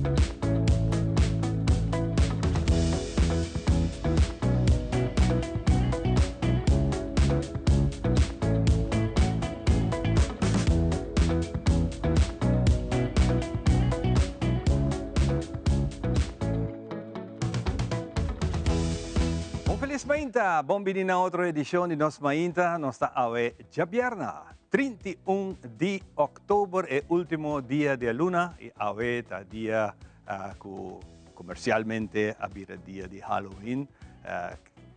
Un felis mainta! Bon bini na otro edicion di Nos Mainta. Nos ta awe djabièrna, 31 di oktober, e ultimo dia di e luna, y awe ta dia cu comercialmente a bira dia di Halloween.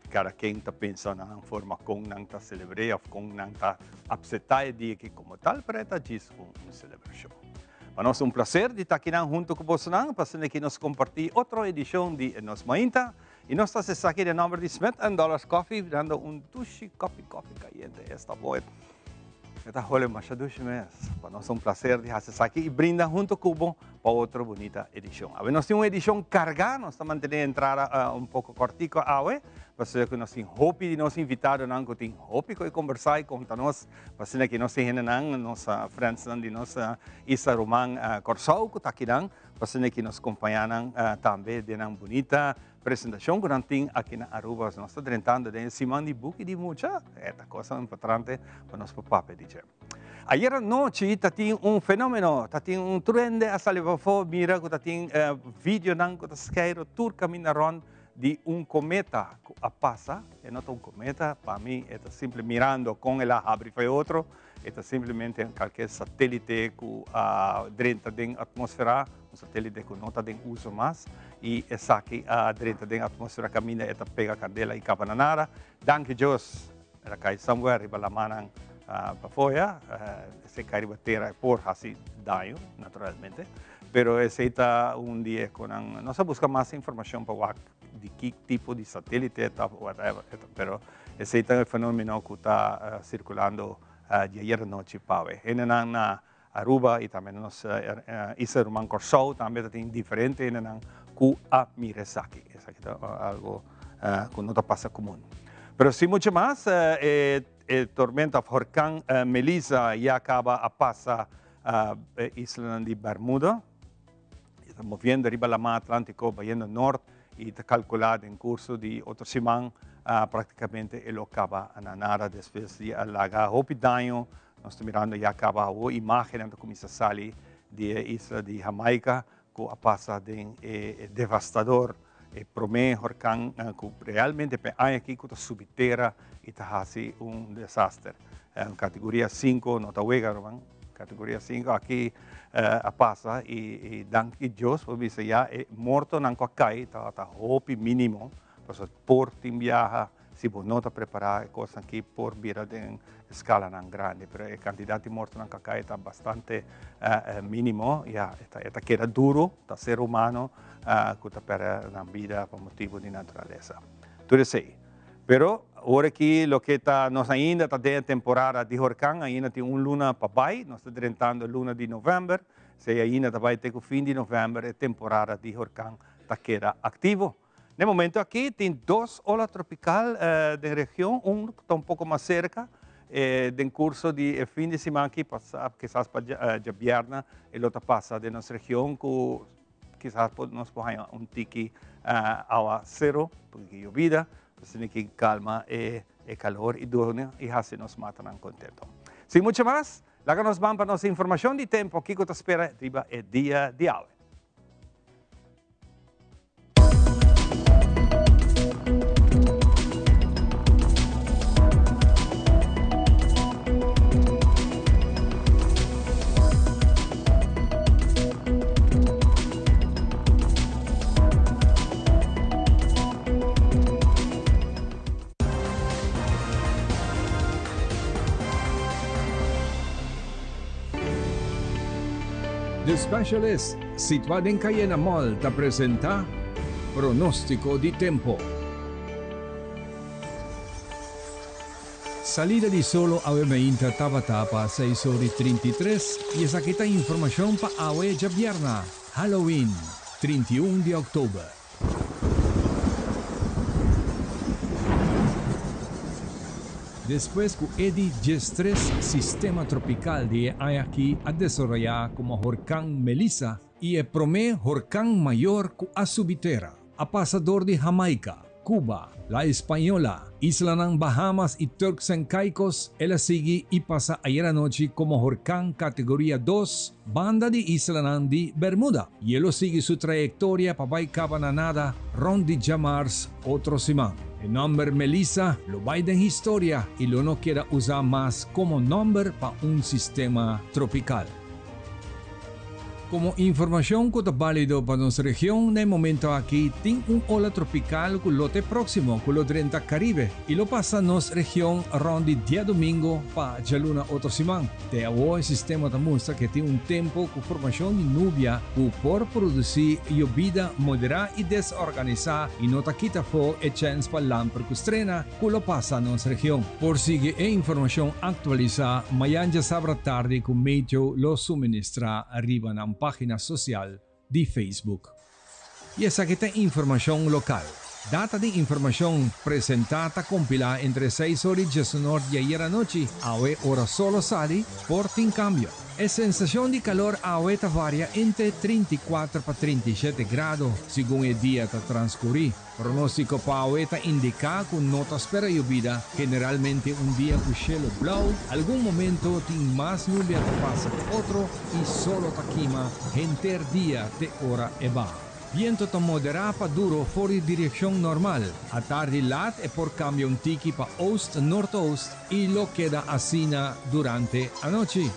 Cada ken ta pensa na nan forma con nan ta celebr'é of con nan ta acepta e dia aki como tal, pero e ta djis un celebracion. Pa nos ta un placer di ta akinan hunto cu bosonan pa asina ki nos comparti otro edicion di Nos Mainta. Y nos ta haci esaki den nomber di Smith and Dollars Coffee, dando un dushi kopi kofi cayente. Esta bo e ta hole masha dushi mes. Pa nos ta un placer di haci esaki y brinda hunto cu bo pa otro bunita edicion. Awe nos tin un edicion carga, nos ta mantene entrada un poco cortico awe, pasobra cu nos tin hopi di nos invitadonan cu tin hopi cu e conversa y conta nos, pa asina cu nos tin hendenan, nos friendsnan di nos isla ruman Corsou cu ta akinan, pa asina cu nos compañanan tambe den nan bunita presentacion cu nan tin aki na Aruba. Nos ta drentando den e siman di buki di mucha, e ta cosa importante pa nos por papia di dje. Ayer anochi ta tin un fenomeno, ta tin un truende a sali pafó, mira ku ta tin videonan ku ta skeiro tur kaminda rònt di un kometa ku a pasa. E no ta un kometa, pa mi e ta simple mirando kon el a habri for e otro, e ta simplemente kalke satelite ku a drenta den atmosfera, un satelite ku no ta den uso mas, i esaki a drenta den atmosfera kaminda e ta pega kandela i kaba na nada. Danki Dios! El a kai somewhere riba lamannan pafó ya. Esei kai riba tera e por hasi daño, naturalmente. Pero esei ta un di e konan. Nos a buska mas informashon pa wak di ki tipo di satelite ta, whatever. Pero esei ta e fenomeno ku ta sirkulando di ayer anochi pa awe. Hendenan na Aruba i tambe na nos isla ruman Kòrsou tambe ta tin diferente hendenan ku a mira esaki. Esaki ta algo ku no ta pasa komun. Pero sin mucho mas e tormenta òf horkan Melissa ya kaba a pasa e islanan di Bermuda. E ta moviendo riba Laman Atlántiko bayendo nort i ta kalkulá den kurso di otro siman praktikamente e lo kaba na nada despues di a laga hopi daño. Nos ta mirando ya kaba awo imágennan ta kuminsá sali di e isla di Jamaica ku a pasa den e devastador e promé horkan ku realmente pa e aña aki ku ta subi tera i ta hasi un desaster. Kategoria sinku no ta wega ruman. Categoria 5 aki a pasa y danki Dios por bisa ya e mortonan cu a cay tabata hopi minimo pasobra por tin biaha si bo no ta prepara e cosnan aki por bira den escalanan grandi pero e cantidad di mortonan cu a cay ta bastante minimo ya e ta keda duro ta ser humano cu ta perde nan bida pa motibo di naturalesa tur esey. Pero ora ki loke ta nos ainda ta den e temporada di horkan, ainda tin un luna pa bai, nos ta drentando luna di november, esei ainda ta bai te ku fin di november e temporada di horkan ta keda aktivo. Na e momento aki tin dos ola tropikal den region, un ku ta un poko mas serka, den kurso di e fin di siman aki, kisas pa djabièrnè e lo ta pasa den nos region ku Kisas por nos por haña un tiki awa sero, porque yobida, asina ki calma e e calor y duna y haci nos matanan contento. Sin mucho mas, laga nos ban pa nos informacion di tempo, kico ta spera riba e dia di awe. The Specialist, situá den Cayena Mall, ta presentá Pronóstiko di Tempo. Salida di solo awe meinta tabata pa seis or i 33 i esaki ta informashon pa awe djabièrna, Halloween, 31 di òktober. Despues ku e di diestres sistema tropikal di e aña aki a desaroyá komo horkan Melissa. i e promé horkan mayor ku a subi tera. A pasa dor di Hamaica, Cuba, La Española, islanan Bahamas i Turks and Caicos, el a sigui i pasa ayer anochi komo horkan kategoria dos banda di islanan di Bermuda. I e lo sigui su trayektoria pa bai kaba na nada rònt di djamars otro siman. E nòmber Melissa lo bai den historia i lo no keda usá mas komo nòmber pa un sistema tropikal. Komo informashon ku ta bálido pa nos region na e momento aki tin un ola tropikal ku lo ta e próksimo ku lo drenta Karibe i lo pasa nos region rònt di diadomingo pa djaluna otro siman. Te awor e sistema ta mustra ke tin un tempu ku formashon di nubia ku por produsí yobida moderá i desorganisá i no ta kita afó e chèns pa lamper ku strena ku lo pasa nos region. Por sigui e informashon aktualisá mayan djasabra tardi ku Meteo lo suministrá riba nan página sosial di Facebook. I esaki ta informashon lokal. Data di informashon presentá ta kompilá entre seis or i diesunor di ayer anochi, awe ora solo sali, por tin kambio. E sensashon di kalor awe ta varia entre 34 pa 37 grado segun e dia ta transkurí. Pronóstiko pa awe ta indiká ku no ta spera yobida, generalmente un dia ku shelu blou, algun momento tin mas nubia ta pasa ku otro i solo ta kima henter dia te ora e baha. Biento ta moderá pa duro for di direkshon normal. Atardi lat e por kambia un tiki pa oost-noordoost i lo keda asina durante anochi.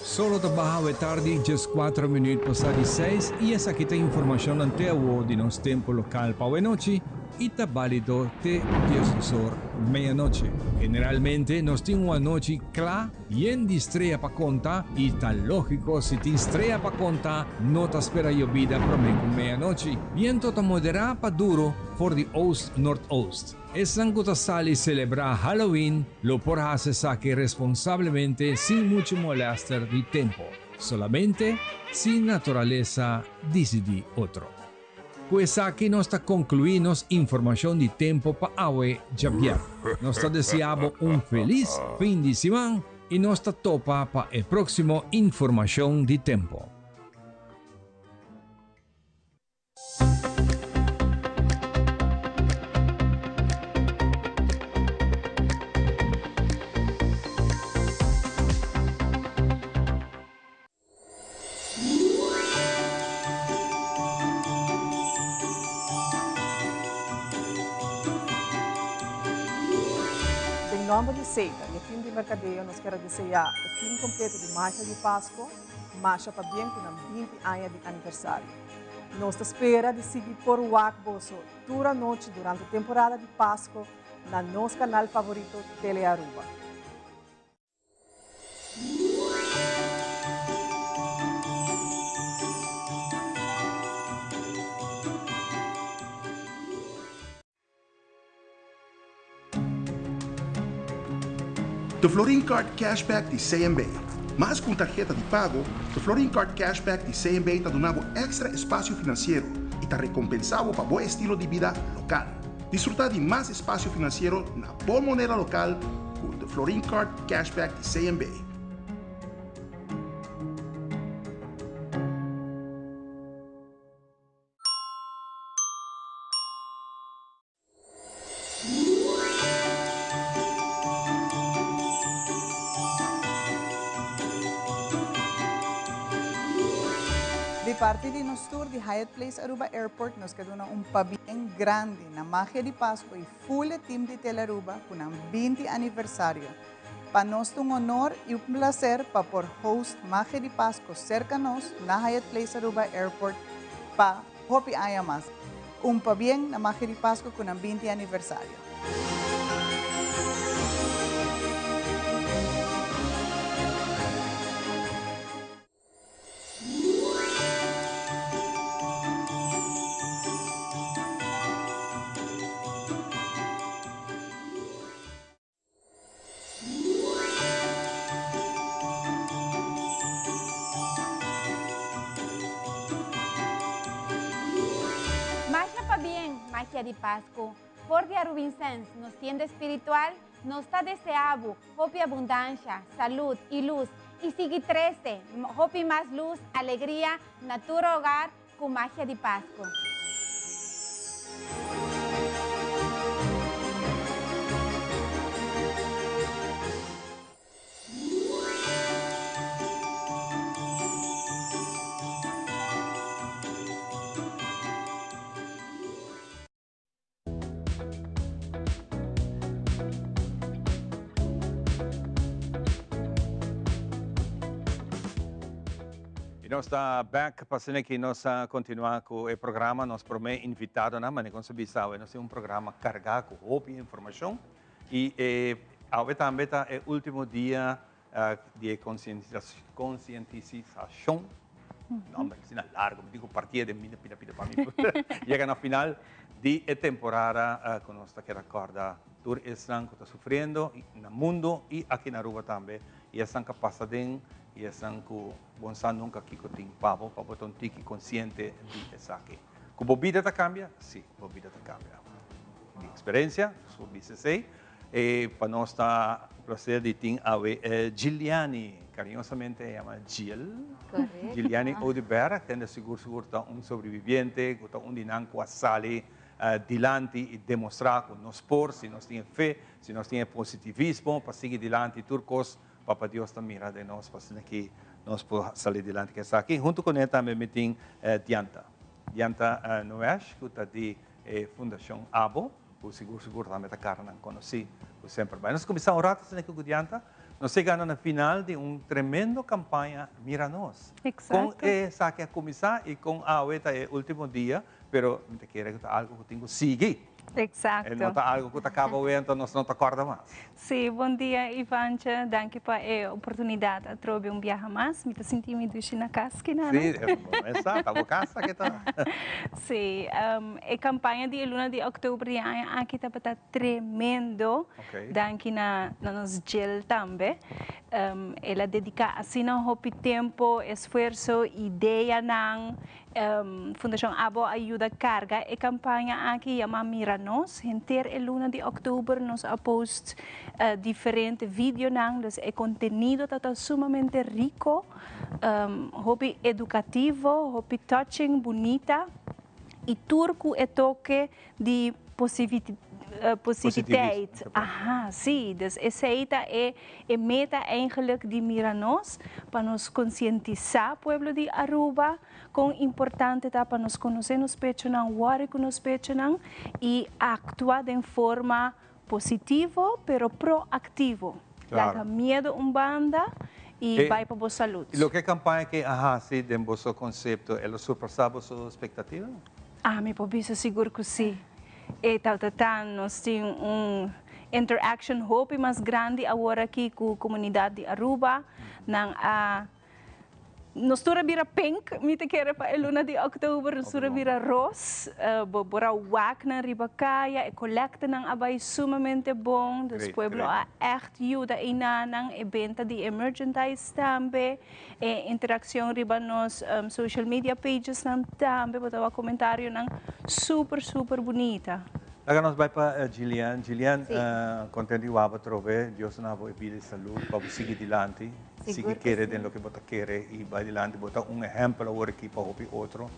Solo ta baha awe tardi djes cuatro minuut pasá di seis y esaki ta informacionnan te awo di nos tempo local pa awe nochi y ta balido te diesdos or meianochi. Generalmente nos tin un anochi cla yen di strea pa conta y ta logico si tin strea pa conta no ta spera yobida prome cu meianochi. Biento ta modera pa duro for di oost noordoost. Esnan ku ta sali selebrá Halloween lo por hasi esaki responsablemente sin muchu molèster di tempu, solamente si naturalesa disidí otro. Ku esaki nos ta konkluí nos informashon di tempu pa awe djabièrnè. Nos ta deseá bo un felis fin di siman i nos ta topa pa e próksimo informashon di tempu. Den nomber di Seita y e team di mercadeo nos kier a desea e team completo di Magia di Pasco masha pabien cu nan 20 aña di aniversario. Nos ta spera di sigui por wak boso tur anochi durante temporada di Pasco na nos canal favorito Telearuba. The Florin Card Cashback di CMB. Mas ku un tarheta di pago, The Florin Card Cashback di CMB ta duna bo èkstra espasio finansiero i ta rekompensá bo pa bo estilo di bida lokal. Disfrutá di mas espasio finansiero na bo moneda lokal ku The Florin Card Cashback di CMB. Di parti di nos tur di Hyatt Place Aruba Airport nos ke duna un pabien grandi na Magia di Pasco y full e team di Telaruba cu nan 20 aniversario. Pa nos ta un honor y un placer pa por host Magia di Pasco cerca nos na Hyatt Place Aruba Airport pa Hopi aña mas. Un pabien na Magia di Pasco cu nan 20 aniversario. Masha pabien, Magia di Pascu. For di Arubinsens, nos tienda espiritual, nos ta desea bo hopi abundansha, salud y luz. Y sigui trece hopi mas luz, alegria na tur hogar cu Magia di Pasco. Y nos ta back pa asina ki nos a continua cu e programa. Nos prome invitadonan, manera cu nos a bisa awe, nos tin un programa carga cu hopi informacion. Y e awe tambe ta e ultimo dia di e concientisacion, nomber asina largo, mi tin cu partia den pida pida pida pa mi yega na final di e temporada cu nos ta keda corda tur esnan cu ta sufriendo na mundo y aki na Aruba tambe y esnan cu a pasa den y esnan cu bon sa nunca kico tin pa bo, pa bo ta un tiki conciente di esaki. Cu bo bida ta cambia? Si, bo bida ta cambia. Di experiencia, su bisa esey. E pa nos ta un placer di tin awe Gilliani, cariñosamente e yama Gill. Correcto. Gilliani Oduber, kende sigur sigur ta un sobreviviente, cu ta un di nan cu a sali dilanti y demostra cu nos por, si nos tin e fe, si nos tin e positivismo pa sigui dilanti tur cos, Papa Dios ta mira den nos pa asina ki nos por sali dilanti cu esaki. Hunto cu ne tambe mi tin Dianta, Dianta Noesch cu ta di e Fundacion Abo. Ku sigur sigur tambe ta karanan konosí ku semper bai. Nos kuminsá un rato asina ku Gudianta. Nos yegando na final di un tremendo kampaña Mira Nos. Kon esaki a kuminsá i kon awe ta e último dia, pero mi ta kere ku ta algu ku tin ku sigui. Exacto. E no ta algu ku ta kaba awe anto nos no ta kòrda mas. Sí, bon dia Ivancha, danki pa e oportunidat atrobe un biaha mas. Mi ta sinti mi dushi na kas kina no. Sí, esa ta bo kas aki ta. Sí, e kampaña di e luna di òktober di e aña aki tabata tremendo. Danki na nos Jill tambe. El a dediká asina hopi tempu, esfuerso, ideanan. Fundashon Abo a yuda karga e kampaña aki yamá Mira Nos. Henter e luna di òktober nos a post diferente videonan, dus e kontenido ta ta sumamente riko, hopi edukativo, hopi touching, bunita i tur ku e toke di positiviteit. Aha, sí, dus esei ta e E meta eigenlijk di Mira Nos pa nos konsientisá pueblo di Aruba kon importante ta pa nos konosé nos pechonan, wòri ku nos pechonan i aktua den forma positivo pero proaktivo. Laga miedo un banda i bai pa bo salud. I loke e kampaña aki a hasi den boso konsepto, el a surpasá boso spektativa? Ami por bisa sigur ku sí. E tal ta tan nos tin un interaction hopi mas grandi awor aki cu comunidad di Aruba. Nan a nos tur a bira pink, mi ta kere pa e luna di october nos tur a bira ros. Bo por a wak nan riba caya, e colectanan a bay sumamente bon, dus pueblo a echt yuda einanan, e benta di e merchandise tambe. E interaccion riba nos social media pagesnan tambe bo ta wak comentarionan super super bunita. Laga nos bai pa Gillian. Gillian, contento di wak bo atrobe. Dios na bo e bida y salud pa bo sigui dilanti. Sigui kere den loke bo ta kere y bai dilanti. Bo ta un ehempel awor aki pa hopi otro.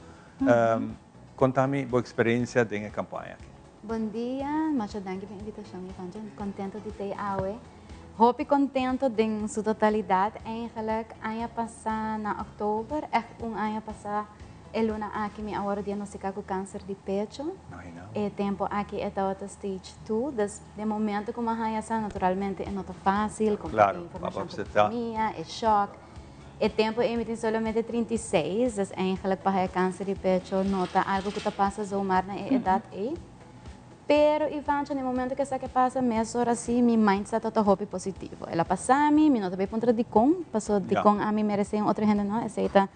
Conta mi bo experiencia den e campaña aki. Bon dia, masha danki pa e invitacion Ivancho. Contento di tey awe. Hopi contento den su totalidad eigenlijk. Aña pasa na october, echt un aña pasa e luna aki mi a worde diagnostica cu cancer di pecho. E tempo aki e tawata stage two, dus den momento cu mi a haya sa naturalmente e no ta facil, comparti informacion cu bo famia, e shock. E tempo ey mi tin solamente 36, dus eigenlijk pa haya cancer di pecho no ta algo cu ta pasa zomaar na e edad ey. Pero Ivancho, na e momento cu esaki a pasa, mesora si mi mindset ta hopi positivo. El a pasa mi, mi no ta bay puntra dicon, paso dicon ami merece un otro hende no, esey ta,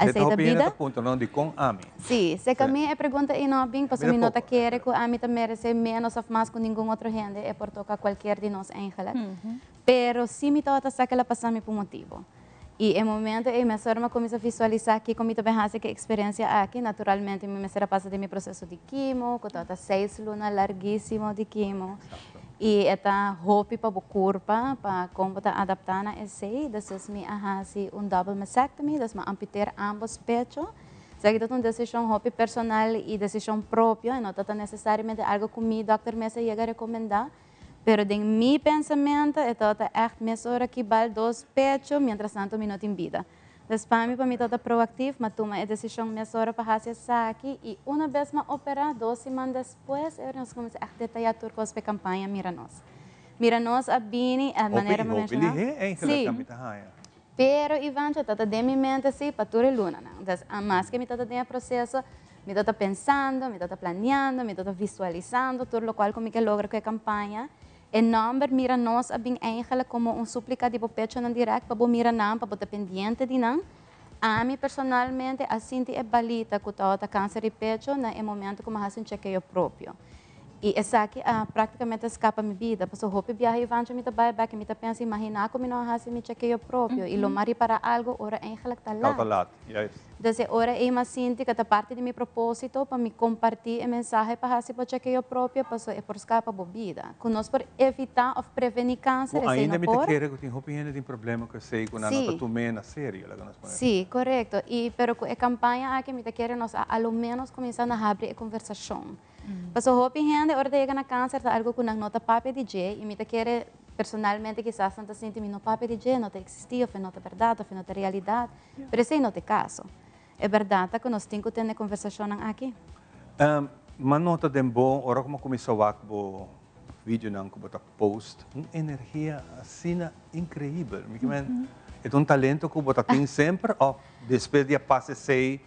esey ta Hopi hende bida. ta puntra no, dicon ami? Si, seca mi e pregunta ey no a bin, paso mi no ta kere cu ami ta merece menos of mas cu ningun otro hende, e por toca cualkier di nos eigenlijk. Pero si mi tabata sa cu el a pasa mi pa un motibo. Y e momento ey mesora mi a cuminsa visualisa kico mi ta bay haci cu e experiencia aki. Naturalmente mi mester a pasa den mi proceso di quimo, cu tabata seis luna larguisimo di quimo. Y e ta hopi pa bo curpa, pa con bo ta adapta na esey. Dus mi a haci un double mastectomy, dus mi a amputeer ambos pecho. Esaki ta un decision hopi personal y decision propio, y no ta necesariamente algo cu mi dokter mes a yega recomenda. Pero den mi pensamento, e ta echt mesora cu bal dos pecho, mientras tanto mi no tin bida. Dus pa mi ta proactief, m'a tuma e decision mesora pa haci esaki y un bes m'a opera, 2 siman despues, nos a cuminsa echt detaya tur cos pa campaña Mira Nos. Mira Nos a bini, a manera mi menciona. Si. Pero, Ivan, ta den mi mente si, pa tur luna, no? Dus, mas cu mi ta den proceso, mi ta pensando, mi ta planeando, mi ta visualisando tur loke cu mi kier logra cu e campaña. E nomber Mira Nos a bin eigenlijk como un suplica di bo pecho nan direct pa bo mira nan, pa bo ta pendiente di nan. Ami personalmente a sinti e balita cu ta cancer di pecho na e momento cu mi a haci un chequeo propio. Y esaki a practicamente scapa mi bida. Paso hopi biaha, Ivan, mi ta bay back, mi ta pensa, imagina cu mi no a haci mi chequeo propio. Y lo m'a ripara algo ora eigenlijk ta laat. Ta laat, yes. Dus ora ey m'a sinti cu ta parti di mi proposito pa mi comparti e mensahe pa haci bo chequeo propio, paso e por scapa bo bida. Cu nos por evita of preveni cancer, Bo ainda mi ta kere cu tin hopi hende tin problema cu esey cu nan no ta tuma na serio, laga nos pone. Si, corecto. Y pero cu e campaña aki mi ta kere nos a lo menos cuminsa na habri e conversacion. Paso hopi hende ora yega na cancer ta algo cu nan no ta papia di dje y mi ta kere personalmente kisas nan ta sinti mi no papia di dje, no ta existi of no ta berdad of no ta realidad. Pero esey no ta e caso. E berdad ta cu nos tin cu tene conversacion aki. M'a nota den bo, ora cu m'a cuminsa wak bo video nan cu bo ta post, un energia asina increibel. Mi kiermen, e un talento cu bo ta tin semper of despues di a pasa esey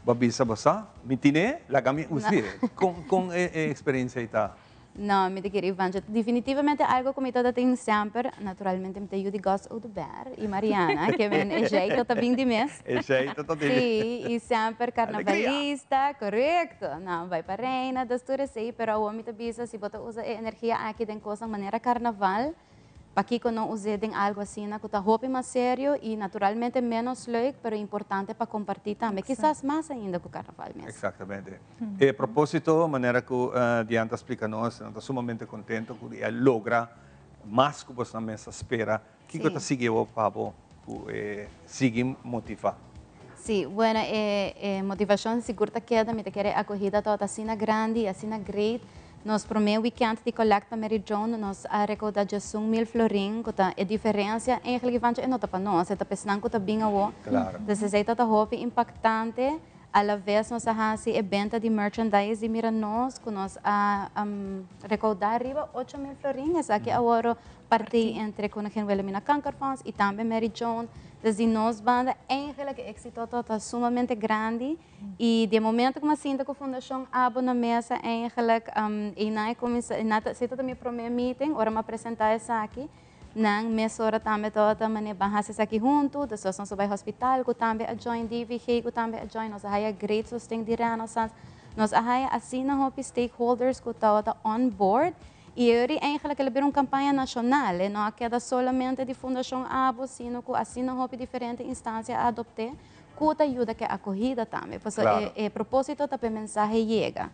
bo a bisa bo sa, mi tine, laga mi usa. Con e experiencia ta? No, mi ta kere, Ivan, definitivamente algo cu mi ta tin semper, naturalmente mi ta yuda Gus Oduber y Mariana, kiermen e jeito ta bin di mes. E jeito ta bin. Si, y semper carnavalista, corecto. No, bay pa reina, dus tur esey, pero awor mi ta bisa, si bo ta usa e energia aki den cos manera carnaval, pakico no usa den algo asina, cu ta hopi mas serio y naturalmente menos leuk, pero importante pa comparti tambe. Kisas mas ainda cu carnaval mes. Exactamente. E proposito, manera cu Dianta a splica nos, ta sumamente contento cu a logra mas cu bo mes a spera. Kico ta sigui pa bo cu sigui motiva? Si, bueno, motivacion sigur ta keda, mi ta kere acogida ta asina grandi, asina great. Nos prome weekend di collect pa Mary Joan, nos a recauda 11 mil florin, cu ta e diferencia, eigenlijk, Ivan, e no ta pa nos, e ta pa esnan cu ta bin awo. Dus esey ta hopi impactante. A la vez nos a haci e venta di merchandise di Mira Nos, cu nos a recauda riba 8 mil florin, esaki awor parti entre Koningin Wilhelmina Kankerfonds y tambe Mary Joan. Desde nos banda, eigenlijk e exito ta sumamente grandi. Y di momento cu mi a sinta cu Fundacion ABO na mesa, eigenlijk, y na cuminsa, na esey ta mi prome meeting, ora m'a presenta esaki, nan mesora tambe tabata mane ban haci esaki hunto, dus nos a bay hospital, cu tambe a join DVG, cu tambe a join, nos a haya great sosten di Renaissance, nos a haya asina hopi stakeholders cu tabata on board, y ey eigenlijk el a bira un campaña nacional, e no a keda solamente di Fundacion ABO, sino cu asina hopi diferente instancia a adopta, cu ta yuda cu e acogida tambe. Pues, e proposito ta pa e mensahe yega.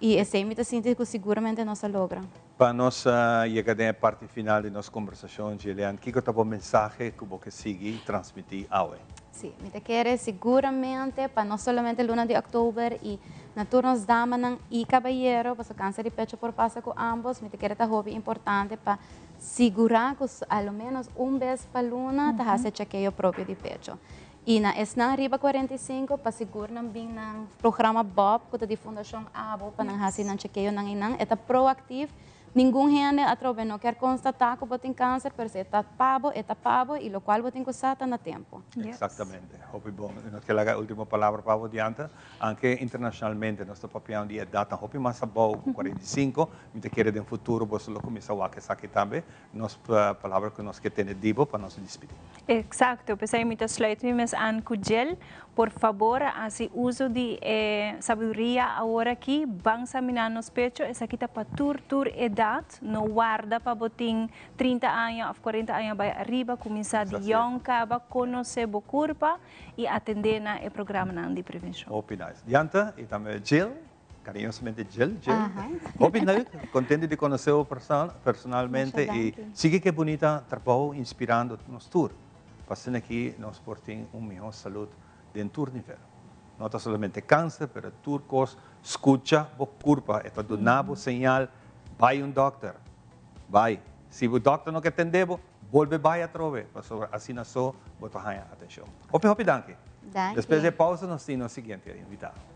Y esey mi ta sinti cu siguramente nos a logra. Pa nos yega na e parti final di nos conversacion, Gillian, kico ta e mensahe cu bo kier sigui transmiti awe? Si, mi ta kere siguramente pa no solamente luna di october y na tur nos damanan y caballero, pa cancer di pecho por pasa cu ambos, mi ta kere ta hopi importante pa sigura cu al menos un bes pa luna ta haci chequeo propio di pecho. Y na esnan riba 45, pa sigur nan bin na programa BOB, cu ta di Fundacion ABO, pa nan haci nan chequeo nan y nan, e ta proactief. Ningun hende atrobe no kier constata cu bo tin cancer, pero si ta pa bo, e ta pa bo, y locual bo tin cu sa ta na tempo. Exactamente. Hopi bon. Nos kier laga ultimo palabra pa bo, Dianta. Aunke internacionalmente nos ta papiando di edad hopi mas abou cu 45, mi ta kere den futuro bo lo cuminsa wak esaki tambe. Nos palabra cu nos kier tende di bo pa nos despedi. Exacto, pesey mi ta sluit mi mes aan cu Jill. Por fabor, haci uso di sabiduria awor aki, ban samina nos pecho, esaki ta pa tur edad, no warda pa bo tin 30 aña of 40 aña bay ariba, cuminsa di jong caba, conoce bo curpa y atende na e programa di prevencion. Hopi nice. Dianta y tambe Jill. Cariñosamente Jill, Jill. Hopi leuk, contento di conoce bo personalmente y sigui cu e bunita trabou inspirando nos tur pa asina aki nos por tin un miho salud den tur nivel. No ta solamente cancer pero tur cos, scucha bo curpa, e ta duna bo señal, bay un dokter, bay. Si bo dokter no ke tende bo, bolbe bay atrobe pasobra asina so bo ta haña atencion. Hopi hopi danki. Danki. Despues di e pausa nos tin nos siguiente invitado.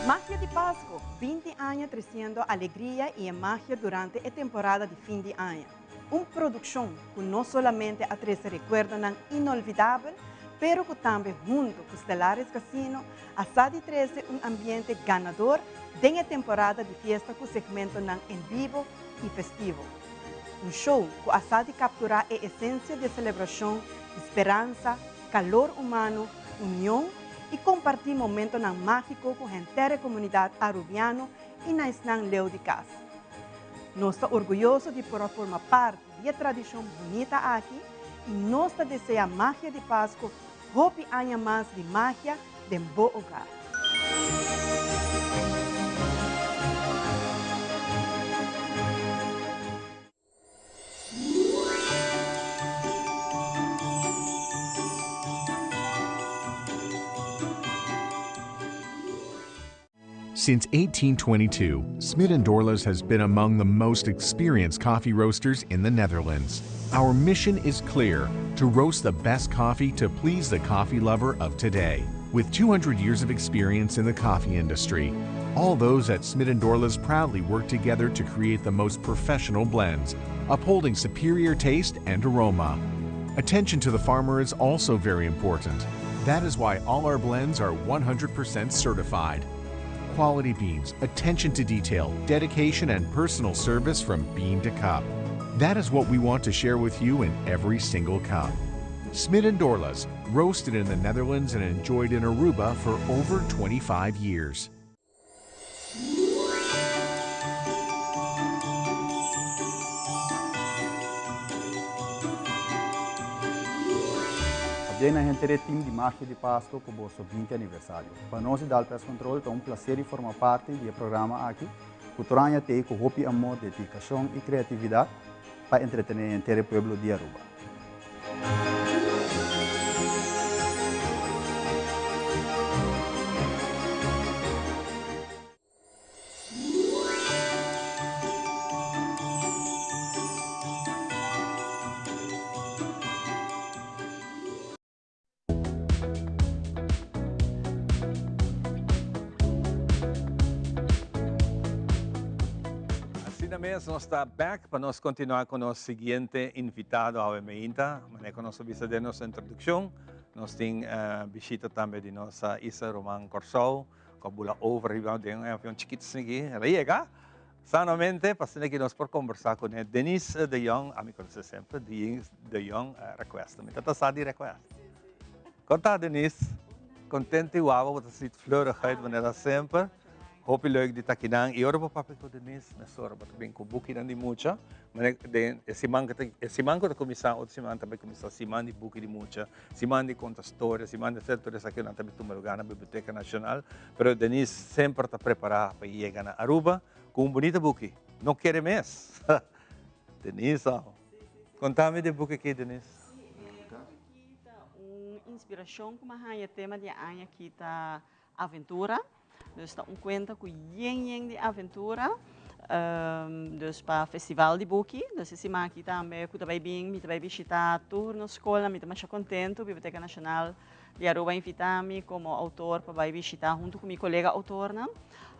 Magia di Pasco, 20 aña treciendo alegria y e magia durante e temporada di fin di aña. Un produccion cu no solamente a trece recuerdonan inolvidabel, pero cu tambe hunto cu Stellaris Casino a sa di trece un ambiente ganador den e temporada di fiesta cu segmentonan en bibo y festivo. Un show cu a sa di captura e esencia di e celebracion di speransa, calor humano, union y comparti momentonan magico cu henter e comunidad Arubiano y na esnan leu di cas. Nos ta orguyoso di por a forma parti di e tradicion bunita aki y nos ta desea Magia di Pasco hopi aña mas di magia den bo hogar. Since 1822, Smit & Dorlas has been among the most experienced coffee roasters in the Netherlands. Our mission is clear: to roast the best coffee to please the coffee lover of today. With 200 years of experience in the coffee industry, all those at Smit & Dorlas proudly work together to create the most professional blends, upholding superior taste and aroma. Attention to the farmer is also very important. That is why all our blends are 100% certified. Quality beans, attention to detail, dedication, and personal service from bean to cup. That is what we want to share with you in every single cup. Smit & Dorlas, roasted in the Netherlands and enjoyed in Aruba for over 25 years. Pabia na henter e team di Magia di Pasco cu boso 20 aniversario. Pa nos di Dal Pest Control ta un placer di forma parti di e programa aki cu tur aña t'ey cu hopi amor, dedicacion y creatividad pa entretene henter e pueblo di Aruba. Asina mes nos ta back pa nos continua cu nos siguiente invitado awe meinta. Manera cu nos a bisa den nos introduccion, nos tin bishita tambe di nos Isa Roman Corsou, cu a bula over riba den un avion chikito asina aki. El a yega sanamente pa asina aki nos por conversa cu ne. Denise de Jong, ami conoce semper, Denise de Jong request. Mi ta ta sa di request. Con ta Denise? Contento y wawa bo ta sit fleurigheid manera semper. Hopi leuk di ta kinan. Y ora bo papia cu Denise, mesora bo ta bin cu bukinan di mucha. Manera den e siman cu ta, e siman cu ta cuminsa, otro siman ta bay cuminsa siman di buki di mucha, siman di conta storia, siman di hacer tur esaki nan ta bay tuma lugar na Biblioteca Nacional. Pero Denise semper ta prepara pa yega na Aruba cu un bunita buki. No kere mes. Denise, oh. Contami di e buki aki, Denise. Sí, e buki aki ta un inspiracion cu mi a haña. Tema di e aña aki ta aventura. Dus ta un cuenta cu yen yen di aventura. Dus pa festival di buki. Dus e siman aki tambe cu ta bay bin, mi ta bay bishita tur nos scolnan. Mi ta masha contento. Biblioteca Nacional di Aruba a invita mi como autor pa bay bishita hunto cu mi colega autornan.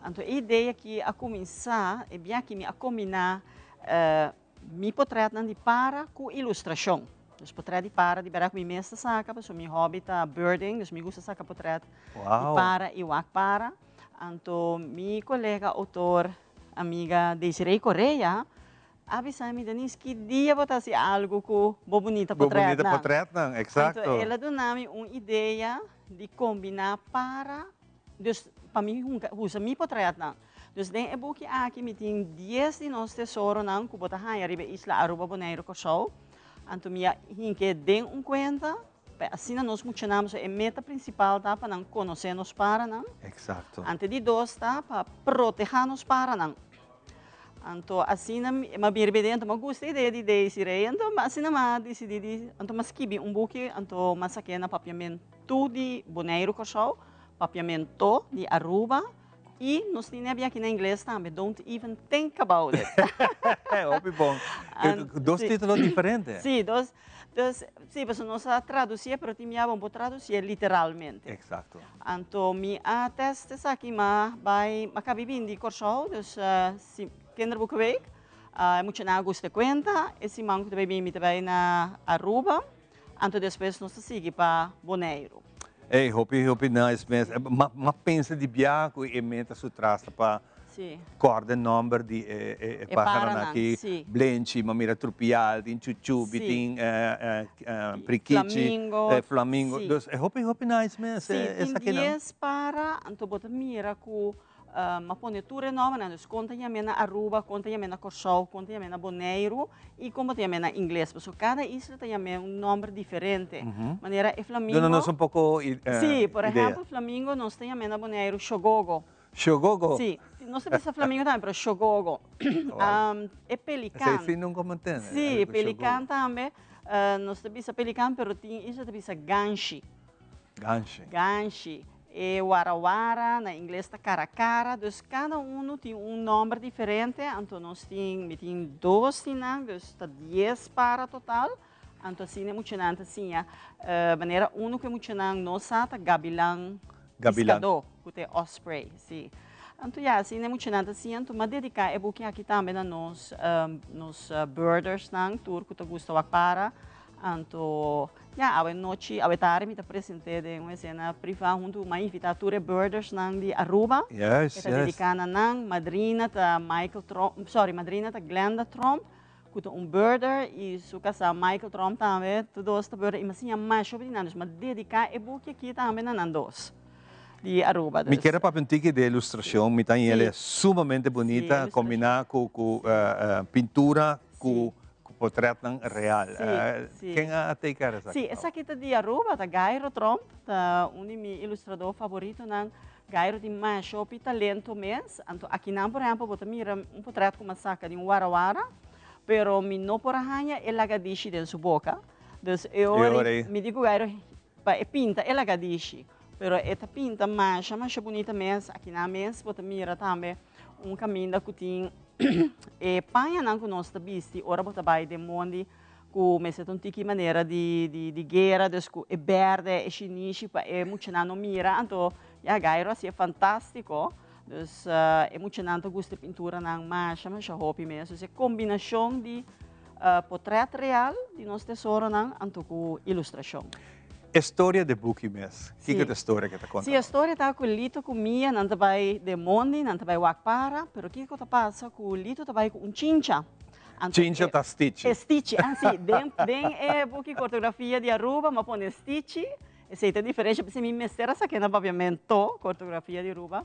Anto e idea aki a cuminsa e bia aki mi a combina Mi potretnan di para ku ilustrashon. Dus potret di para di bèrdat ku mi mes ta saka pasobra mi hòbi ta birding, dus mi gusta saka potret di para i wak para. Anto mi kolega outor, amiga Desiree Correa a bisa mi, Denise, ki dia bo ta hasi algu ku bo bunita potretnan? Bo bunita potretnan, eksakto. Anto el a duna mi un idea di kombiná para. Dus pa mi usa mi potretnan. Dus den e buki aki mi tin dies di nos tesoronan ku bo ta haña riba e isla Aruba, Boneiru, Kòrsou. Anto mi a hink'é den un kuenta pa asina nos muchanan, pasobra e meta prinsipal ta pa nan konosé nos paranan. Anto e di dos ta pa protehá nos paranan. Anto asina mi a bira bidé, anto mi a gusta e idea di Daisy Rey, anto asina mi a disidí di, anto mi a skibi un buki, anto mi a sak'é na papiamentu di Boneiru, Kòrsou, papiamento di Aruba, i nos tin e biaha aki na ingles tambe, Don't even think about it. Hopi bon. Dos título diferente. Sí, dos, dos, sí, pasobra nos a traducié, pero tin biaha bo no por traducié literalmente. Exacto. Anto mi a test esaki, m'a bai, m'a kabi bin di Kòrsou, dus si Kinderboekenweek, e muchanan a gusta e kuenta, e siman ku ta bai bin mi ta bai na Aruba, anto despues nos ta sigui pa Boneiru. Ey, hopi hopi nice mes. M'a pensa di biaha ku e meta su tras ta pa Kòrda e nòmber di e páharanan aki, Blenchi, m'a mira Trupial, tin Chuchubi, tin Prikichi, Flamingo. Dus e hopi hopi nice mes esaki nan. Sí, tin dies para, anto bo ta mira ku m'a pone tur e nòmbernan. Dus kon ta yam'é na Aruba, kon ta yam'é na Kòrsou, kon ta yam'é na Boneiru i kon bo ta yam'é na ingles. Pasobra kada isla ta yam'é un nòmber diferente. Manera e flamingo. Duna nos un poko idea. Sí, por ehèmpel flamingo nos ta yam'é na Boneiru shogogo. Shogogo? Sí, nos ta bisa flamingo tambe, pero shogogo. E pelikan. Esei sí nunca mi tende. Sí, pelikan tambe. Nos ta bisa pelikan, pero tin isla ta bisa ganshi. Ganshi. Ganshi. E warawara, na ingles ta caracara. Dus kada unu tin un nomber diferente. Anto nos tin, mi tin dos di nan, dus ta dies para total. Anto asina e muchanan ta siña. Manera unu ku e muchanan no sa ta gabilan piskadó, ku ta e osprey, si. Anto ya, asina e muchanan ta siña. Anto mi a dediká e buki aki tambe na nos nos birdersnan, tur ku ta gusta wak para. Anto ya, awe nochi, awe tardi mi ta present'é den un esena privá huntu ku mi a invitá tur e birdersnan di Aruba. E ta dediká na nan. Madrina ta Michael Tromp, sorry, madrina ta Glenda Tromp. Ku ta un birder i su kasá Michael Tromp tambe, tur dos ta birder i mi a siña masha hopi di nan, dus mi a dediká e buki aki tambe na nan dos di Aruba. Mi kier a papia un tiki di e ilustrashon, mi ta haña el sumamente bunita kombiná ku ku pintura ku potretnan real. Ken a teken esaki? Sí, esaki ta di Aruba, ta Gairo Tromp, ta un di mi ilustradó favoritonan. Gairo tin masha hopi talento mes. Anto akinan por ehempel bo ta mira un potret ku mi a saka di un warawara, pero mi no por a haña e lagadishi den su boka. Dus e ora mi di ku Gairo pa e pinta e lagadishi, pero e ta pinta masha masha bunita mes. Akinan mes bo ta mira tambe un kaminda ku tin e pañanan ku nos ta bisti ora bo ta bai den mondi Ku mester ta un tiki manera di di guera, dus ku e berde, e shinishi pa e muchanan no mira, anto ya Gairo hasié fantástiko, dus e muchanan ta gusta e pinturanan masha masha hopi mes, dus e kombinashon di potrèt real di nos tesoronan anto ku ilustrashon. E storia di e buki mes, kiko ta e storia ku e ta konta? Si, e storia ta ku Lito ku Mia nan ta bai den mondi, nan ta bai wak para, pero kiko ta pasa ku Lito ta bai ku un chincha. Chincha ta stichi. E stichi, ah si, den den e buki Kortografia di Aruba m'a pone stichi, esei ta diferensha, p'esei mi mester a sak'é na papiamento, Kortografia di Aruba.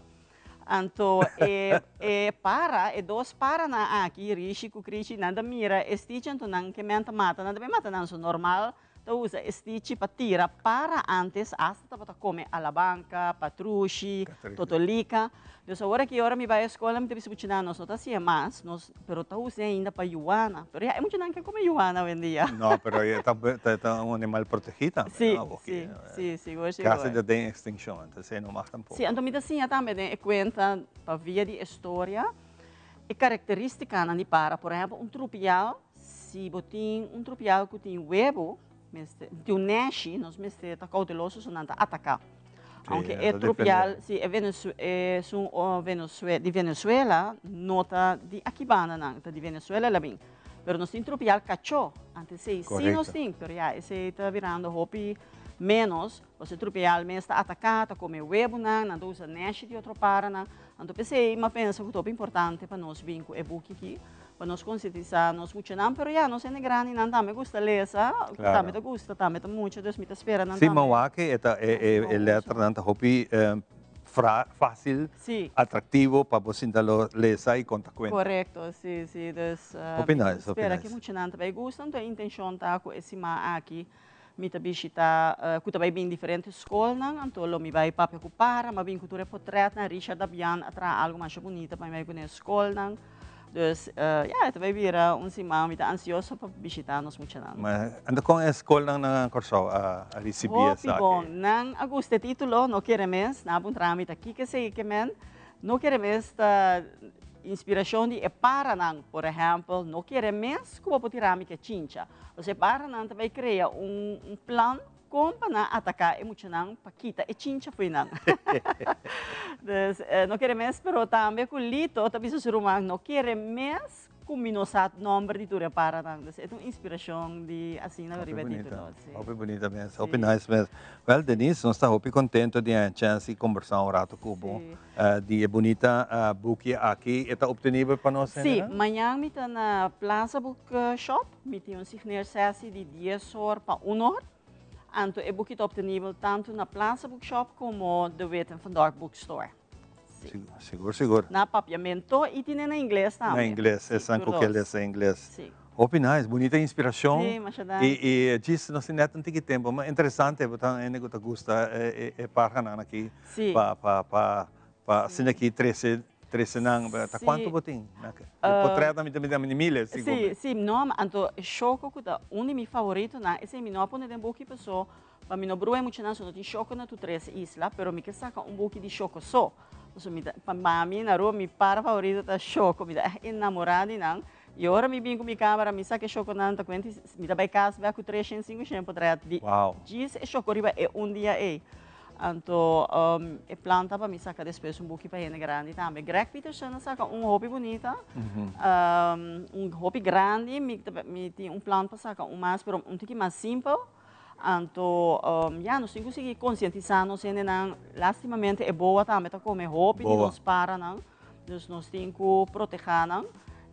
Anto e e para, e dos paranan aki, Rishi ku Krishi, nan ta mira e stichi anto nan ke men ta mata, nan ta bin mata nan, so normal Ta usa e stichi pa tira para antes hasta tabata come alabanca, patrushi, totolica. Dus awor aki ora mi bai e scola mi ta bisa muchanan nos no ta haci'e mas, nos pero ta us'e ainda pa yuana. Pero ya e muchanan ke come yuana awendia. No, pero e ta un animal protegi tambe, no? Si, si, si, sigur, sigur. Casi ta den extincion, entonces e no mag tampoco. Si, anto mi ta siña tambe den e cuenta pa via di e storia e caracteristicanan di para. Por ehempel un trupial. Si bo tin un trupial ku tin webu, mester, tin un nèshi, nos mester ta kouteloso so nan ta ataká. Aunke e trupial, si e Venezu, esun Venezue, di Venezuela, no ta di aki banda nan, ta di Venezuela el a bin. Pero nos tin trupial kachó, antes esei si nos tin, pero ya esei ta birando hopi ménos. Pasobra e trupial mes ta ataká, ta kome webunan, nan ta usa nèshi di otro paranan. Anto p'esei mi a pensa ku ta hopi importante pa nos bin ku e buki aki, pa nos konsientisá nos muchanan, pero ya, nos hende grandinan tambe gusta lesa, tambe ta gusta, tambe ta mucha, dus mi ta spera nan tambe. Sí, mi a wak e ta e letranan ta hopi. fácil, atractivo pa bo sinta lo lesa y conta cuenta. Correcto, si, si. Dus, Hopi nice, hopi spera nice. cu muchanan ta bay gusta. Anto e intencion ta cu e siman aki mi ta bishita, cu ta bay bin diferente scolnan, anto lo mi bay papia cu para, m'a bin cu tur e potretnan, Richard Dabian a traha algo masha bunita pa mi bay cu ne scolnan. Dus, ya, e ta bay bira un siman, mi ta ansioso pa bishita nos muchanan. Ma, anto con e scolnan na Corsou a ricibi Hopi esaki? bon, nan a gusta e titulo, No Kere Mes, nan a puntra mi ta kiko esey ke men, No Kere Mes ta inspiracion di e paranan, por ehempel, no kere mes cu bo por tira mi ke chincha. Pues e paranan ta bay crea un plan con pa nan ataca e muchanan pa kita e chincha fo'i nan. Dus no kere mes, pero tambe cu Lito ta bisa su ruman no kere mes cu mi no sa nomber di tur e paranan. Dus e ta un inspiracion di asina Hopi riba e bunita, titulo. Si. hopi bunita mes, hopi Si. nice mes. Wel Denise, nos ta hopi contento di haña chance di combersa un rato cu bo. Si. Di e bunita buki aki, e ta obtenibel pa nos Si, hendenan? mañan mi ta na Plaza Bookshop, mi tin un signeersessie di dies or pa un or. Anto e buki ta obtenibel tantu na Plaza Bookshop como De Wit en Van Dorp Bookstore. Si. Sigur, sigur. Na Papiamento y tin e na ingles tambe. Na ingles, esan cu ke lesa ingles. Si. Hopi nice, bunita inspiracion. Si, masha danki. Y y djis nos tin net un tiki tempo, ma interesante, bo ta hende cu ta gusta e e paginanan aki. Si. Pa pa pa pa asina aki trece trece nan, ta cuanto bo tin? E potretnan mi ta mira mi miles sigur. Si, si, no, anto Shoko cu ta un di mi favoritonan, esey mi no a pone den buki paso pa mi no brua e muchanan so no tin Shoko na tur tres isla, pero mi ke saca un buki di Shoko so. Paso mi ta, pa mami na Aruba mi para favorito ta Shoko, mi ta echt enamora di nan. Y ora mi bin cu mi camera mi saca e shoconan ta cuenta mi ta bay cas bek cu tres shen cinco shen potret di djis e shoco riba e un dia ey. Anto e plan ta pa mi saca despues un buki pa hende grandi tambe. Greg Peterson a saca un hopi bunita, un hopi grandi, mi mi tin un plan pa saca un mas pero un tiki mas simpel. Anto ya nos tin cu sigui concientisa nos hendenan, lastimamente e boa tambe ta come hopi di nos paranan. Dus nos tin ku protehá nan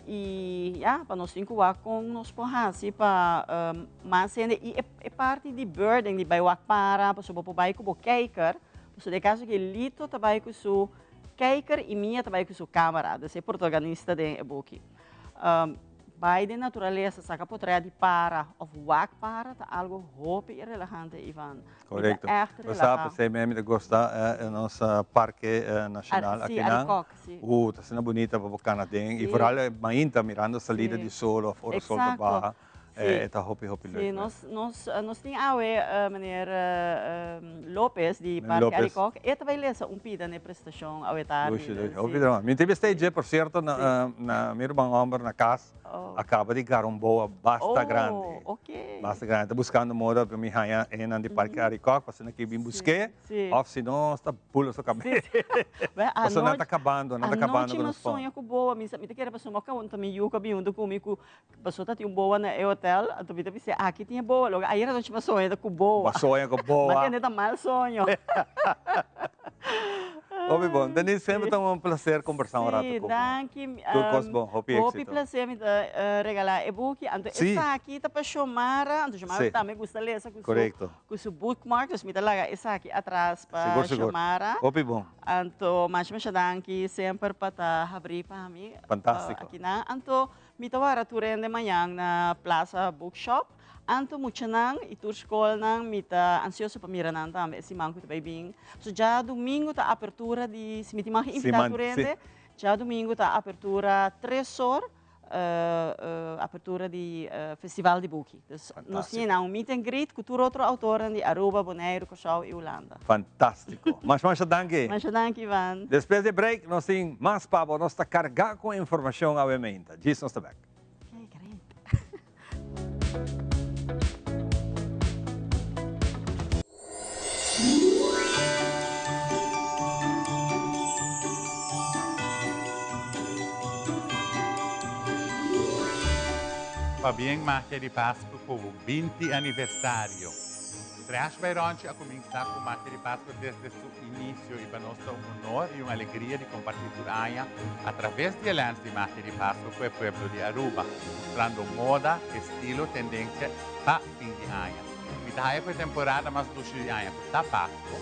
i ya, pa nos tin ku wak kon nos por hasi pa mas hende i e parti di birding di bai wak para pasobra bo por bai ku bo kijker, pasobra den e kaso aki Lito ta bai ku su kijker i Mia ta bai ku su kamera, dus e protagonista den e buki. Bai den naturalesa saka potret di para of wak para ta algo hopi relahante Ivan. Correcto. Mi ta echt Bo sa relaha. p'esei mi mi ta gusta e nos parke nacional Ar si, akinan. Arikok, si. Uh, ta asina bunita pa bo cana den y Si. vooral mainta mirando salida Si. di sol of ora sol ta Exacto. baha. Si. E ta hopi hopi Si, leuk mes. nos nos nos tin awe meneer Lopez di Meneer Parke Lopez. Arikok, e ta bai lesa un pida n'e presentacion awe tardi. Lushi, lushi. Si. Hopi drama. Mi tin bist'e dje, por cierto, na Si. na mi ruman homber na cas. Oh. A caba di gara un boa basta grandi. Oh, ok. Basta grandi. Ta buscando moda pa mi haña enan di Parke Arikok, pasobra nan ke bin busk'é. Si. Of si no, ta bula su cabes. Si, si. Pasobra nan ta cabando, nan ta cabando Anochi cu mi nos pon. soña cu boa. Mi sa, mi ta kere pasobra mi a caba ta mi yu cu a bin hunto cu mi cu pasobra ta tin un boa na e hotel. Anto mi ta bisa, aki tin e boa. Loke ayer anochi mi a soña ta cu boa. Bo a soña cu boa. Ma tende ta mal soño. Hopi bon. Denise, semper ta un placer combersa un rato Sí, cu bo. danki. Tur cos bon. Hopi Hopi exito. placer mi ta regala e buki. Anto esaki ta pa Xiomara. Anto Xiomara tambe gusta lesa cu su cu su bookmark. Dus mi ta laga esaki atras pa Sigur, sigur. Xiomara. Hopi bon. Anto masha masha danki semper pa ta habri pa mi. Fantastico. Akinan. Anto mi ta wara tur hende mañan na Plaza Bookshop. Anto muchanan y tur scolnan mi ta ansioso pa mira nan tambe e siman cu ta bay bin. So djadumingo ta apertura di, si mi tin mag invita tur hende, djadumingo ta apertura tres or, apertura di festival di buki. Dus nos tin nan un meet and greet cu tur otro autornan di Aruba, Boneiru, Corsou y Hulanda. Fantastico. Masha masha danki. Masha danki Ivan. Despues di e break nos tin mas pa bo. Nos ta carga cu informacion awe meinta. Djis nos ta bek. Okay, great. Pabien Magia di Pascu cu bo 20 aniversario. Trash by Ronchi a cuminsa cu Magia di Pascu desde su inicio y pa nos ta un honor y un alegria di comparti tur aña a traves di e lens di Magia di Pascu cu e pueblo di Aruba, mustrando moda, estilo, tendencia pa fin di aña. Mi ta haya cu e temporada mas dushi di aña cu ta Pascu.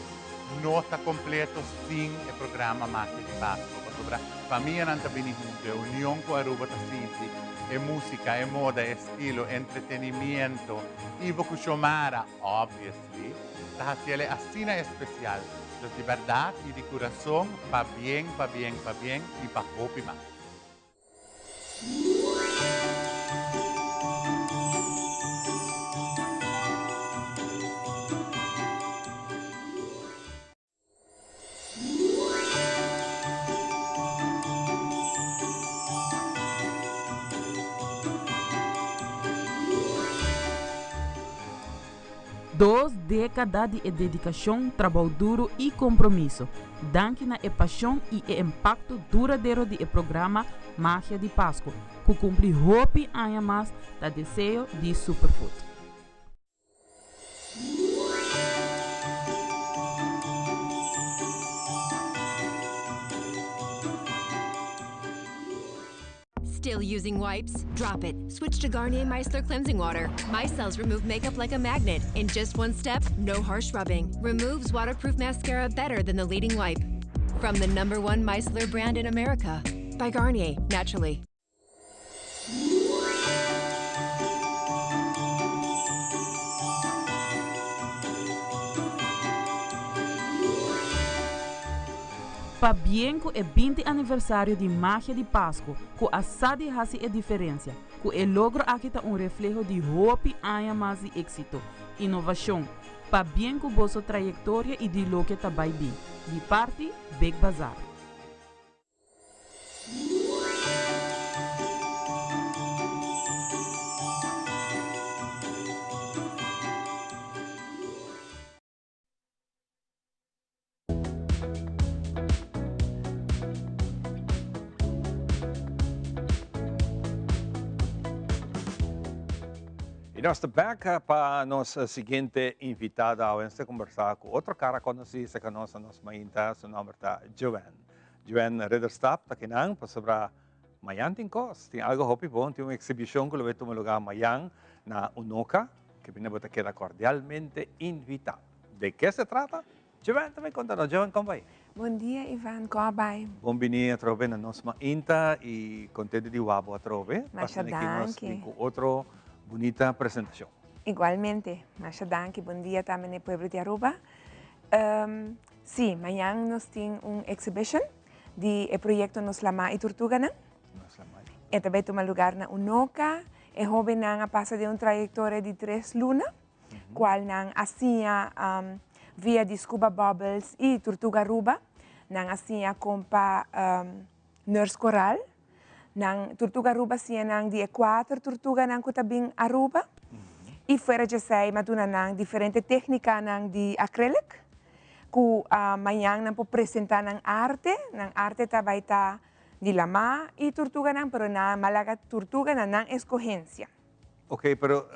no ta completo sin e programa Magia di Pasco, pasobra famianan ta bini hunto, e union cu Aruba ta sinti, e musica, e moda, e estilo, entretenimiento, Ivo cu Xiomara, obviously, ta haciele asina especial. Dus di berdad y di curason, pabien, pabien, pabien y pa hopi mas. Dos dékada di e dedikashon, trabou duru i kompromiso. Danki na e pashon i e impakto duradero di e programa Magia di Pasco, ku kumpli hopi aña mas ta deseo di Superfood. Still using wipes? Drop it. Switch to Garnier Micellar Cleansing Water. Micelles remove makeup like a magnet. In just one step, no harsh rubbing. Removes waterproof mascara better than the leading wipe. From the number one micellar brand in America. By Garnier, naturally. Pabien cu e 20 aniversario di Magia di Pasco, cu a sa di haci e diferencia, cu e logro aki ta un refleho di hopi aña mas di exito, innovacion, pabien cu boso trayectoria y di loke ta bay bin. Di parti Big Bazaar. Y nos ta back pa nos siguiente invitada. Awe nos ta conversa cu otro cara conoci cerca nos na nos mainta. Su nomber ta Joanne. Joanne Ridderstap ta kinan pasobra mayan tin cos. Tin algo hopi bon. Tin un exhibicion cu lo bay tuma lugar mayan na Unoca. Ke bini bo ta keda cordialmente invita. De ke se trata? Joanne ta bay conta nos. Joanne, con bay? Bon dia Ivan, con a bay? Bon bini atrobe na nos mainta y contento di wak bo atrobe. Masha Pasobra aki nos danki. bin cu otro bunita presentacion. Igualmente, masha danki. Bon dia tambe na e pueblo di Aruba. Si, mañan nos tin un exhibition di e proyecto Nos Lama y Tortuganan. Nos Lama y Tortuganan. E ta bay tuma lugar na Unoca. E hobennan a pasa den un trayectoria di tres luna. Cual nan a siña via di Scuba Bubbles y Tortuga Aruba. Nan a siña con pa nurse coral. Nan Tortuga Aruba siña nan di e cuater tortuganan cu ta bin Aruba. Y fuera djesey m'a duna nan diferente tecnicanan di acrylic cu mañan nan por presenta nan arte. Nan arte ta bay ta di lama y tortuganan, pero nan a laga tortuga na nan escogencia. Ok, pero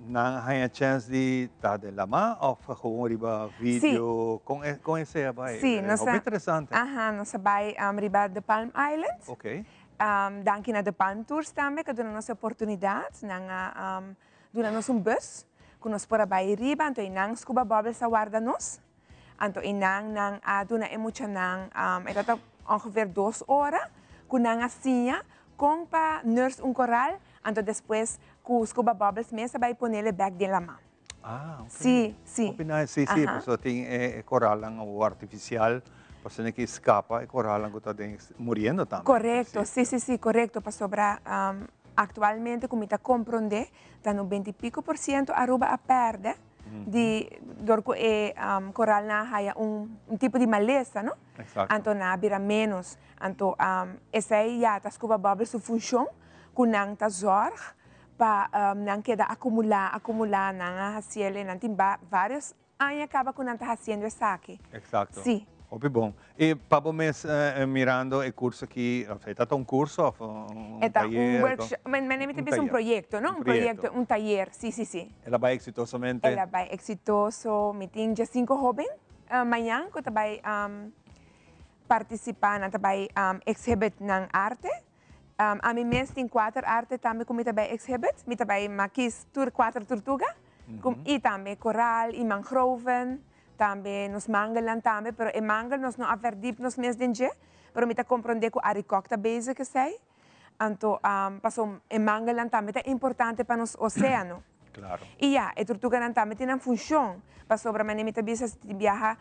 nan a haña chèns di ta den lamá òf gewoon riba video? Kon e kon esei a bai? Sí, nos Hopi a interesante. Aha, nos a bai riba The Palm Island. Ok. Danki na The Palm Tours tambe ku a duna nos e oportunidat. Nan a duna nos un bus ku nos por a bai riba, anto einan Scuba Bubbles a warda nos. Anto einan nan a duna e muchanan, e tabata ongeveer dos ora ku nan a siña Kon pa nurse un koral, anto despues ku scuba bubbles mes a bai ponele bek den lama. Ah, ok. Sí, sí. Hopi nice. Sí, sí, Aha. pasobra tin e koralnan awor artifisial, pasobra ku skapa e koralnan ku ta den muriendo tambe. Korekto, sí, sí, sí, korekto, pasobra aktualmente ku mi ta komprondé ta nobenta i piko por siento Aruba a pèrdè di dor ku e koralnan a haya un tipo di malesa, no? Exacto. Anto nan a bira ménos. Anto esei ya ta Scuba Bubble su funshon ku nan ta zòrg pa nan keda akumulá, akumulá, nan a hasiel e nan tin vários aña kaba ku nan ta hasiendo esaki. Exacto. Sí. Hopi bon. I pa bo mes mirando e kurso aki, of e ta ta un kurso of un E ta un tayer? workshop, men mi ta bisa un proyekto, no? Un Un proyekto, un tayer, sí, sí, sí. El a bai eksitosamente? El a bai eksitoso. Mi tin diesinko hóben mañan ku ta bai Partisipá, nan ta bai exhibit nan arte. Ami mes tin kuater arte tambe ku mi ta bai exhibit. Mi ta bai makis tur kuater turtuga i tambe koral i mangroven. Tambe nos mangelnan tambe, pero e mangel nos no a verdiep nos mes den dje, pero mi ta comprende cu Arikok ta bezig esey. Anto, paso e mangelnan tambe ta importante pa nos oceano. Y ya, e tortuganan tambe tin nan funcion, pasobra mane mi ta bisa si tin biaha,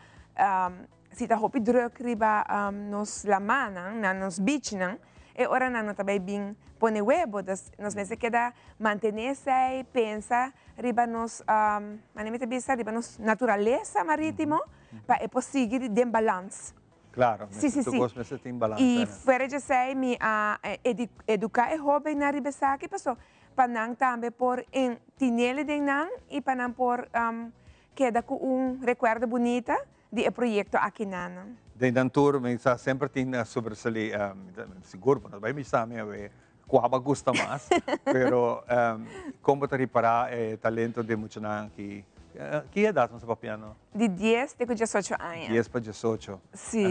si ta hopi druk riba nos lamanan, na nos beachnan, e ora nan no ta bay bin pone webo, dus nos mester keda mantene esey, pensa riba nos, mane mi ta bisa, riba nos naturalesa maritimo, pa e por sigui den balans. Claro, Sí, sí, tur sí. cos mester tin balans Y ahí. fuera di esey mi a educa e hobennan riba esaki, paso pa nan tambe por tinele den nan y pa nan por keda cu un recuerdo bunita di e proyecto aki nan. Den nan tur mi sa semper tin sobresalí, sigur bo no ta bay misa mi awe cua bo a gusta mas, pero con bo ta ripara e talento di muchanan aki? Ki edad nos ta papiando? Di dies te cu diesocho aña. Dies pa diesocho. Si.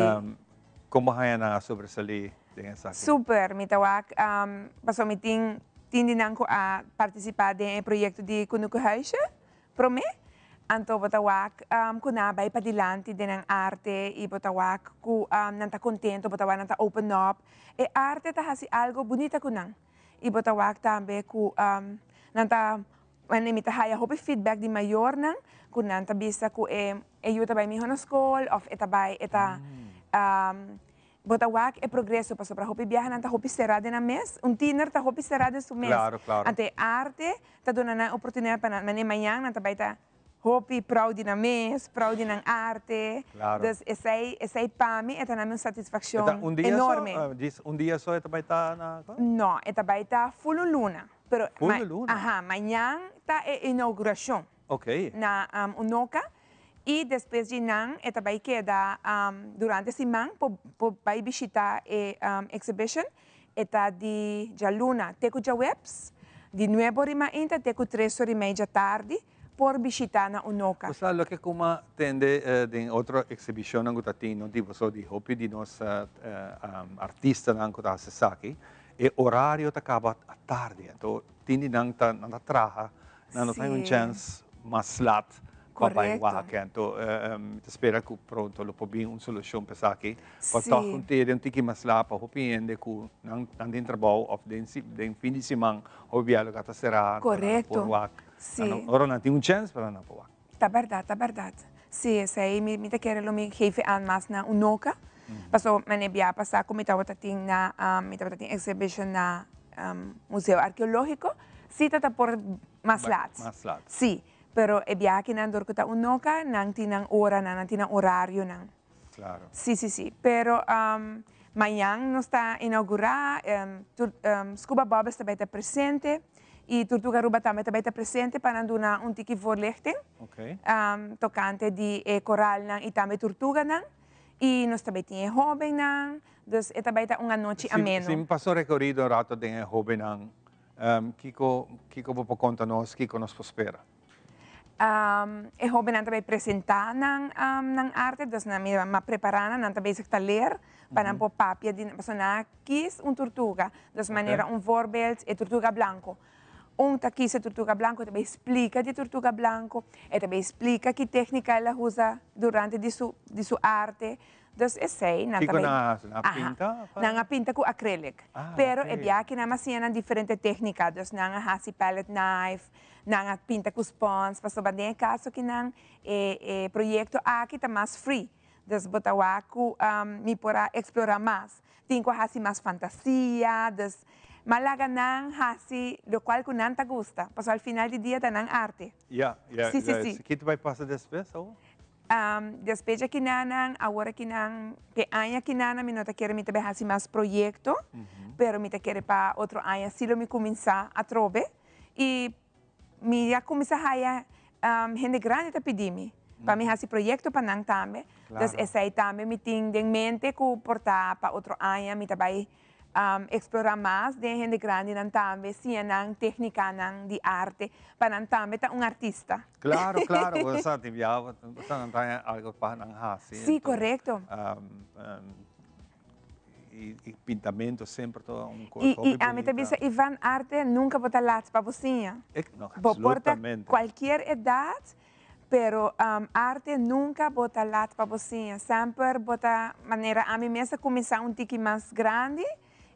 Con bo haña nan a sobresalí den esaki? Super, mi ta wak, pasobra mi tin tin di nan cu a participa den e proyecto di Kunuku Huisje. Promé, anto bo ta wak ku nan a bai padilanti den nan arte i bo ta wak ku nan ta kontento, bo ta wak nan ta open up. E arte ta hasi algo bunita ku nan. I bo ta wak tambe ku nan ta, wanneer mi ta haya hopi feedback di mayornan ku nan ta bisa ku e e yu ta bai miho na skol òf e ta bai e ta Bo ta wak e progreso pasobra hopi biaha nan ta hopi será den nan mes, un tiener ta hopi será den su mes. Claro, claro. Anto e arte ta duna nan e oportunidad pa nan, manera mañan nan ta bai ta hopi proud di nan mes, proud di nan arte. Claro. Dus esei, esei pa mi e ta na mi un satisfaccion E ta un dia so, enorme. djis un dia so e ta bai ta na? No, e ta bai ta full un luna. Pero Full un luna? Aha, mañan ta e inauguracion. Ok. Na Unoca. Y despues di nan e ta bay keda durante siman por bay bishita e exhibition. E ta di djaluna te cu djaweps, di nuebe ora y mainta te cu tres ora y media djatardi por bishita na Unoca. Bo sa loke cu m'a tende den otro exhibicionnan cu ta tin, no di boso, di hopi di nos artistanan cu ta haci esaki, e horario ta caba atardi, anto tin di nan ta nan ta traha Nan no ta un chèns mas lat pa bai wak. Anto mi ta spera ku pronto lo por bin un solushon pa esaki. Pa tòg un tede un tiki mas lat pa hopi hende ku nan tin trabou òf den fin di siman hopi bia lo ta será anto nan no por wak. Ora nan tin un chèns pero nan no por wak. Ta bèrdat, ta bèrdat. Sí, esei mi ta kere lo mi geef aan mas na Unoca. Pasobra mane bia pasá ku mi tabata tin na mi tabata tin exhibition na Museo Arkeológiko, sí ta ta por mas lat. Mas lat. Sí, pero e bia akinan dor ku ta Unoca nan tin nan oranan, nan tin nan orarionan. Claro. Sí, sí, sí. Pero mañan nos ta inaugurá, tur Scuba Bubbles ta bay ta presente y Tortuga Aruba tambe ta bay ta presente pa nan duna un tiki voorlichting tocante di e coralnan y tambe tortuganan. Y nos ta bay tin e hobennan, dus e ta bay ta un anochi ameno. Si mi pasa un recorido un rato den e hobennan, kico kico bo por conta nos, kico nos por spera? E hobennan ta bay presenta nan nan arte, dus nan mi a prepara nan, nan ta bezig ta leer pa nan por papia di, pasobra nan a kies un turtuga, dus manera un voorbeeld e turtuga blanco. Un ta kies e turtuga blanco, e ta bay splica di e turtuga blanco, e ta bay splica ki tecnica el a usa durante di su di su arte, dus esey nan ta Kico bay, nan a haci? Nan a aha, pinta? nan a pinta cu acrylic, pero e biaha nan a siña nan diferente tecnica, dus nan a haci palette knife, Nan a pinta ku spons pasobra den e kaso ki nan e e proyekto aki ta mas free. Dus bo ta wak ku mi por a eksplorá mas. Tin ku hasi mas fantasia, dus m'a laga nan hasi lokual ku nan ta gusta, pasobra al final di dia ta nan arte. Ya, ya, Sí, sí, sí. Ki ta bai pasa despues awor? Despues dje kinanan, awor akinan, p'e aña kinanan mi no ta kere mi ta bai hasi mas proyekto, pero mi ta kere pa otro aña si lo mi kuminsá atrobe. I mi a kuminsá haya hende grandi ta pidi mi pa mi hasi proyekto pa nan tambe. Dus esei tambe mi tin den mente ku por ta pa otro aña mi ta bai Explora mas den hende grandinan tambe, siña nan tecnicanan di arte, pa nan tambe ta un artista. Claro, claro, bo sa tin bia bo sa nan ta algo pa nan haci. Sí, correcto. Y pintamento semper ta un cos Y, hopi y ami ta bunita. bisa Ivan, arte nunca bo ta laat pa bo siña. No, Bo por ta absolutamente. cualkier edad. Pero arte nunca bo ta lat pa bo siña. Semper bo ta manera ami mes a cuminsa un tiki mas grandi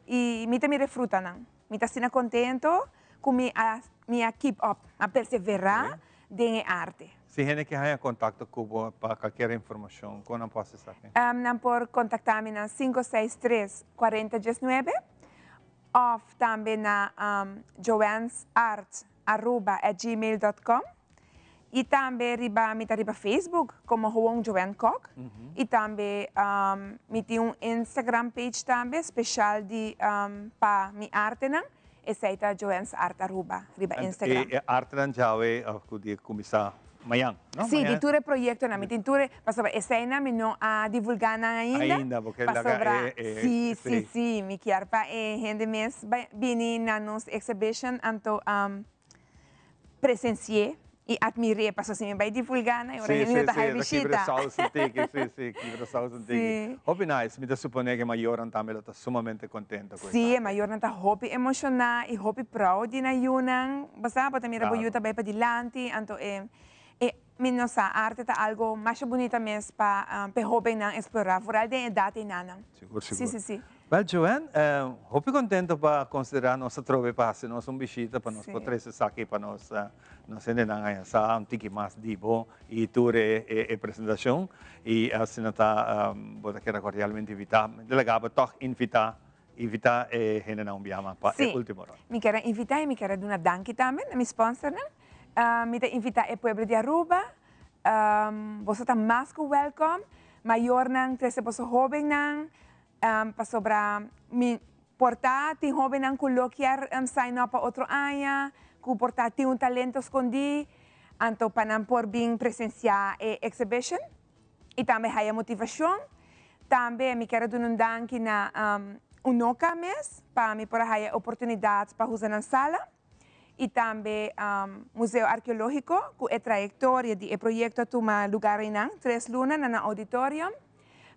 y mi ta mira e frutanan. Mi ta asina contento cu mi a mi a keep up, a persevera den e arte. Si hende ke haña contacto cu bo pa cualkier informacion, con nan por haci esaki? Nan por contacta mi na 563 40 19 of tambe na joannesart aruba at gmail dot com y tambe riba mi ta riba Facebook como gewoon Joanne Kok y tambe mi tin un Instagram page tambe special di pa mi artenan esey ta Joanne's Art Aruba riba Instagram. E artenan djawe of cu di cuminsa mañan no? Si di tur e proyectonan mi tin tur e pasobra eseynan mi no a divulga nan ainda Ainda bo ke laga pasobra e si si si mi kier pa e hende mes bai bini na nos exhibition anto presencié y admiré pasobra si mi bai divulga nan e ora hende no ta haña bishita. Si, si, si, ta kibra saus un tiki, si, si, kibra saus un tiki. Hopi nice, mi ta supone ku e mayornan tambe lo ta sumamente contento ku esaki. Si, e mayornan ta hopi emociona y hopi proud di nan yunan, bo sa, bo ta mira bo yu ta bai padilanti, anto e, e, mi no sa, arte ta algo masha bunita mes pa pa e hobennan explora, vooral den edad einanan. Sigur, sigur. Si, si, si. Wel Joanne, hopi contento pa considera nos atrobe pa haci nos un bishita pa nos por trece esaki pa nos nos hendenan haya sa un tiki mas di bo y tur e e presentacion y asina ta bo ta keda cordialmente invita. Mi ta laga bo tog invita invita e hendenan un biaha mas pa e ultimo ronda. Mi kier a invita y mi kier a duna danki tambe na mi sponsornan. Mi ta invita e pueblo di Aruba, boso ta mas cu welcome, mayornan trece boso hobennan, Pasobra mi por ta tin hóbennan ku lo kier sign up pa otro aña, ku por ta tin un talento skondí, anto pa nan por bin presensiá e exhibition i tambe haya motivashon. Tambe mi kier a duna un danki na Unoca mes pa mi por a haya e oportunidat pa usa nan sala i tambe Museo Arkeológiko ku e trayektoria di e proyekto a tuma lugar einan tres luna na nan auditorium.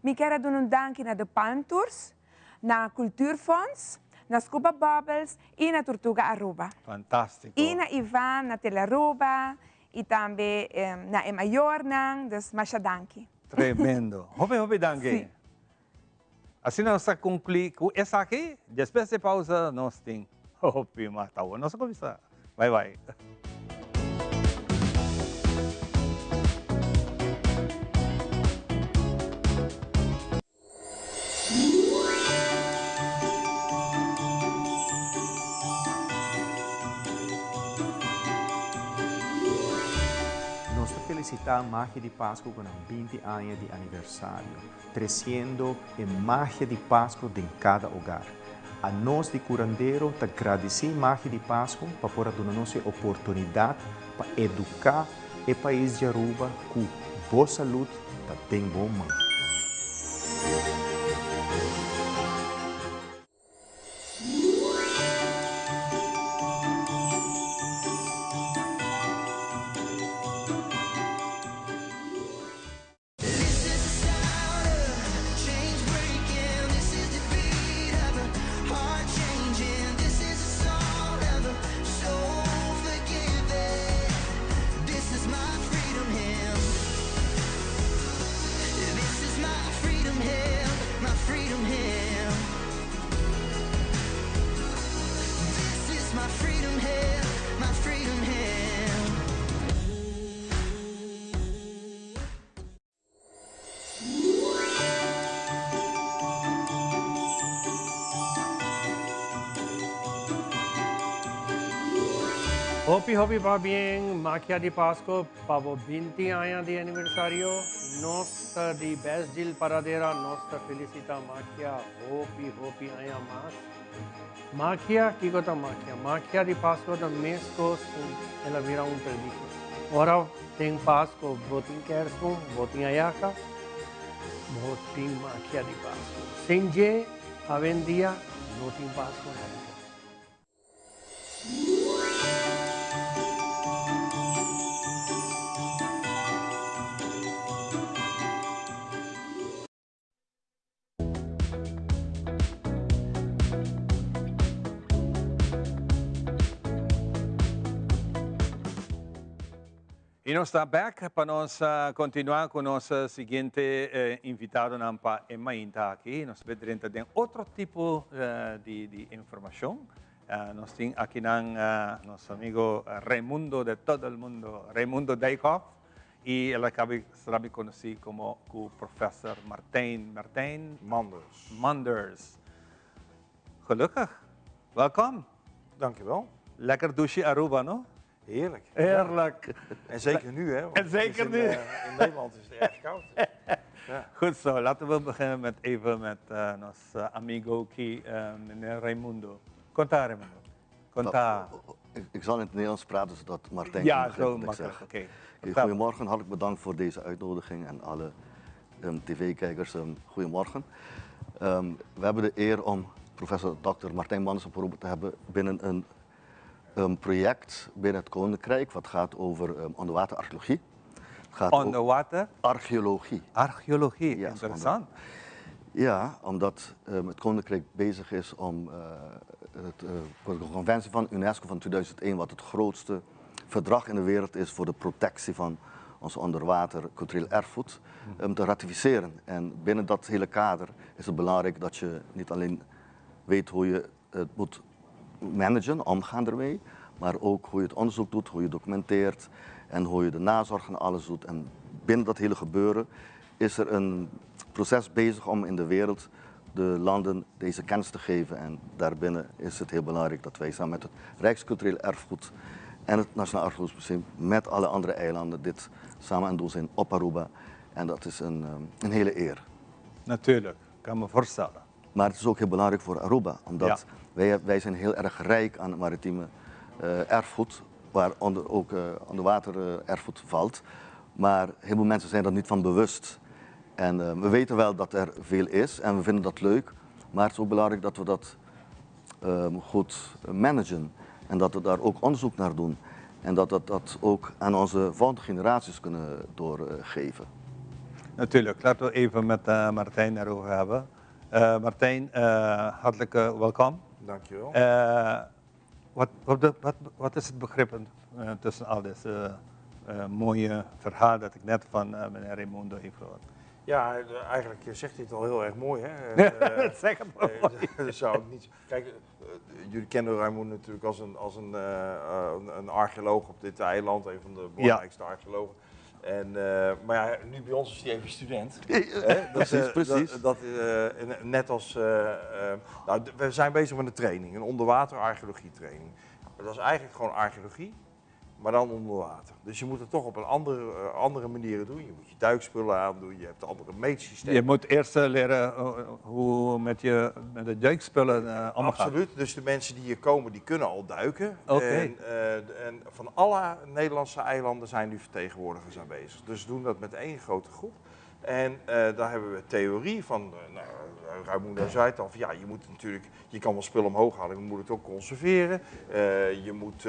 Mi kier a duna un danki na De Palm Tours, na Cultuurfonds, na Scuba Bubbles y na Tortuga Aruba. Fantástico. Y na Ivan, na Telearuba y tambe na e mayornan, dus masha danki. Tremendo. Hopi hopi danki. Sí. Asina nos ta conclui cu esaki, despues di pausa nos tin hopi mas. Ta bon, nos a cuminsa. Bye bye. Nos ta felicita Magia di Pascu cu nan 20 aña di aniversario, treciendo e magia di Pascu den cada hogar. Anos di Curandero ta gradici Magia di Pascu pa por a duna nos e oportunidad pa educa e pais di Aruba cu bo salud ta den bo man. Hopi hopi pabien Magia di Pasco pa bo 20 aña di aniversario. Nos ta di Best Deal Paradera, nos ta felicita Magia hopi hopi aña mas. Magia, kiko ta magia? Magia di Pasco ta mescos cu el a bira un tradicion. Ora tin Pasco, bo tin kerstboom, bo tin ayaca, bo tin magia di Pasco. Sin dje, awendia no tin Pasco na Aruba. I nos ta bek pa nos kontinuá ku nos siguiente invitadonan pa e mainta aki. Nos ta drenta den otro tipo di informashon. Nos tin akinan nos amigo Raimundo de todo el mundo, Raimundo Dijkhoff, i el a kaba será mi konosí komo ku Professor Martijn, Martijn Manders. Manders. Gelukkig. Welkom. Dankjewel. Lekker dushi Aruba, no? Heerlijk. Heerlijk. En zeker nu, hè? Want En zeker in, nu. In Nederland is het erg koud. Ja. Goed zo, laten we beginnen met even met ons amigo ki, meneer Raimundo. Kon ta, Raimundo? Kon ta. Ik, ik zal in het Nederlands praten, zodat Martijn Ja, kan begrijpen zo wat ik makkelijk. zeg. Oké. Oké, goedemorgen, hartelijk bedankt voor deze uitnodiging en alle tv-kijkers, goedemorgen. We hebben de eer om professor Dr. Martijn Manders op Aruba te hebben binnen een project binnen het Koninkrijk, wat gaat over onderwaterarcheologie. Het gaat Onderwater? Archeologie. Archeologie, Ja, interessant. Ja, omdat het Koninkrijk bezig is om de conventie van UNESCO van 2001, wat het grootste verdrag in de wereld is voor de protectie van ons onderwater cultureel erfgoed, te ratificeren. En binnen dat hele kader is het belangrijk dat je niet alleen weet hoe je het moet managen, omgaan ermee, maar ook hoe je het onderzoek doet, hoe je documenteert en hoe je de nazorg en alles doet. En binnen dat hele gebeuren is er een proces bezig om in de wereld de landen deze kennis te geven. En daarbinnen is het heel belangrijk dat wij samen met het Rijkscultureel Erfgoed en het Nationaal Archeologisch Museum met alle andere eilanden dit samen aan het doen zijn op Aruba. En dat is een hele eer. Natuurlijk, kan me voorstellen. Maar het is ook heel belangrijk voor Aruba, omdat wij zijn heel erg rijk aan maritieme erfgoed, waaronder ook onderwater erfgoed valt. Maar heel veel mensen zijn daar niet van bewust. En we weten wel dat er veel is en we vinden dat leuk, maar het is ook belangrijk dat we dat goed managen en dat we daar ook onderzoek naar doen. En dat we dat ook aan onze volgende generaties kunnen doorgeven. Natuurlijk, laten we even met Martijn daarover hebben. Martijn, hartelijk welkom. Dankjewel. Wat is het begrip tussen al deze mooie verhaal dat ik net van meneer Raimundo heb gehoord? Ja, eigenlijk zegt hij het al heel erg mooi, hè? Dat zeg het maar mooi. Dat zou ik niet. Kijk, jullie kennen Raimundo natuurlijk als een archeoloog op dit eiland, een van de belangrijkste archeologen. Maar ja, nu bij ons is hij even student. Hè? Dat, dat en net als nou, we zijn bezig met een training, een onderwaterarcheologie training. Dat is eigenlijk gewoon archeologie, maar dan onder water. Dus je moet het toch op een andere manier doen. Je moet je duikspullen aandoen, je hebt andere meetsystemen. Je moet eerst leren hoe met de duikspullen omgaan. Absoluut, dus de mensen die hier komen, die kunnen al duiken. En van alle Nederlandse eilanden zijn nu vertegenwoordigers aanwezig. Dus we doen dat met één grote groep. En daar hebben we theorie van, nou, Raimundo zei het al, van, ja, je moet natuurlijk, je kan wel spullen omhoog halen, maar je moet het ook conserveren. Je moet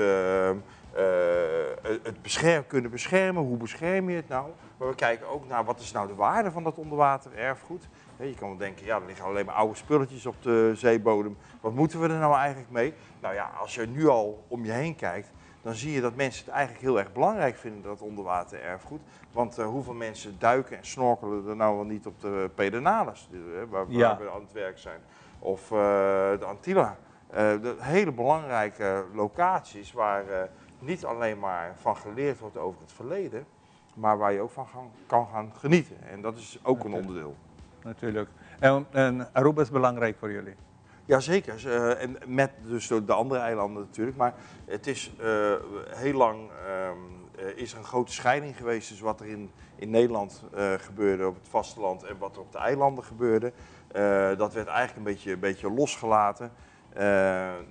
het kunnen beschermen. Hoe bescherm je het nou? Maar we kijken ook naar wat is nou de waarde van dat onderwatererfgoed. Je kan wel denken, ja, er liggen alleen maar oude spulletjes op de zeebodem. Wat moeten we er nou eigenlijk mee? Als je nu al om je heen kijkt, dan zie je dat mensen het eigenlijk heel erg belangrijk vinden, dat onderwatererfgoed. Want hoeveel mensen duiken en snorkelen er nou wel niet op de Pedernales, waar we aan het werk zijn. Of de Antilla. De hele belangrijke locaties waar niet alleen maar van geleerd wordt over het verleden, maar waar je ook van kan gaan genieten. En dat is ook een onderdeel. Natuurlijk. En Aruba is belangrijk voor jullie? Jazeker. En met dus de andere eilanden natuurlijk. Maar het is heel lang is er een grote scheiding geweest tussen wat er in Nederland gebeurde op het vasteland en wat er op de eilanden gebeurde. Dat werd eigenlijk een beetje losgelaten. Je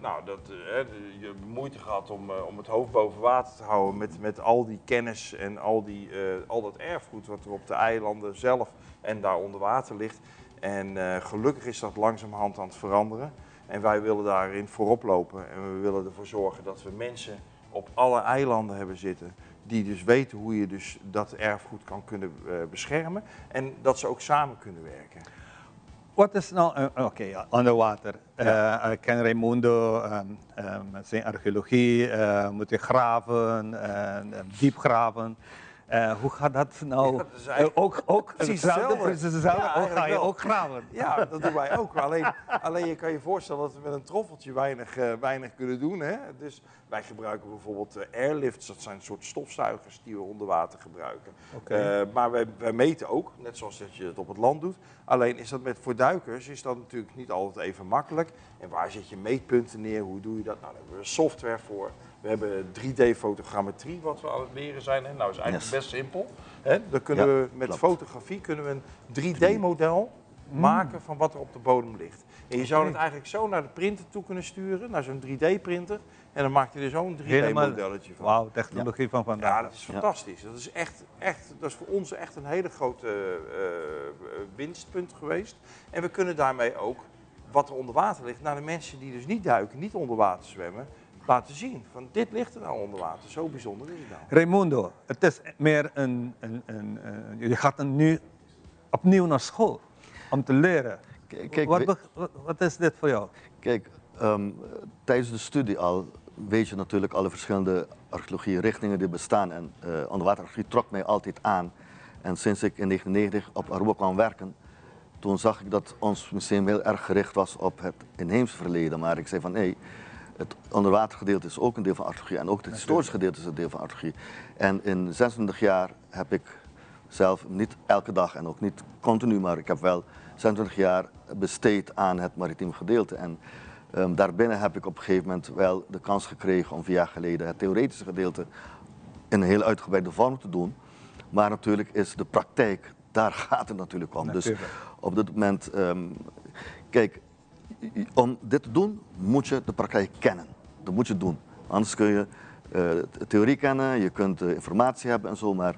hebt moeite gehad om het hoofd boven water te houden met al die kennis en al dat erfgoed wat er op de eilanden zelf en daar onder water ligt. En gelukkig is dat langzamerhand aan het veranderen. En wij willen daarin voorop lopen. En we willen ervoor zorgen dat we mensen op alle eilanden hebben zitten. Die dus weten hoe je dus dat erfgoed kan kunnen beschermen. En dat ze ook samen kunnen werken. Wat is nou, oké, onderwater. Ik ken Raimundo, zijn archeologie, moet je graven, diep graven. Hoe gaat dat nou? Ja, dat is eigenlijk Ook precies hetzelfde, hetzelfde. precies hetzelfde. Ja, Ook ga eigenlijk je wel. ook graven? Ja, dat doen wij ook. Alleen je kan je voorstellen dat we met een troffeltje weinig kunnen doen. Hè? Dus wij gebruiken bijvoorbeeld airlifts. Dat zijn een soort stofzuigers die we onder water gebruiken. Maar wij meten ook, net zoals dat je het op het land doet. Alleen is dat voor duikers is dat natuurlijk niet altijd even makkelijk. En waar zet je meetpunten neer? Hoe doe je dat? Daar hebben we software voor. We hebben 3D-fotogrammetrie, wat we aan het leren zijn. Hè? Nou, is eigenlijk best simpel. Hè? Dan kunnen we met fotografie kunnen we een 3D-model maken van wat er op de bodem ligt. En je zou het eigenlijk zo naar de printer toe kunnen sturen, naar zo'n 3D-printer. En dan maakt hij er zo'n 3D-modelletje van. Wauw, technologie van vandaag. Ja, dat is fantastisch. Dat is voor ons echt een hele grote winstpunt geweest. En we kunnen daarmee ook wat er onder water ligt, naar de mensen die dus niet duiken, niet onder water zwemmen, laten zien. Van dit ligt er nou onder water, zo bijzonder is het nou. Raimundo, het is meer een, een, een, een, je gaat nu opnieuw naar school om te leren. Wat is dit voor jou? Tijdens de studie al weet je natuurlijk alle verschillende archeologie-richtingen die bestaan. En onderwaterarcheologie trok mij altijd aan. En sinds ik in 1990 op Aruba kwam werken, toen zag ik dat ons museum heel erg gericht was op het inheemse verleden. Maar ik zei van nee, het onderwatergedeelte is ook een deel van archeologie en ook het historisch gedeelte is een deel van archeologie. En in 26 jaar heb ik zelf, niet elke dag en ook niet continu, maar ik heb wel 26 jaar besteed aan het maritiem gedeelte. En daarbinnen heb ik op een gegeven moment wel de kans gekregen om 4 jaar geleden het theoretische gedeelte in een heel uitgebreide vorm te doen. Maar natuurlijk is de praktijk, daar gaat het natuurlijk om. Dus op dit moment, om dit te doen moet je de praktijk kennen. Dat moet je doen. Anders kun je de theorie kennen, je kunt de informatie hebben, maar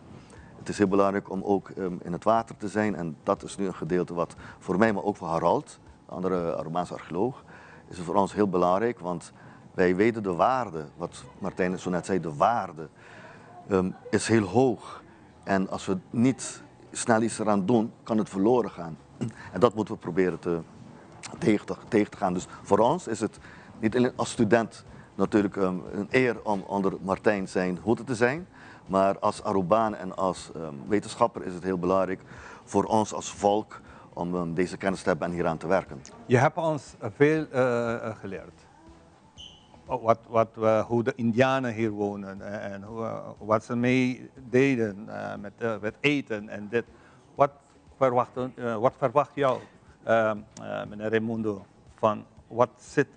het is heel belangrijk om ook in het water te zijn. En dat is nu een gedeelte wat voor mij, maar ook voor Harald, de andere Arubaanse archeoloog, is het voor ons heel belangrijk, want wij weten de waarde, wat Martijn zo net zei, de waarde is heel hoog. En als we niet snel iets eraan doen, kan het verloren gaan. En dat moeten we proberen tegen te gaan. Dus voor ons is het niet alleen als student natuurlijk een eer om onder Martijn zijn hoede te zijn, maar als Arubaan en als wetenschapper is het heel belangrijk voor ons als volk om deze kennis te hebben en hieraan te werken. Je hebt ons veel geleerd. Hoe de Indianen hier wonen en wat ze mee deden met eten en dit. Wat verwacht jou, meneer Raimundo, van wat zit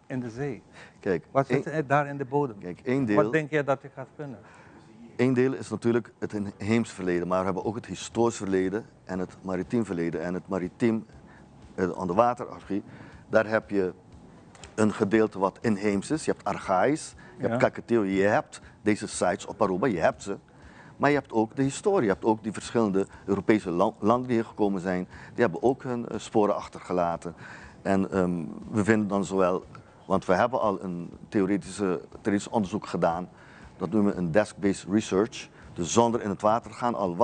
in de zee? Wat zit er daar in de bodem? Wat denk je dat je gaat vinden? Eén deel is natuurlijk het inheems verleden, maar we hebben ook het historisch verleden en het maritiem verleden. En het maritiem, het onderwaterarcheologie, daar heb je een gedeelte wat inheems is. Je hebt archaïs, je hebt Caiquetio, je hebt deze sites op Aruba, je hebt ze. Maar je hebt ook de historie, je hebt ook die verschillende Europese landen die hier gekomen zijn. Die hebben ook hun sporen achtergelaten. En we vinden dan zowel, want we hebben al een theoretisch onderzoek gedaan. Dat noemen we een desk-based research. Dus zonder in het water te gaan, al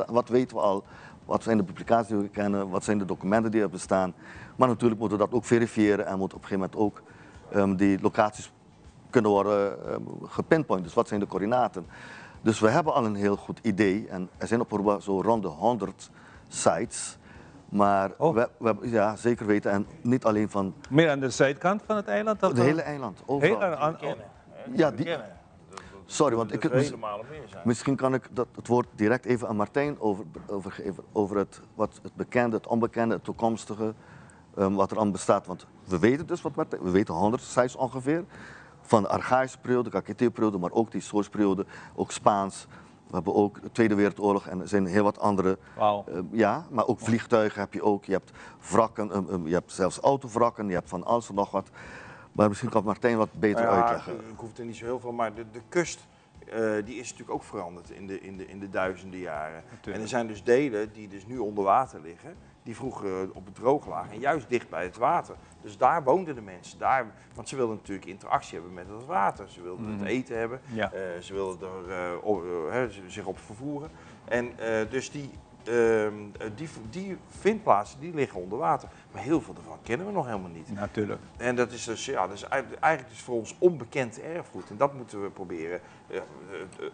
wat weten we al, wat zijn de publicaties die we kennen, wat zijn de documenten die er bestaan. Maar natuurlijk moeten we dat ook verifiëren en moet op een gegeven moment ook die locaties kunnen worden gepinpoint. Dus wat zijn de coördinaten? Dus we hebben al een heel goed idee en er zijn op Aruba zo rond de 100 sites. Maar we hebben, ja, zeker weten en niet alleen van... Meer aan de zuidkant van het eiland? Of Het hele eiland, overal. Heel aan, Die kennen, hè? Ja, Die die kennen. Sorry, want Dat ik er vele malen meer zijn. misschien kan ik het woord direct even aan Martijn overgeven. Over het bekende, het onbekende, het toekomstige, wat er aan bestaat. Want we weten dus wat Martijn, we weten 100 sites ongeveer. Van de archaïsche periode, de Caiquetio-periode, maar ook de historische periode, ook Spaans. We hebben ook de Tweede Wereldoorlog en er zijn heel wat andere. Ja, maar ook vliegtuigen heb je ook. Je hebt wrakken, je hebt zelfs autovrakken, je hebt van alles en nog wat. Maar misschien kan Martijn wat beter uitleggen. Ik hoef er niet zo heel veel, maar de kust die is natuurlijk ook veranderd in de duizenden jaren. En er zijn dus delen die dus nu onder water liggen, die vroeger op het droog lagen en juist dicht bij het water. Dus daar woonden de mensen, daar, want ze wilden natuurlijk interactie hebben met het water. Ze wilden het eten hebben, ze wilden er zich op vervoeren. En dus die die, die vindplaatsen die liggen onder water. Maar heel veel daarvan kennen we nog helemaal niet. Natuurlijk. En dat is dus, ja, dat is eigenlijk dus voor ons onbekend erfgoed. En dat moeten we proberen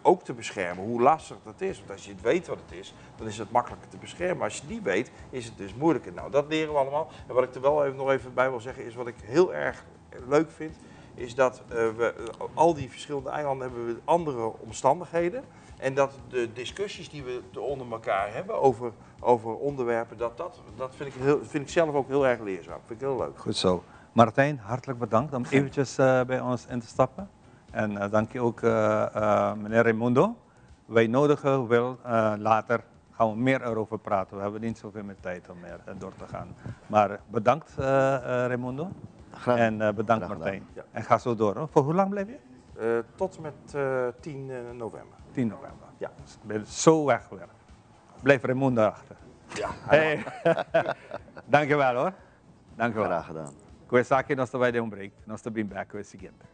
ook te beschermen, hoe lastig dat is. Want als je het weet wat het is, dan is het makkelijker te beschermen. Maar als je het niet weet, is het dus moeilijker. Nou, dat leren we allemaal. En wat ik er wel even, nog even bij wil zeggen, is wat ik heel erg leuk vind, is dat we al die verschillende eilanden hebben we andere omstandigheden. En dat de discussies die we onder elkaar hebben over, over onderwerpen, dat, dat, dat vind, ik heel, vind ik zelf ook heel erg leerzaam. Vind ik heel leuk. Goed zo. Martijn, hartelijk bedankt om eventjes bij ons in te stappen. En dank je ook, meneer Raimundo. Wij nodigen wel later, gaan we meer erover praten. We hebben niet zoveel meer tijd om meer door te gaan. Maar bedankt, Raimundo. Graag, en bedankt, graag Martijn. Ja. En ga zo door. Hoor. Voor hoe lang blijf je? Tot en met 10 november. 10 november. Ja. Dus ben je zo weg weer. Blijf Raimundo achter. Ja. Hey. Dankjewel hoor. Dankjewel. Graag gedaan. Cu esaki nos ta bay un break. Nos ta bin back cu e siguiente.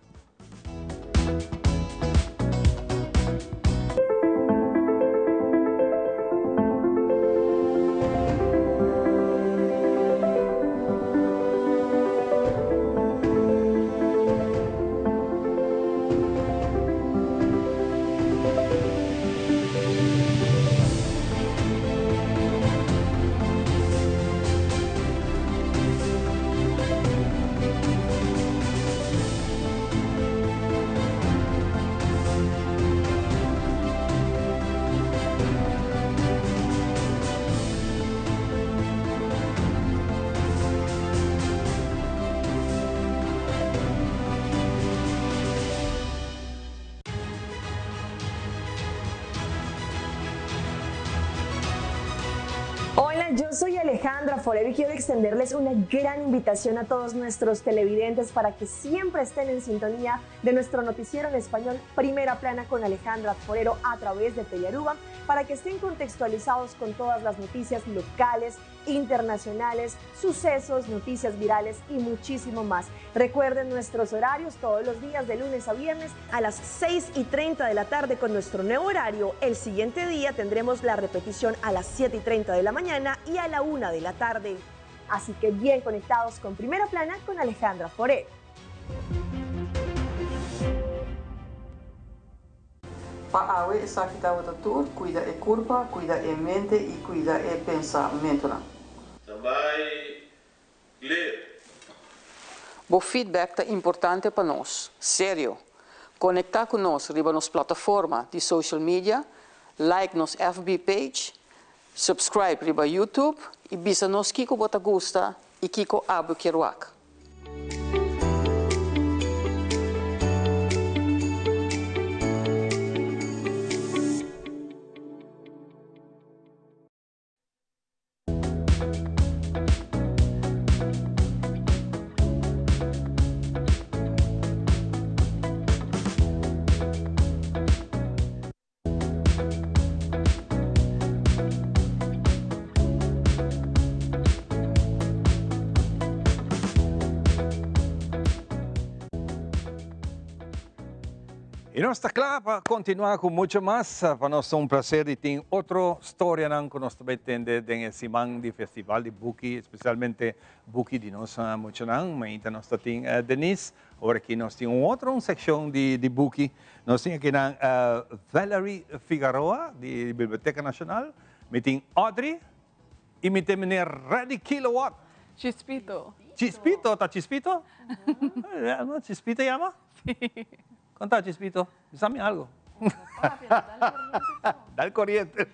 Hola, yo soy Alejandra Forero y quiero extenderles una gran invitación a todos nuestros televidentes para que siempre estén en sintonía de nuestro noticiero en español Primera Plana con Alejandra Forero a través de Telearuba, para que estén contextualizados con todas las noticias locales, internacionales, sucesos, noticias virales y muchísimo más. Recuerden nuestros horarios todos los días de lunes a viernes a las 6:30 de la tarde con nuestro nuevo horario. El siguiente día tendremos la repetición a las 7:30 de la mañana y a la 1 de la tarde. Así que bien conectados con Primera Plana con Alejandra Forero. Pa awe esaki tabata tur, cuida e curpa, cuida e mente y cuida e pensamentonan. Standby, clear. Bo feedback ta importante pa nos. Serio. Conecta cu nos riba nos plataforma di social media, like nos FB page, subscribe riba YouTube y bisa nos kico bo ta gusta y kico abo kier wak. Y nos ta cla pa continua cu mucho mas. Pa nos ta un placer di tin otro storianan cu nos ta bay tende den e siman di Festival di Buki, especialmente buki di nos muchanan. Mainta nos ta tin Denise. Ora aki nos tin un otro un seccion di di buki. Nos tin akinan Valerie Figaroa di Biblioteca Nacional. Mi tin Audrey y mi tin meneer Reddy Kilowatt. Chispito. Chispito, ta Chispito? Chispito yama? Si. Con ta Chispito? Bisa mi algo. Dal corriente.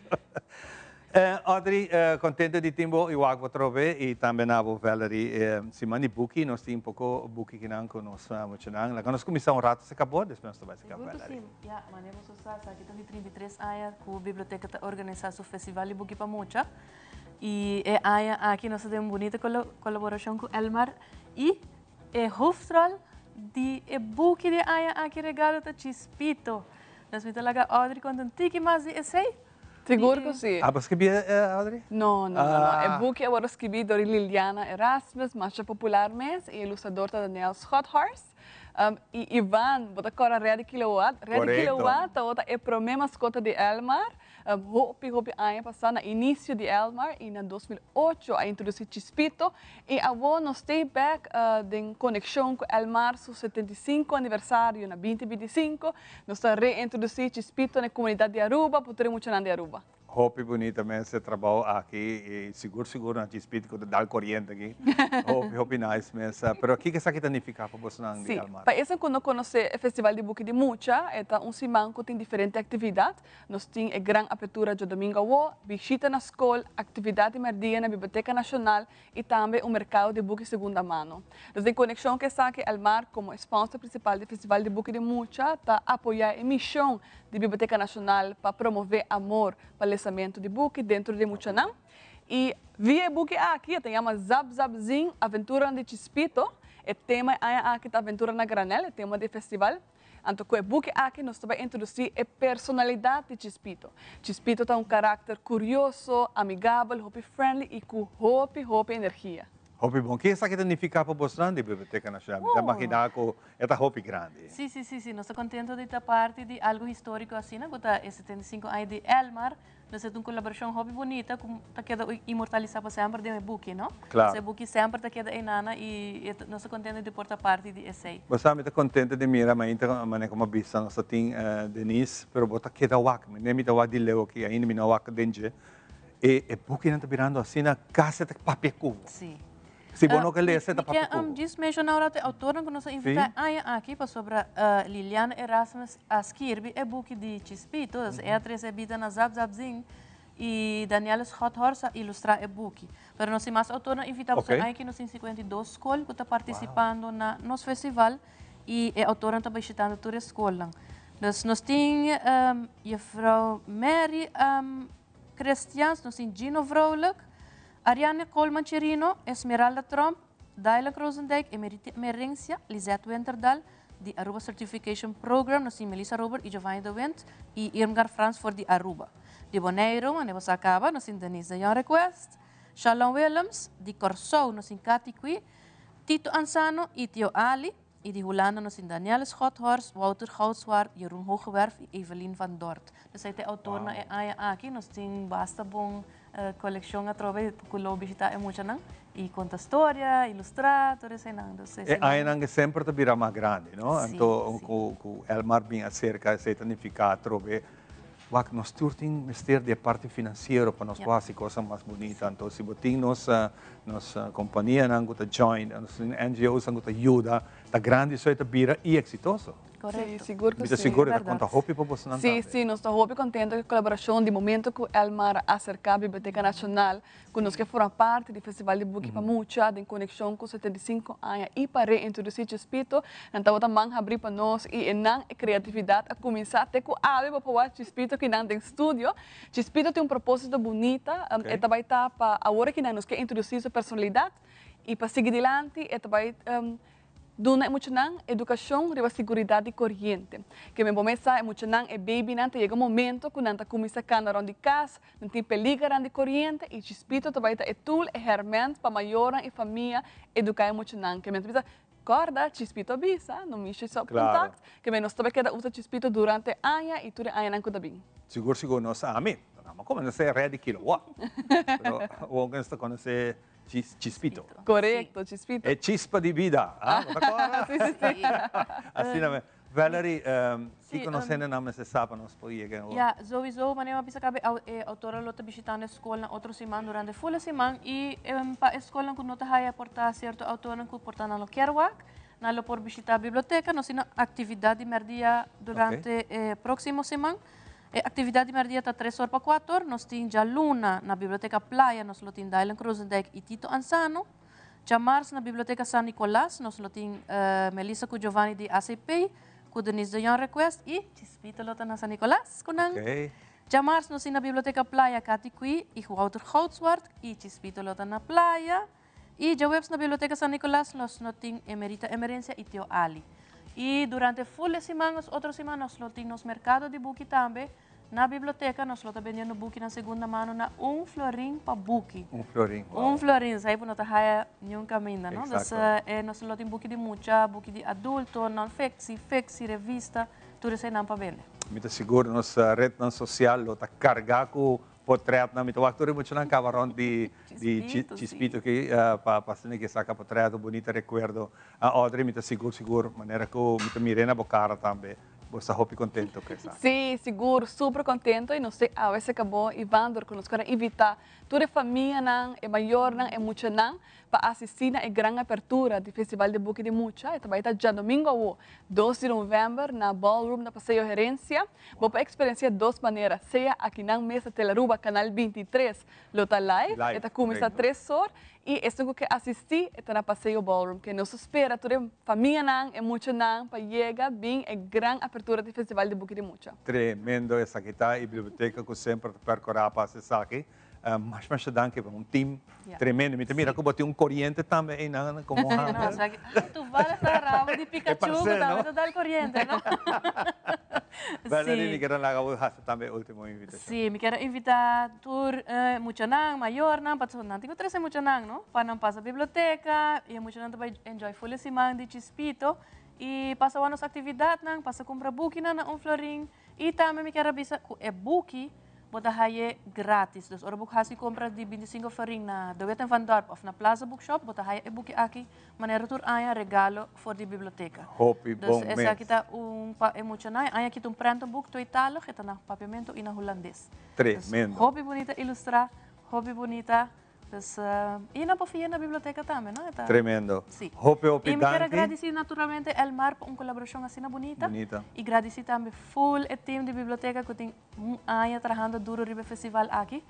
Audrey, contento di tin bo y wak bo trobe y tambe na bo Valerie. Siman di buki, nos tin poco buki kinan cu nos muchanan. Laga nos cuminsa un rato seca bo, despues nos ta bay seca Valerie. Sigur cu si. Ya, manera boso sa, esaki ta di 33 aña cu biblioteca ta organisa su festival di buki pa mucha. Y e aña aki nos ta den un bunita colaboracion cu Elmar y E hoofdrol di e buki di aña aki regalo ta Chispito. Nos mi ta laga Audrey konta un tiki mas di esei. Sigur ku si. Abo skibí Audrey? No, no, no, no. E buki a wòrdu skibí dor di Liliana Erasmus, masha popular mes, i e ilustrador ta Daniel Schothorst. I Ivan, bo ta kòrda Reddy Kilowatt? Reddy Korekto. Kilowatt tabata e promé maskota di Elmar. Hopi hopi aña pasa na inicio di Elmar y na 2008 a introduci Chispito y awo nos ta back den conexion cu Elmar su 75 aniversario na 2025. Nos ta reintroduci Chispito na comunidad di Aruba, pa tur muchanan di Aruba. Hopi bunita mes e trabou aki y sigur sigur na Chispito cu ta dal coriente aki. Hopi hopi nice mes. Pero kico esaki ta nifica pa bosonan di Elmar? Pa esnan cu no conoce e Festival di Buki di Mucha, e ta un siman cu tin diferente actividad. Nos tin e gran apertura djadomingo awo, bishita na skol, aktividat di mèrdia na Biblioteka Nashonal i tambe un merkado di buki segunda mano. Dus den konekshon ku esaki Elmar komo e sponsor prinsipal di Festival di Buki di Mucha ta apoyá e mishon di Biblioteka Nashonal pa promové amor pa lesamentu di buki dentro di e muchanan. I via e buki aki e ta yama Zap Zap Zin, Aventuranan di Chispito. E tema e aña aki ta Aventura na Granel, e tema di e festival. Anto ku e buki aki nos ta bai introdusí e personalidat di Chispito. Chispito ta un karakter kurioso, amigabel, hopi friendly i ku hopi hopi energia. Hopi bon. Ke esaki ta nifiká pa bosnan di Biblioteka Nashonal? Mi ta imaginá ku e ta hopi grandi. Sí, sí, sí, sí. Nos ta kontento di ta parti di algu históriko asina ku ta e 75 aña di Elmar. Nos ta un kolaborashon hopi bunita ku ta keda inmortalisá pa semper den e buki, no? Claro. E buki semper ta keda einana i nos ta kontento di por ta parti di esei. Bo sa mi ta kontento di mira mainta manera ku mi a bisa nos ta tin Denise, pero bo ta keda wak, mi mi ta wak di leu aki ainda mi no a wak den dje. E e bukinan ta birando asina kasi ta papia ku bo. Sí. Si bo no ke lesa e ta papia ku bo. Mi ke djis menshoná ora e outornan ku nos a invitá e aña aki pasobra Liliana Erasmus a skirbi e buki di Chispito, dus e a trese e bida na Zap Zap Zing i Danielle Schothorst a ilustrá e buki. Pero nos tin mas outornan invitá pasobra aña aki nos tin 52 skol ku ta partisipando na nos festival i e outornan ta bishitando tur e skolnan. Dus nos tin Juffrouw Mary Christians, nos tin Gino Vrolijk, Ariane Koolman Chirino, Esmeralda Tromp, Dylan Krozendijk, Emerita Emerencia, Lisette Winterdal, di Aruba Certification Program, nos tin Melissa Robert y Giovanni de Windt y Irmgard Frans for di Aruba. Di Boneiru, manera bo sa caba, nos tin Denise de Jong Request, Shalom Willems, di Corsou nos tin Cathy Cui, Tito Ansano y Tio Ali, y di Hulanda nos tin Danielle Schothorst, Wouter Goudswaard, Jeroen Hoogewerf y Evelien van Dort. Dus ei ta e autornan e aña aki, nos tin basta bon Coleccion atrobe cu lo bishita e muchanan y conta storia, ilustra, tur eseinan. Dus E eseinan. añanan ke semper ta bira mas grandi, no? Sí, Anto sí. cu Elmar bin acerca esei ta nifica atrobe, wak, nos tur tin mester di e parti financiero pa nos Ja. por haci cosnan mas bunita. Anto si bo tin nos nos companianan cu ta join, nos tin NGO's nan cu ta yuda, ta grandi esei ta bira y exitoso. Correcto. Sí, sigur cu Mi ta sí. sigur e ta Berdad. conta hopi pa bosonan Sí, tambe. sí, nos ta hopi contento cu e colaboracion di momento cu Elmar a acerca Biblioteca Nacional cu nos ke forma parti di Festival di Buki pa Mucha den conexion cu 75 aña y pa reintroduci Chispito, nan tabata man habri pa nos y e nan e creatividad a cuminsa te cu awe bo por wak Chispito ki nan den studio. Chispito tin un proposito bunita, e ta bay ta pa awor aki nan nos ke introduci su personalidad y pa sigui dilanti e ta bay Duna e muchanan edukashon riba siguridat di koriente. Ke men bo mes sa e muchanan, e babynan ta yega un momento ku nan ta kuminsá kana rònt di kas, nan tin peligernan di koriente i Chispito ta bai ta e tool, e hèrmènt pa mayornan i famia eduká e muchanan. Ke men ta bisa, kòrda, Chispito a bisa, no mishi stòp kontakt. Ke men nos ta bai keda usa Chispito durante e aña i tur e añanan ku ta bin. Sigur sigur nos ami, no a konosé red di kilowatt, pero awor nos ta konosé Chispito. Correcto, Chispito. E chispa di bida. Ah, bo ta corda? Sí, sí, sí. Asina mes. Valerie, Sí, kiko nos hendenan mester sa pa nos por yega awor? Ja, sowieso, manera mi a bisa cabe, e autora lo ta bishitando e scolnan otro siman durante full e siman y pa e scolnan cu no ta haya por ta cierto autornan cu por ta nan lo kier wak, nan lo por bishita biblioteca, nos tin actividad di merdia durante e proximo siman. E actividad di merdia ta tres or pa cuator. Nos tin djaluna na Biblioteca Playa nos lo tin Dylan Krozendijk y Tito Ansano. Djamars na Biblioteca San Nicolas nos lo tin Melissa cu Giovanni di ACP cu Denise de Jong Request y Chispito lo ta na San Nicolas cu nan. Djamars nos tin na Biblioteca Playa Cathy Cui y Wouter Goudswaard y Chispito lo ta na Playa. Y djaweps na Biblioteca San Nicolas nos lo tin Emerita Emerencia y Tio Ali. Y durante full e siman, nos otro siman, nos lo tin nos mercado di buki tambe na biblioteca. Nos lo ta bendiendo buki na segunda mano na un florin pa buki. Un florin, wow. Un florin, esey bo no ta haya niun caminda, no? Dus, nos lo tin buki di mucha, buki di adulto, non-fictie, fictie, revista, tur eseynan pa bende. Mi ta sigur nos rednan social lo ta carga cu potretnan. Mi ta wak tur e muchanan caba rond di di Chispito aki pa pa asina ke saca potret un bunita recuerdo. Audrey mi ta sigur sigur manera cu mi ta mira na bo cara tambe bo sta hopi contento cu esaki. Si, sigur, super contento y nos tin awe se cabo Ivan dor cu nos ker a invita tur e famianan, e mayornan, e muchanan pa asistí na e gran apertura di Festival di Buki di Mucha. E ta bai ta djadomingo awo, dos di novèmber, na Ballroom na Paseo Herencia. Bo por eksperensiá dos manera, sea akinan mes na Telaruba Canal 23 lo ta live, e ta kuminsá tres or, i esun ku ke asistí e ta na Paseo Ballroom. Ke nos ta spera tur e famianan, e muchanan pa yega bin e gran apertura di Festival di Buki di Mucha. Tremendo esaki ta i biblioteka ku semper ta perkurá pa hasi esaki. Masha masha danki pa un team tremendo. Mi ta mira ku bo tin un koriente tambe einan komo handel. Tu bala ta rabo di Pikachu ku tambe ta dal koriente, no? Bernadine, mi kier a laga bo hasi tambe e ultimo invitashon. Si, mi kier a invita tur muchanan, mayornan, pasobra nan tin ku trese muchanan, no? Pa nan pasa biblioteka i e muchanan ta bai enjoy ful e siman di Chispito i pasa wak nos aktividatnan, pasa kumpra bukinan na un florin. I tambe mi kier a bisa ku e buki bo ta haye gratis. Dus ora bo hasi kompra di bintisinko florin na De Wet en Van Dorp of na Plaza Bookshop, bo ta haya e buki aki manera tur aña regalo for di biblioteka. Hopi bon Dus mes. esaki ta un pa e muchanan. E aña aki ta un prentenboek tweetalig, e ta na Papiamento i na Hulandes. Tremendo. Dus hopi bunita ilustrá, hopi bunita. Dus, y nan por fia na biblioteca tambe, no? E ta. Tremendo. Sí. Hopi, hopi Y mi kier a danki. gradici naturalmente Elmar pa un colaboracion asina bunita. Bunita. Y gradici tambe full e team di biblioteca cu tin un aña trahando duro riba e festival aki.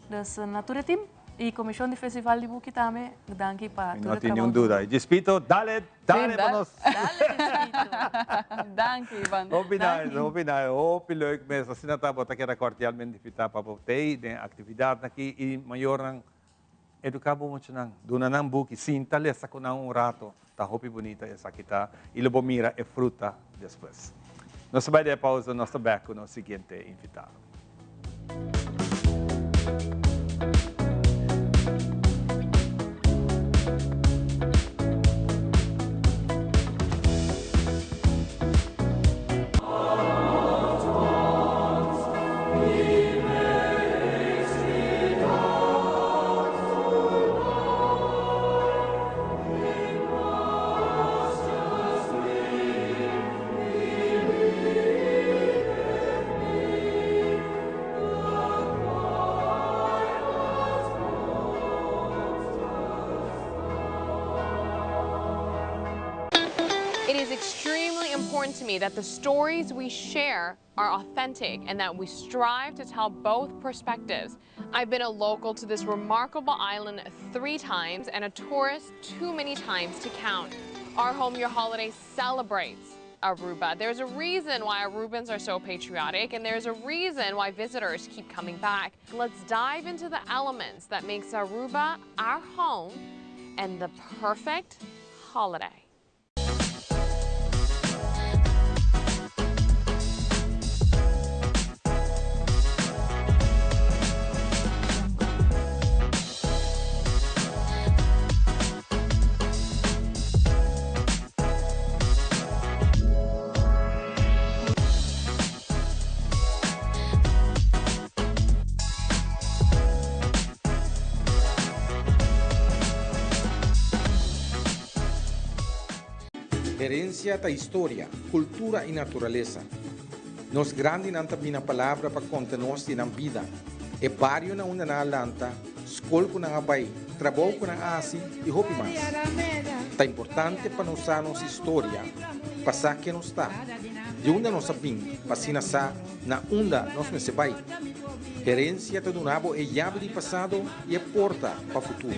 Dus, na tur e team y comision di festival di buki tambe, danki pa Mi tur no e tin trabou niun duro. duda. Y Djispito, dale, dale pa nos. Dale Djispito. Danki, Ivan. Hopi nice, hopi nice, hopi leuk mes. Asina ta bo ta keda cordialmente invita pa bo tei den actividadnan aki y mayornan educa bo muchanan, duna nan buki, sinta lesa cu nan un rato. Ta hopi bunita esaki ta y lo bo mira e fruta despues. Nos ta bay den e pausa, nos ta bek cu nos siguiente invitado. It is extremely important to me that the stories we share are authentic and that we strive to tell both perspectives. I've been a local to this remarkable island three times and a tourist too many times to count. Our Home Your Holiday celebrates Aruba. There's a reason why Arubans are so patriotic and there's a reason why visitors keep coming back. Let's dive into the elements that makes Aruba our home and the perfect holiday. Herencia ta historia, cultura y naturalesa. Nos grandinan ta bina palabra pa conta nos di nan bida, e bario na unda nan a lanta, scol cu nan a bay, trabou cu nan a haci y hopi mas. Ta importante pa nos sa nos historia, pa sa ken nos ta, di unda nos a bin, pa asina sa na unda nos mester bai. Herencia ta duna bo e yabi di pasado y e porta pa futuro.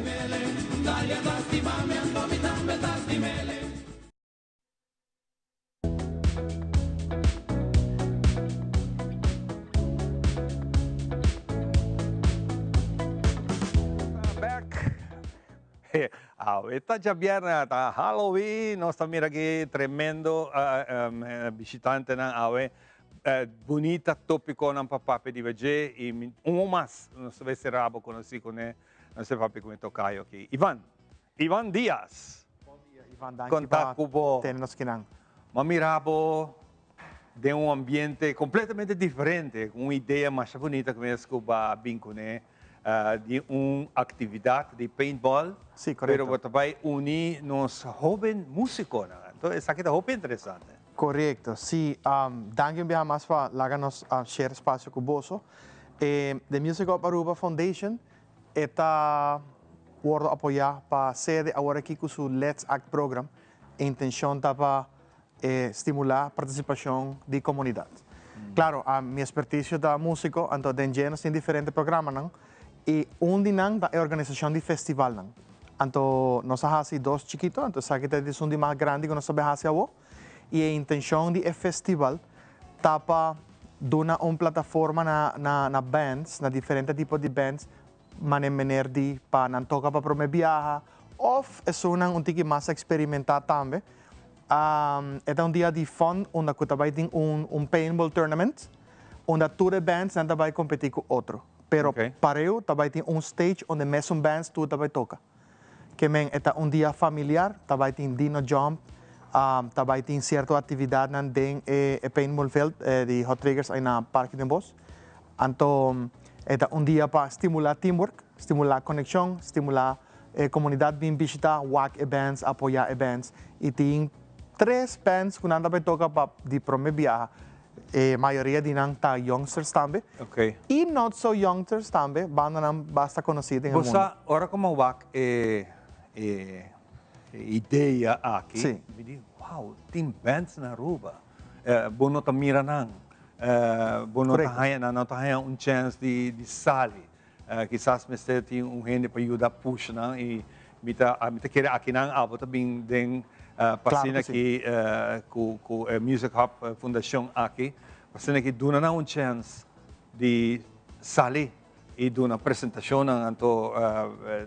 Awe ta djabièrnè, ta Halloween, nos ta mira aki tremendo bishitantenan awe. Bunita tópikonan pa papia riba dje i un mas nos ta bai sera bo konosí kuné, nos ta papia ku mi tokayo aki. Ivan, Ivan Diaz. Bon dia Ivan, danki Konta pa ku bo. tene nos kinan. M'a mira bo. Den un ambiente completamente diferente, cu un idea masha bunita cu mes cu ba bin cune di un actividad di paintball. Sí, correcto. Pero bo ta bay uni nos hoben musiconan. Anto esaki ta hopi interesante. Correcto, sí. Danki un biaha mas pa laga nos share espacio cu boso. E The Music Hub Aruba Foundation e ta wordo apoya pa sede awor aki cu su Let's Act program. E intencion ta pa e stimulá partisipashon di komunidat. Klaro, mi espertisio ta músiko, anto den dje nos tin diferente programanan i un di nan ta e organisashon di festivalnan. Anto nos a hasi dos chikito, anto esaki ta esun di mas grandi ku nos ta bai hasi awo. I e intenshon di e festival ta pa duna un plataforma na na na bands, na diferente tipo di bands, mane mener di pa nan toka pa prome biaha of esunnan un tiki mas eksperimentá tambe. E ta un dia di fun unda ku ta bai tin un un paintball tournament unda tur e bands nan ta bai kompetí ku otro. Pero pareu ta bai tin un stage unda e mesun bands tur ta bai toka. Ke men e ta un dia familiar, ta bai tin dino jump, ta bai tin sierto aktividatnan den e e paintball veld di Hot Triggers ei na Parke den Bos. Anto e ta un dia pa stimulá teamwork, stimulá konekshon, stimulá e komunidat bin bishitá, wak e bands, apoyá e bands. I tin tres bands ku nan ta bai toka pa di promé biaha. E mayoria di nan ta youngsters tambe. I not so youngsters tambe, bandanan basta konosí den e Bo mundu. sa, ora ku mi a wak e e idea aki, mi di, wow, tin bands na Aruba. Bo no ta mira nan. Bo no ta haña, nan no ta haña un chèns di sali. Kisas mester tin un hende pa yuda push nan i mi ta mi ta kere akinan abo ta bin den pa asina ki ku ku e Music Hub Fundashon aki pa asina ki duna nan un chèns di sali i duna presentashonnan anto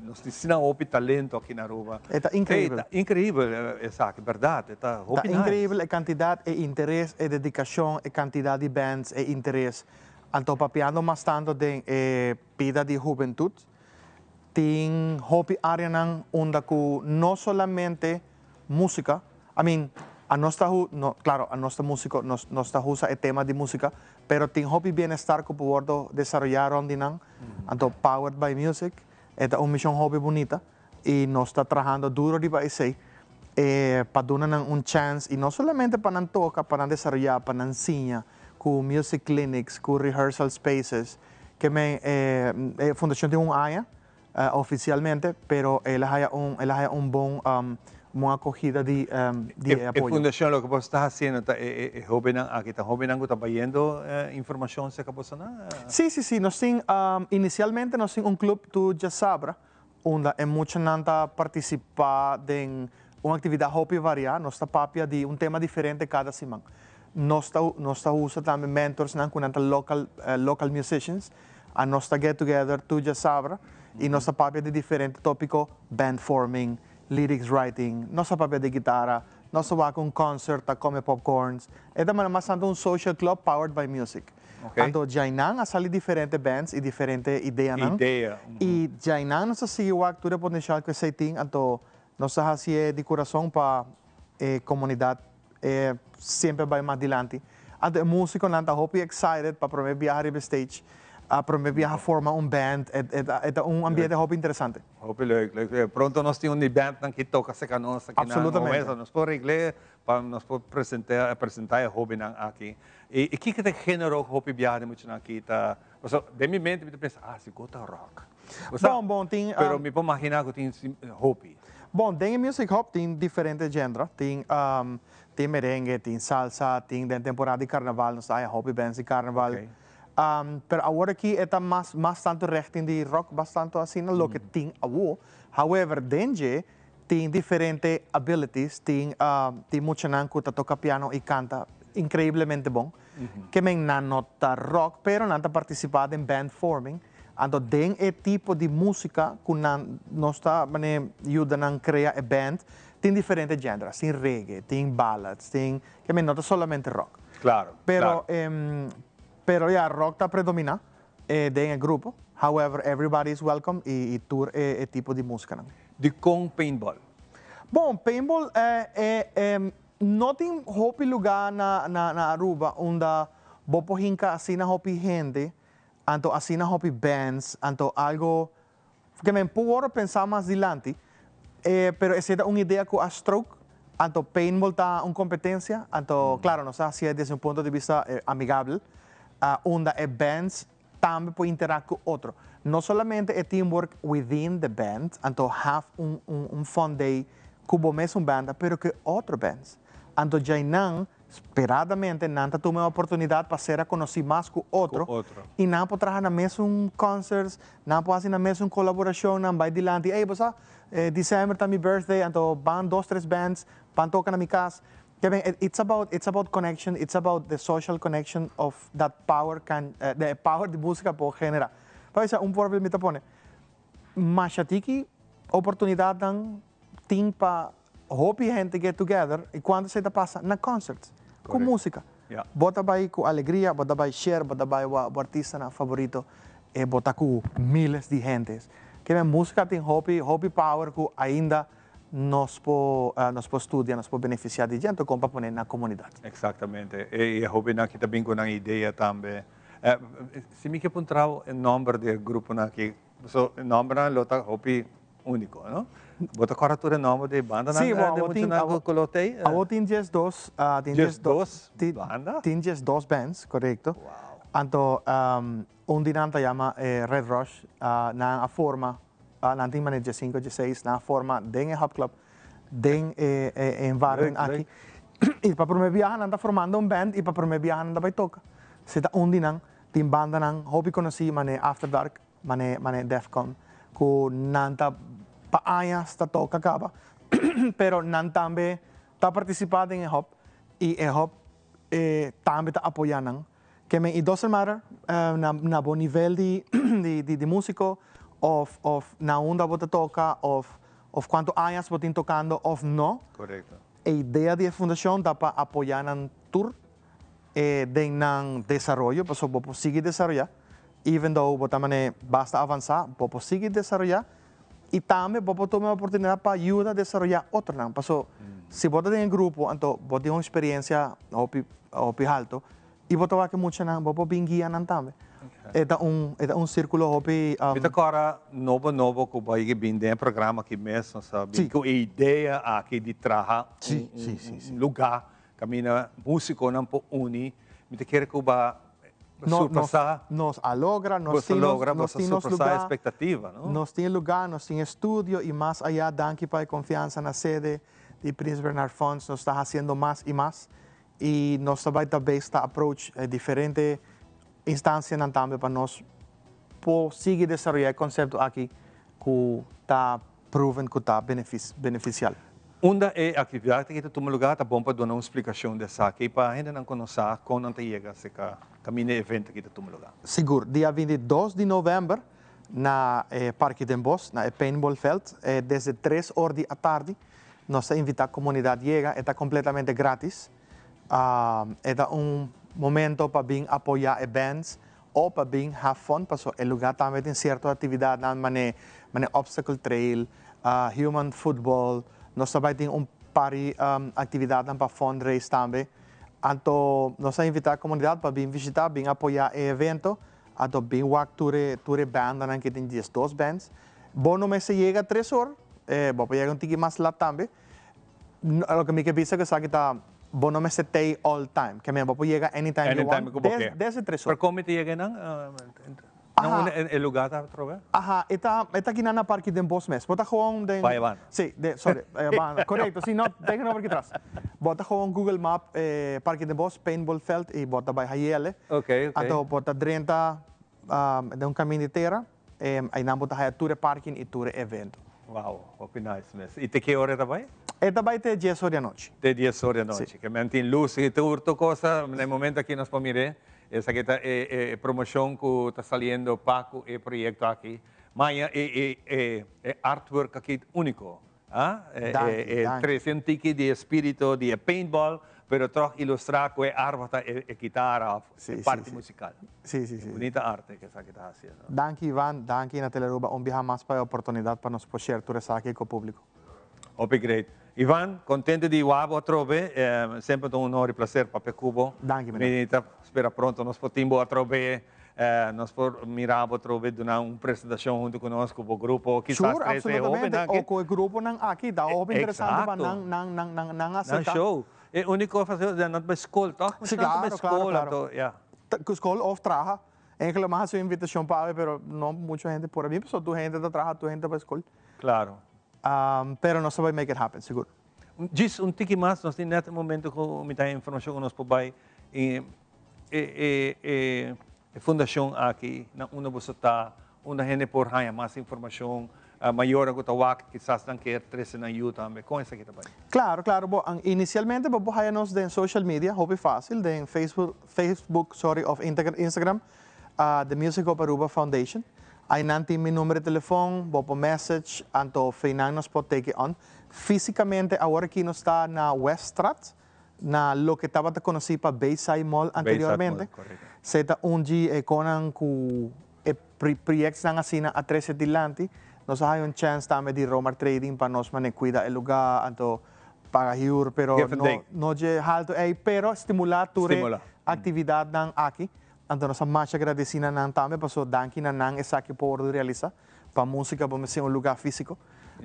nos tin asina hopi talento aki na Aruba. E ta increibel. E ta increibel esaki, berdad. E ta hopi Ta nice. increibel e cantidad, e interes, e dedicacion, e cantidad di bands, e interes. Anto papiando mas tanto den e bida di hubentud, tin hopi areanan unda cu no solamente musica, I mean, anos ta hu, no, claro, anos ta musico, nos, nos ta usa e tema di musica, pero tin hopi bienestar cu por wordo desaroya rond di nan, anto Powered by Music e ta un mision hopi bunita y nos ta trahando duro riba esey pa duna nan un chance y no solamente pa nan toca, pa nan desaroya, pa nan siña cu music clinics, cu rehearsal spaces, ke men e fundacion tin un aña oficialmente, pero el a haya un, el a haya un bon, bon acogida di, di e apoyo. E fundacion loke boso ta haciendo ta e e hobennan aki, ta hobennan cu ta bayendo informacion cerca bosonan? Si, si, si, nos tin, inicialmente nos tin un club tur djasabra, unda e muchanan ta participa den un actividad hopi varia, nos ta papia di un tema diferente cada siman. Nos ta nos ta usa tambe mentorsnan cu nan ta local local musicians, a nos ta get together tur djasabra y nos ta papia di diferente topico, band forming, lyrics writing, nos ta papia di guitara, nos ta wak un concert, ta come popcorns. E ta manera mas tanto un social club powered by music. Anto djainan a sali diferente bands y diferente ideanan. Idea. Y djainan nos ta sigui wak tur e potencial cu esey tin, anto nos ta haci'e di curason pa e comunidad e semper bai mas dilanti. Anto e musiconan ta hopi excited pa prome biaha riba e stage, a prome biaha forma un band, e ta un ambiente hopi interesante. Hopi leuk, leuk. Pronto nos tin un di bandnan ki toca cerca nos aki na Moesa. Nos por regl'e pa nos por presenta presenta e hobennan aki. I kiko ta e genero ku hopi biaha di muchanan aki ta, pasobra den mi mente mi ta pensa, ah sigur ta rock. Bo sa? Bon, bon, tin, Pero mi por magina ku tin hopi. Bon, den e music hop tin diferente genre. Tin, tin merengue, tin salsa, tin den temporada di carnaval nos ta haya hopi bands di carnaval. Pero awor aki e ta mas, mas tanto richting di rock, mas tanto asina loke tin awo. However, den dje Tin diferente abilities, tin tin muchanan cu ta toca piano y canta increiblemente bon. Ke men nan no ta rock, pero nan ta participa den band forming. Anto den e tipo di musica cu nan nos ta mane yuda nan crea e band, tin diferente genres, tin reggae, tin ballads, tin, ke men no ta solamente rock. Pero pero ya rock ta predomina den e grupo. However, everybody is welcome y tur e tipo di musicanan. Dikon paintball? Bon, paintball e. No tin hopi lugar na Aruba unda bo por hinca asina hopi hende, anto asina hopi bands, anto algo ke men por pensa mas dilanti, pero esey ta un idea cu a stroke, anto paintball ta un competencia, anto claro nos ta haci'e desde un punto di vista amigabel, unda e bands tambe por interact cu otro. No solamente e teamwork within the band, anto have un fun day cu bo mesun banda, pero cu e otro bands. Anto djainan, speradamente, nan ta tuma e oportunidad pa ser reconoci mas cu otro, Cu otro. y nan por traha nan mesun concerts, nan por haci nan mesun colaboracion, nan bay dilanti, ey, bo sa, december ta mi birthday, anto ban dos, tres bands, ban toca na mi cas. Kevin, it's about it's about connection, it's about the social connection of that power can, the power di musica por genera. Pa bisa un voorbeeld mi ta pone, masha tiki oportunidadnan tin pa hopi hende get together y cuando esey ta pasa? Na concerts, cu musica. Bo ta bay cu alegria, bo ta bay share, bo ta bay wak bo artistanan favorito y bo ta cu miles di hentes. Kevin, musica tin hopi hopi power cu ainda nos por nos por studia, nos por beneficia di dje, anto kon pa pone na comunidad. Exactamente. E e hobennan aki ta bin cu nan idea tambe. Si mi ke puntra bo e nomber di e gruponan aki, paso e nombernan lo ta hopi unico, no? Bo ta corda tur e nomber di e bandanan Sí, bo, di awo tin, muchanan awo, cu lo t'ey? awo tin 12, tin 12 tin, banda? tin 12 bands, corecto. Anto un di nan ta yama Red Rush, nan a forma Nan tin manera diesinco, dieseis, nan a forma den e Hub Club, den e environment aki. Y pa prome biaha nan ta formando un band y pa prome biaha nan ta bay toca. Si ta un di nan, tin bandanan hopi conoci mane After Dark, mane mane Defcon, cu nan ta pa añas ta toca caba, pero nan tambe ta participa den e Hub y e Hub tambe ta apoya nan. Ke men it doesn't matter na na bo nivel di di di musico of of na unda bo ta toca of of cuanto añas bo tin tocando of no. Correcto. E idea di e fundacion ta pa apoya nan tur e den nan desaroyo pasobra bo por sigui desaroya even though bo ta mane basta avansa bo por sigui desaroya y tambe bo por tuma e oportunidad pa yuda desaroya otronan paso si bo ta den e grupo anto bo tin un experiencia hopi hopi halto y bo ta wak e muchanan bo por bin guia nan tambe e ta un e ta un circulo hopi. Mi ta kòrda nobo nobo ku bo a yega bin den e programa aki mes nos a bin ku e idea aki di traha un un luga kaminda musikonan por uni mi ta kere ku bo a surpasá. Nos a logra, nos tin nos tin nos lugar, expectativa, no? Nos tin e lugar, nos tin e studio y mas allá danki pa e confianza na sede di Prins Bernhard Fonds nos ta haciendo mas y mas y nos ta bay ta bes ta approach e diferente instancianan tambe pa nos por sigui desaroya e concepto aki cu ta proven cu ta beneficial. Unda e actividad aki ta tuma lugar ta bon pa duna un splicacion di esaki pa hendenan cu no sa con nan ta yega acerca caminda e evento aki ta tuma lugar. Sigur, dia 22 di november na e Parke Den Bosch, na e Paintballveld, desde tres or di atardi nos ta invita comunidad yega, e ta completamente gratis. E ta un momento pa bin apoya e bands O pa bin have fun paso e lugar tambe tin cierto actividadnan mane mane obstacle trail, human football, nos ta bay tin un par di actividadnan pa fundraise tambe. Anto nos a invita comunidad pa bin visita, bin apoya e evento, anto bin wak tur e tur e bandanan ke tin 12 bands. Bo no mester yega tres or, bo por yega un tiki mas lat tambe. Loke mi ke bisa ku esaki ta bo no mester tei all time. Ke men bo por yega anytime you Anytime want ku bo ke. desde tres ora. Pero kon mi ta yega einan? Na unda e lugar ta atrobe? Aha, e ta e ta kinan na parke den bos mes. Bo ta gewoon den. Bai banda. Si, den sorry, bai banda. Korekto, si no tegenover ki tras. Bo ta gewoon Google map parke den bos, paintballveld i bo ta bai hayele. Oké, oké. Anto bo ta drenta den un kamin di tera. Einan bo ta haya tur e parking y tur e evento. Wow, hopi nice mes. Y te ki ora e ta bay? E ta bay te dies or di anochi. Te dies or di anochi. Si. Ke men tin luz y tur tur cosa. Na e momento aki nos por mir'é. Esaki ta e e promocion cu ta saliendo pa cu e proyecto aki. Maña e e e e artwork aki unico. Ah, e Danki, e danki. trece un tiki di e spirito di e paintball, pero toch ilustra cu e arpa ta e e kitara of Sí, e sí, parti sí. musical. Sí, sí, sí. Bunita arte cu esaki ta haciendo. Danki Ivan, danki na Telearuba un biaha mas pa e oportunidad pa nos por share tur esaki cu publico. Hopi great. Ivan, contento di wak bo atrobe. Semper ta un honor y placer papia cu bo. Danki, meneer. Mi ta spera pronto nos por tin bo atrobe, nos por mira bo atrobe duna un presentacion hunto cu nos, cu bo grupo. Kisas Sure, trece absolutamente. hobennan O cu e gruponan aki, ta hopi interesante pa nan, nan, nan, nan, nan acepta. Nan show. E unico facil, nan ta bay scol, toch? Si, Nan ta bay claro, claro, scol, claro. anto, ya. Cu scol of traha. Enkele mas haci un invitacion pa awe, pero no mucho hende por a bin, pasobra tur hende ta traha, tur hende ta bay scol. Claro. Pero nos ta bay make it happen, sigur. Djis un tiki mas, nos tin net e momento cu mi ta haya informacion cu nos por bay e e e e fundacion aki na unda boso ta, unda hende por haya mas informacion, mayornan cu ta wak kisas nan kier trece nan yu tambe, con esaki ta bay? Claro, claro. Bo, inicialmente bo por haya nos den social media, hopi facil, den Facebook, Facebook sorry, of Instagram, The Music of Aruba Foundation. Aynan tin mi number di telefon, bo por message, anto feinan nos por take it on. Fisicamente awor aki nos ta na Weststraat, na loke tabata conoci pa Bayside Mall anteriormente. Se ta un di e conan cu e proyectnan asina a trece dilanti. Nos a haya un chance tambe di Romar Trading pa nos mane cuida e lugar, anto paga huur, pero no, no dje halto ey, pero stimula tur e actividadnan aki. Anto nos ta masha gradeci na nan tambe paso danki na nan esaki por wordo realisa pa musica bo mester un lugar fisico.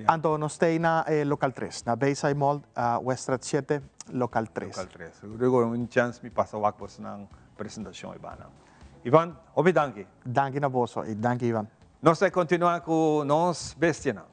Anto nos stay na e local tres, na Bayside Mall, Weststraat shete, local tres. Local tres. Luego un chance mi pasa wak bosonan presentacion Ivan. Ivan, hopi danki. Danki na boso y danki Ivan. Nos ta continua cu nos bestianan.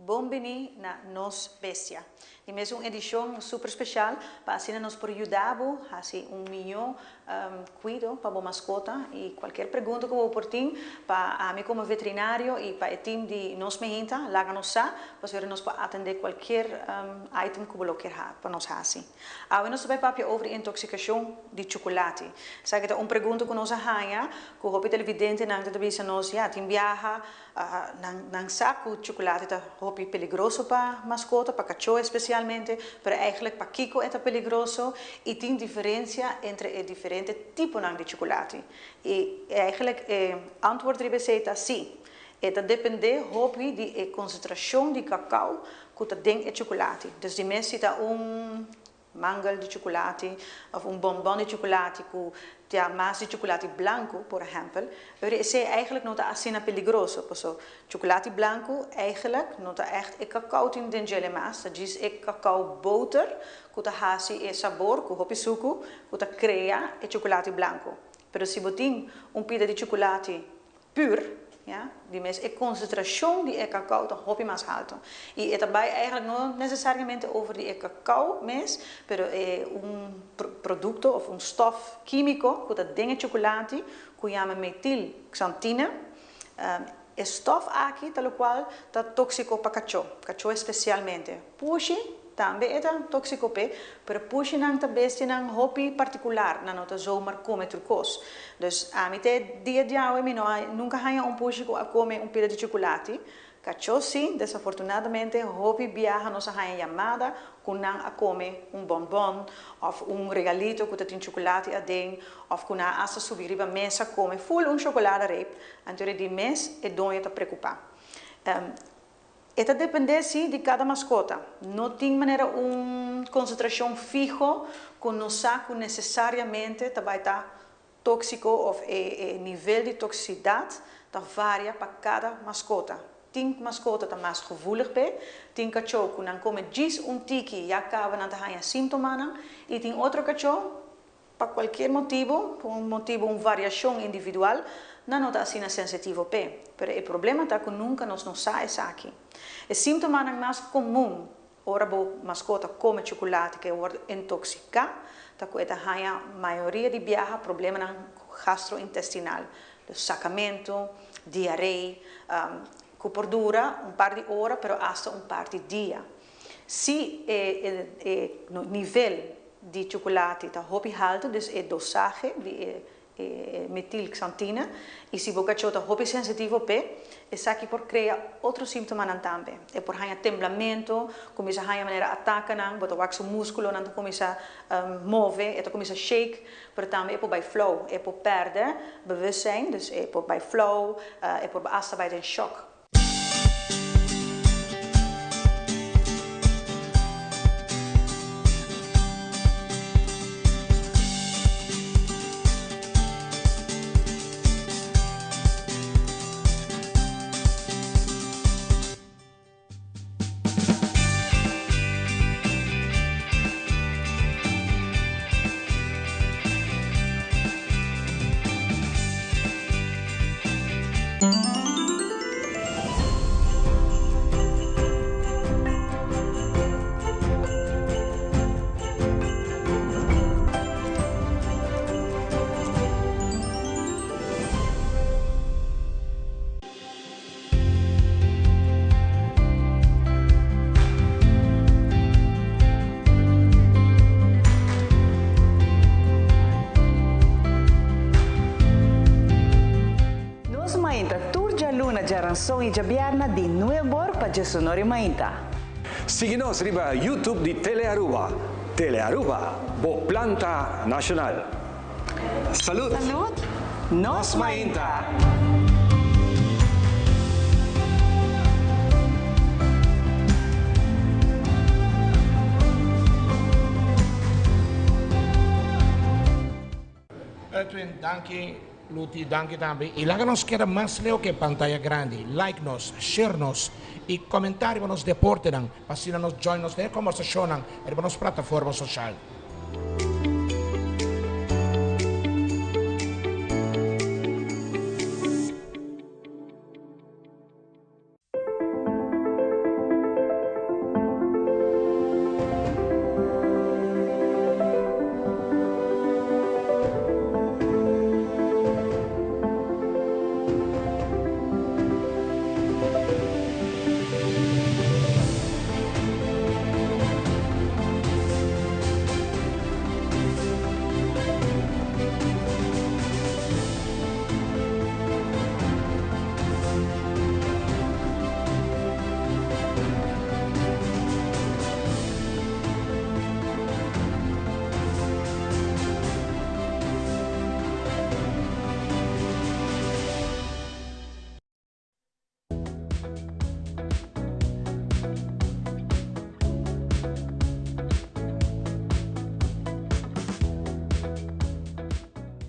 Bon bini na Nos Bestia. Di mes un edishon super speshal pa asina nos por yuda bo hasi un mihó kuido pa bo maskota i kualkier pregunta ku bo por tin pa ami komo veterinario i pa e tim di Nos Mehinta laga nos sa pasobra nos por atendé kualkier item ku bo lo kier pa nos hasi. Awe nos ta bai papia over di intoksikashon di chukulati. Esaki ta un pregunta ku nos a haña ku hopi televidentenan ta bisa nos, ya tin biaha Nan nan sa ku chukulati ta hopi peligroso pa maskota, pa kachó espesialmente, pero eigentlik pakiko e ta peligroso i tin diferensia entre e diferente tiponan di chukulati. I eigentlik e antwoord riba esei ta sí. E ta dependé hopi di e konsentrashon di kakao ku ta den e chukulati. Dus di mes si ta un Mangel di chukulati of un bonbon di chukulati ku ta mas di chukulati blanku, por ehèmpel, pero esei eigentlik no ta asina peligroso, paso chukulati blanku eigentlik no ta ègt e kakao tin den djele mas, ta djis e kakao boter ku ta hasi e sabor ku hopi suku ku ta krea e chukulati blanku. Pero si bo tin un pida di chukulati pur, ya, di mes e konsentrashon di e kakao ta hopi mas haltu. I e ta bai eigenlijk no nesesariamente over di e kakao mes, pero e un produkto of un stof kímiko ku ta den e chukulati ku yama metilxantina. E stof aki ta lokual ta tóksiko pa kachó, kachó espesialmente. Pushi tambe e ta tóksiko p'e, pero pushinan ta bestianan hopi partikular, nan no ta zomaar kome tur kos. Dus ami te dia djawe mi no a nunka haña un pushi ku a kome un pida di chukulati. Kachó sí, desafortunadamente hopi biaha nos a haña yamada ku nan a kome un bònbòn òf un regalito ku ta tin chukulati aden òf ku nan a asta subi riba mesa kome ful un shokolada reep, anto di mes e doño ta prekupá. E ta dependé sí di kada maskota. No tin manera un konsentrashon fiho ku nos sa ku nesesariamente ta bai ta tóksiko òf e nivel di toksisidat ta varia pa kada maskota. Tin maskota ta mas gevoelig p'e, tin kachó ku nan kome djis un tiki ya kaba nan ta haña síntomanan i tin otro kachó pa kualkier motibu, pa un motibu un variashon individual, nan no ta asina sensitivo p'e. Pero e problema ta ku nunka nos no sa esaki. E síntomanan mas komun ora bo maskota kome chukulati ku e wòrdu intoksiká ta ku e ta haña mayoria di biaha problemanan gastrointestinal, dus sakamentu, diarei. ku por dura un par di ora pero asta un par di dia. Si e e nivel di chukulati ta hopi haltu, dus e dosahe di e e metilxantina, i si bo kachó ta hopi sensitivo p'e, esaki por krea otro síntomanan tambe. E por haña temblamentu, kuminsá haña manera atakanan, bo ta wak su múskulonan ta kuminsá move, e ta kuminsá shake, pero tambe e por bai flou, e por pèrdè bewustzijn, dus e por bai flou, e por asta bai den shòk. Nos mainta tur djaluna, djaranson i djabièrna di nuebor pa djesonor i mainta. Sigui nos riba YouTube di Telearuba. Telearuba, bo planta nacional. Salud! Salud! Nos mainta! Edwin, danki. Luti, danki tambe. Y laga nos keda mas leu ke pantaya grandi. Like nos, share nos y comenta riba nos deportenan pa asina nos join nos den e combersacionnan riba nos plataforma social.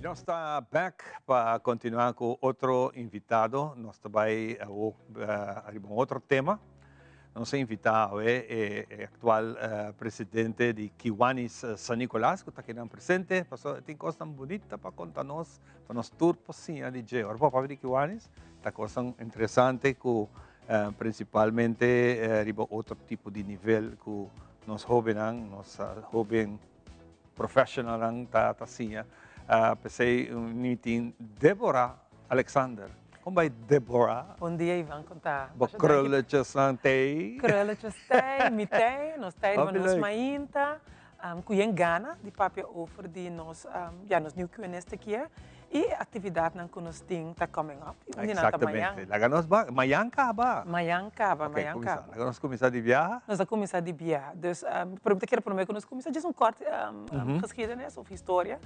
Nos ta back pa continua cu otro invitado. Nos ta bay awo ariba un otro tema. Nos a invita awe e actual presidente di Kiwanis San Nicolas cu ta akinan presente. Pasobra e tin cosnan bunita pa conta nos, pa nos tur por siña di dje. Ora por papia di Kiwanis ta cosnan interesante cu principalmente riba otro tipo di nivel cu nos hobennan, nos hoben professionalnan ta siña. P'esey mi tin Deborah Alexander. Kon bai Deborah? Bon dia Ivan, kon ta? Bo krulletjesnan tei? Krulletjes tei, mi tei, nos tei riba nos mainta. Ku yen gana di papia over di nos, ya, nos nieuw QNS kier i e aktividatnan ku nos tin ta coming up. I un di nan ta mañan. Exactamente. Laga nos ba, mañan kaba. Mañan kaba, mañan kaba. Laga nos kuminsá di biaha. Nos a kuminsá di biaha. Dus, pero mi ta kere promé ku nos kuminsá djis un kort geschiedenis of historia.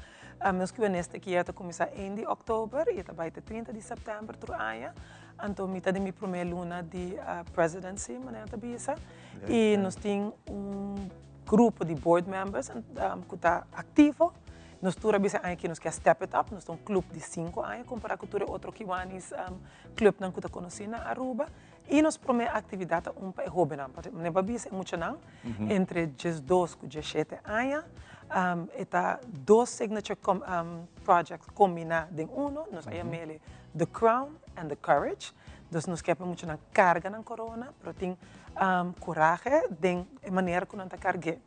Nos QNS kier ta kuminsá ein di òktober i e ta bai te trinta di sèptèmber tur aña. Anto mi ta den mi promé luna di presidency, manera ta bisa. I nos tin un grupo di board members cu ta activo. Nos tur a bisa aña aki nos kier step it up, nos ta un club di cinco aña compara cu tur e otro Kiwanis clubnan cu ta conoci na Aruba. Y nos prome actividad ta un pa e hobennan, pasobra mi a bisa e muchanan entre diesdos cu diesshete aña. E ta dos signature projects combina den uno, nos a yam'e The Crown and The Courage. Dus nos kier pa e muchanan carga nan corona, pero tin Corahe den e manera ku nan ta karg'é.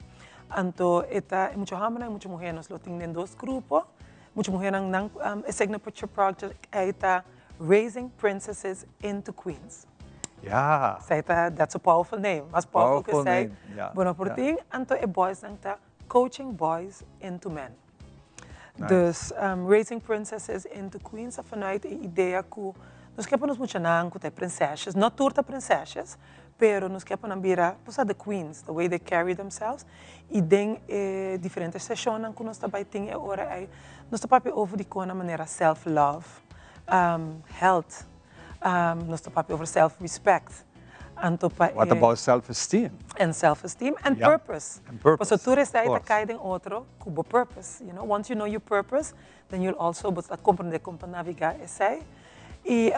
Anto e ta e mucha hòmbernan i mucha muhernan nos lo tin den dos grupo. Mucha muhernan nan e signature project ei ta Raising Princesses into Queens. Esei ta, that's a powerful name. Mas powerful ku Powerful esei, name, ja, bo no por tin. Anto e boys nan ta Coaching Boys into Men. Nice. Dus Raising Princesses into Queens a vanuit e idea ku nos ke pa nos muchanan ku ta e prinsesjes, no tur ta prinsesjes, pero nos ke pa nan bira, bo sa, the queens, the way they carry themselves. I den e diferente seshonnan ku nos ta bai tin e ora ei, nos ta papia over di kon na manera self love, health, nos ta papia over self respect, anto pa What e. about self esteem? And self esteem and purpose. And purpose, Pasobra tur of esei ta course. kai den otro ku bo purpose, you know, once you know your purpose, then you'll also bo ta komprende kon pa navegá esei. I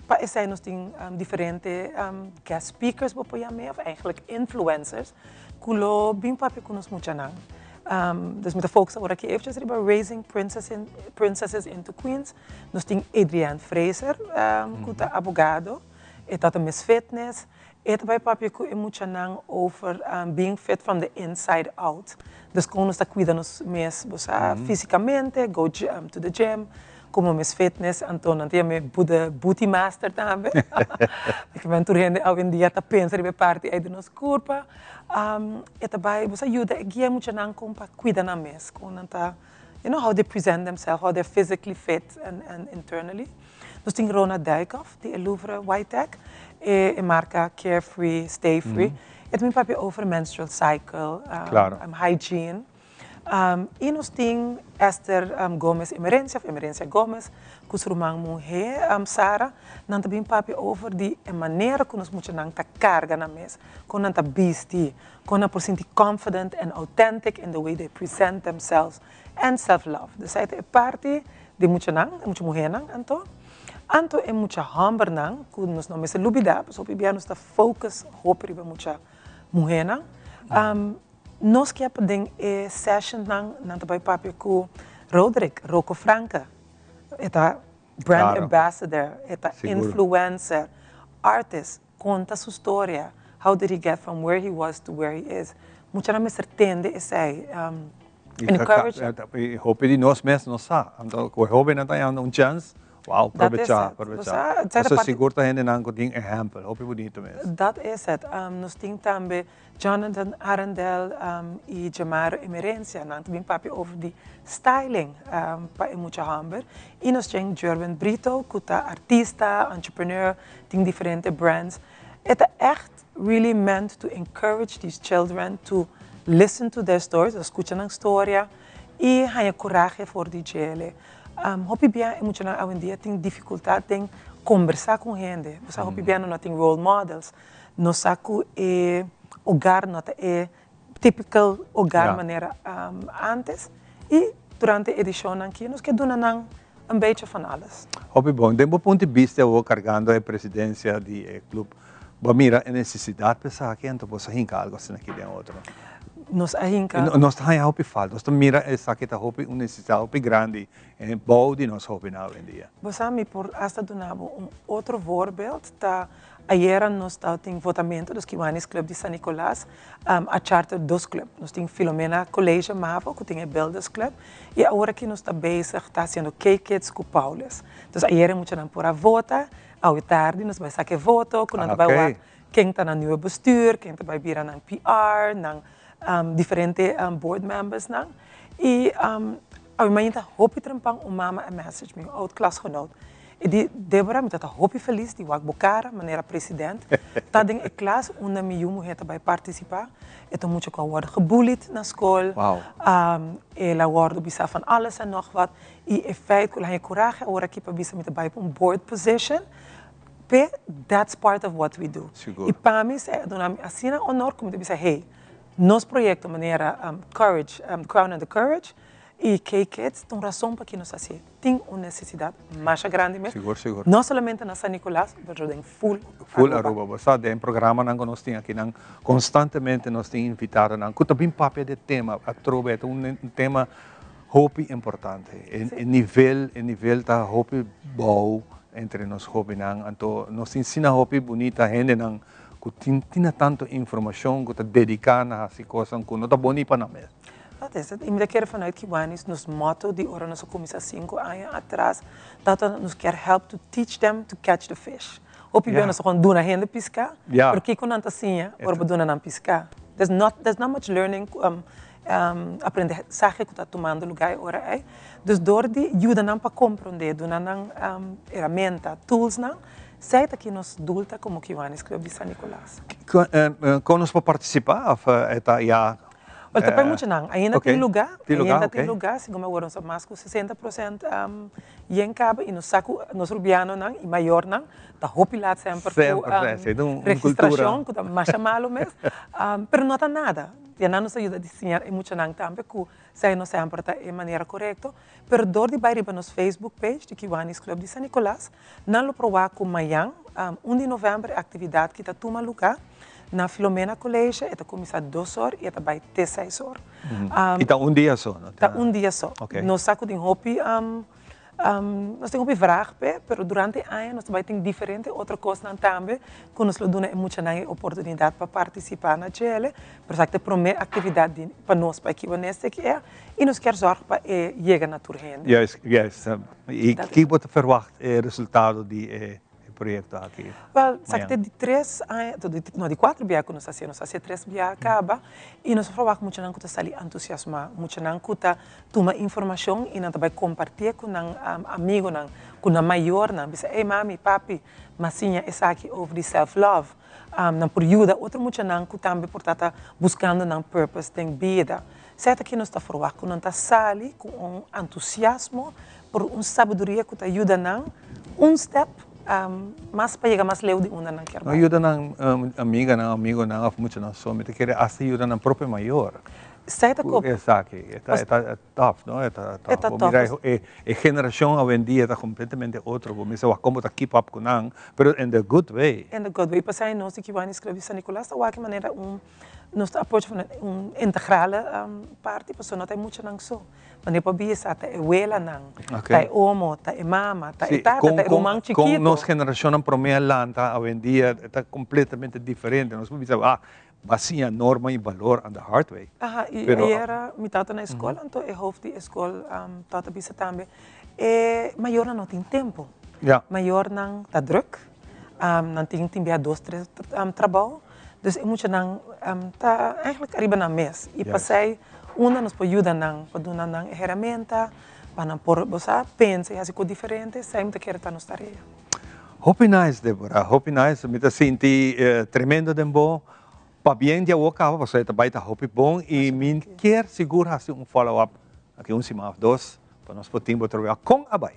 pa esei nos tin diferente guest speakers bo por yam'é of eigenlijk influencers ku lo bin papia ku nos muchanan. Dus mi ta focus awor aki eventjes riba Raising Princesses into Queens. Nos tin Adrienne Fraser ku ta abogado, e ta ta Miss Fitness. E ta bai papia ku e muchanan over being fit from the inside out. Dus kon nos ta kuida nos mes, bo sa, físikamente, go to the gym, komo Miss Fitness, anto nan ta yam'é the booty master tambe. Pasobra tur hende awendia ta pensa riba e parti ei di nos kurpa. E ta bai, bo sa, yuda e guia e muchanan kon pa kuida nan mes, kon nan ta, you know, how they present themselves, how they're physically fit and internally. Nos tin Rona Dijkhoff di e Louvre Whitech, e marka Carefree, Stay Free. E ta bin papia over menstrual cycle, hygiene. I nos tin Esther Gomez Emerencia of Emerencia Gomez ku su ruman muhé Sara. Nan ta bin papia over di e manera ku nos muchanan ta karga nan mes, kon nan ta bisti, kon nan por sinti confident and authentic in the way they present themselves and self love. Dus esei ta e parti di muchanan, e mucha muhénan anto. Anto e mucha hòmbernan ku nos no mester lubidá, pasobra hopi bia nos ta focus hopi riba mucha muhénan. Nos ke pa den e sessionnan nan ta bai papia ku Roderick, Rocco Franke. E ta brand ambassador, e ta influencer, artist. Konta su storia, how did he get from where he was to where he is. Muchanan mester tende esei. Encourage. I hopi di nos mes no sa. Anto ku e hobennan ta yanda un chance, wow, probecha, probecha. Pasobra sigur ta hendenan ku tin ehèmpel, hopi bunito mes. Dat is het. Nos tin tambe Jonathan Arendel i Jamaro Emerencia. Nan ta bin papia over di styling pa e mucha hòmber. I nos tin Jerwin Brito ku ta artista, entrepreneur, tin diferente brands. E ta ègt really meant to encourage these children to listen to their stories, a skucha nan storia i haña kurahe for di djele. Hopi bia e muchanan awendia tin difikultat den kombersá ku hende. Bo sa hopi bia nan no tin role models. Nos sa ku e hogar no ta e typical hogar manera antes i durante e edishonnan aki nos ke duna nan un bechi van alles. Hopi bon. Den bo punto di bista awor kargando e presidensia di e club, bo a mira e nesesidat pa esaki anto bo sa hinka algo asina aki den otro? Nos a hinka. Nos ta haña hopi falta. Nos ta mira esaki ta hopi un nesesidat hopi grandi bou di nos hopinan awendia. Bo sa mi por asta duna bo un otro voorbeeld ta Ayera nos tabatin votamento, dus Kiwanis Club di San Nicolas a charter dos club. Nos tin Filomena College Mavo cu tin e Builders Club y awor aki nos ta bezig ta haciendo K-Kids cu Paulus. Dus ayera e muchanan por a vota, awe tardi nos bai saca e voto cu nan ta bai wak ken ta nan nieuwe bestuur, ken ta bai bira nan PR, nan diferente board members nan. Y awe mainta hopi trempan un mama a message mi, un oud klasgenoot. E di, Deborah, mi ta ta hopi felis di wak bo kara manera president ta den e klas unda mi yu muhé ta bai partisipá. E ta mucha ku a wòrdu gebullied na skol. El a wòrdu bisá van alles en nog wat. I e feit ku el haña kurahe awor aki pa bisa mi ta bai pa un board position, p'e that's part of what we do. I pa mi esei a duna mi asina honor ku mi ta bisa, hey, nos proyekto manera Courage, Crown and the Courage i K-Kids ta un rason pa ki nos hasié. Tin un necesidad masha grandi mes. Sigur, sigur. No solamente na San Nicolas, pero den full Aruba. Full Aruba. Bo sa, den programanan cu nos tin akinan, constantemente nos tin invitadonan cu ta bin papia di e tema. Atrobe, e ta un tema hopi importante. E nivel, e nivel ta hopi bou entre nos hobennan. Anto nos tin asina hopi bunita hendenan cu tin tina tanto informacion cu ta dedica na haci cosnan cu no ta bon ni pa nan mes. Dat is het. I mi ta kere vanuit Kiwanis nos motto di ora nos a kuminsá sinku aña atras tabata nos kier help to teach them to catch the fish. Hopi bia nos ta kon duna hende piská, pero kiko nan ta siña ora bo duna nan piská? There's not, there's not much learning, aprendizahe ku ta tumando lugá e ora ei. Dus dor di yuda nan pa komprondé, duna nan herramienta, toolsnan, esei ta ki nos doel ta komo Kiwanis Club di San Nicolas. Kon nos por partisipá òf e ta ya? Wel, ta pa e muchanan. Ainda tin lugá, ainda tin lugá, segun mi awor nos ta mas ku 60% yen kaba i nos sa ku nos rubianonan i mayornan ta hopi laat semper ku registrashon ku ta masha malu mes, pero no ta nada. Ya nan nos a yuda di siña e muchanan tambe ku esei no semper ta e manera korekto, pero dor di bai riba nos Facebook page di Kiwanis Club di San Nicolas, nan lo proba ku mañan, un di novèmber, e aktividat ki ta tuma lugá na Filomena College, e ta kuminsá dos or i e ta bai te seis or. I ta un dia so? Ta un dia so. Nos sa ku tin hopi Nos tin hopi vraag p'e, pero durante e aña nos ta bai tin diferente otro kosnan tambe ku nos lo duna e muchanan e oportunidat pa partisipá na djele. Pero esaki ta e promé aktividat di pa nos pa e kiwanese aki e i nos kier zòrg pa e yega na tur hende. Juist, juist. I ki bo ta ferwagt e resultado di e proyekto aki? Wel, esaki ta di tres aña, no di kuater bia ku nos a hasié, nos a hasié tres bia kaba i nos a ferwagt muchanan ku ta sali entusiasmá, muchanan ku ta tuma informashon i nan ta bai kompartié ku nan amigonan, ku nan mayornan, bisa, ey mami, papi, m'a siña esaki over di self love. Nan por yuda otro muchanan ku tambe por ta ta buskando nan purpose den bida. Sèt aki nos ta ferwagt ku nan ta sali ku un entusiasmo por un sabiduria ku ta yuda nan un step mas pa yega mas leu di unda nan kier No bai. yuda nan amiganan, amigonan òf muchanan so, mi ta kere asta yuda nan propio mayor. Esei ta Ku kop. esaki, e ta, e ta tough, no? E ta E tough. ta Bo tough. mira e, e generashon awendia ta kompletamente otro. Bo mester wak komo ta keep up ku nan, pero in the good way. In the good way. Pasai nos di Kiwanis Club di San Nicolas ta wak e manera un nos ta approach van un integrale parti pasobra no ta e muchanan so. Wanneer por bisa ta e welanan, ta e omo, ta e mama, ta e tata, ta e ruman chikito. Kon nos generashonnan promé a lanta awendia ta kompletamente diferente. Nos por bisa, ah, bo a siña norma i balor on the hard way. Aha, i ayera mi tata na e skol, anto e hoofd di e skol tata bisa tambe, e mayornan no tin tempu. Mayornan ta druk, nan tin tin bia dos, tres trabou. Dus e muchanan ta eigenlijk ariba nan mes. I pasei unda nos por yuda nan, pa duna nan e herramienta, pa nan por, bo sa, pensa i hasi kos diferente, esei mi ta kere ta nos tarea. Hopi nice, Deborah, hopi nice. Mi ta sinti tremendo den bo. Pabien di awor kaba, pasobra e ta bai ta hopi bon i mi kier sigur hasi un follow up aki un siman of dos pa nos por tin bo trobe kon a bai.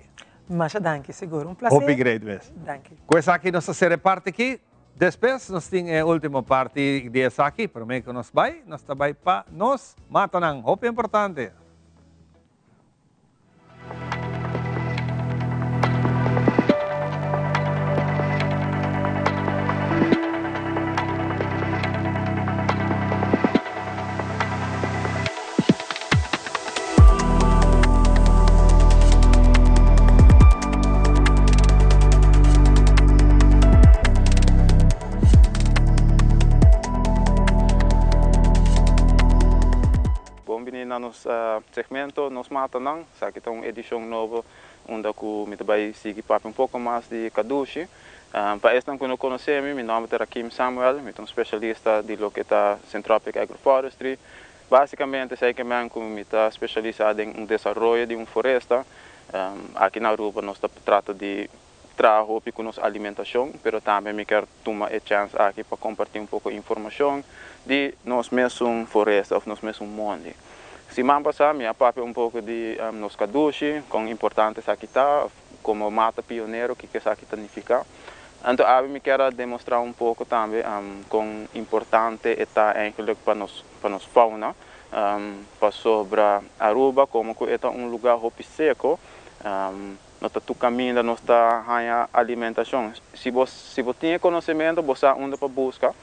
Masha danki, sigur. Un placer. Hopi great mes. Danki. Ku esaki nos ta sera e parti aki. Despues nos tin e ultimo parti di esaki, prome ku nos bai, nos ta bai pa nos matanan, hopi importante. Bon bini na nos segmento Nos Matanan. Esaki ta un edishon nobo unda ku mi ta bai sigui papia un poko mas di kadushi. Pa esnan ku no konosé mi, mi nòmber ta Rakim Samuel, mi ta un spesialista di loke ta Syntropic Agroforestry. Básikamente esei ke men ku mi ta spesialisá den un desaroyo di un foresta. Aki na Aruba nos ta trata di traha hopi ku nos alimentashon, pero tambe mi kier tuma e chèns aki pa kompartí un poko informashon di nos mesun foresta òf nos mesun mondi. Siman pasá mi a papia un poko di nos kadushi, kon importante esaki ta, òf komo mata pionero kiko esaki ta nifiká. Anto abi mi kier a demostrá un poko tambe kon importante e ta eigenlijk pa nos pa nos fauna, pasobra Aruba komo ku e ta un lugá hopi seko, no ta tur kaminda nos ta haña alimentashon. Si bo si bo tin e konosementu bo sa unda pa buska,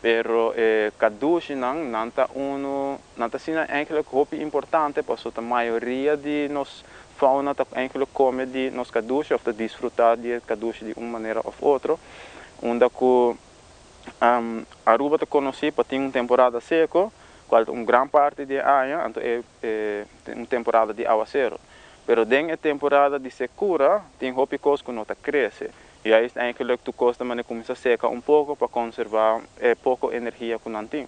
pero e kadushinan nan ta unu nan ta asina eigenlijk hopi importante pasobra ta mayoria di nos fauna ta eigenlijk kome di nos kadushi òf ta disfrutá di e kadushi di un manera òf otro, unda ku Aruba ta konosí pa tin un temporada seko, kual ta un gran parti di e aña, anto e un temporada di awasero. Pero den e temporada di sekura tin hopi kos ku no ta krese. Juist eigenlijk tur kos ta manera kuminsá seka un poko pa konservá e poko energia ku nan tin.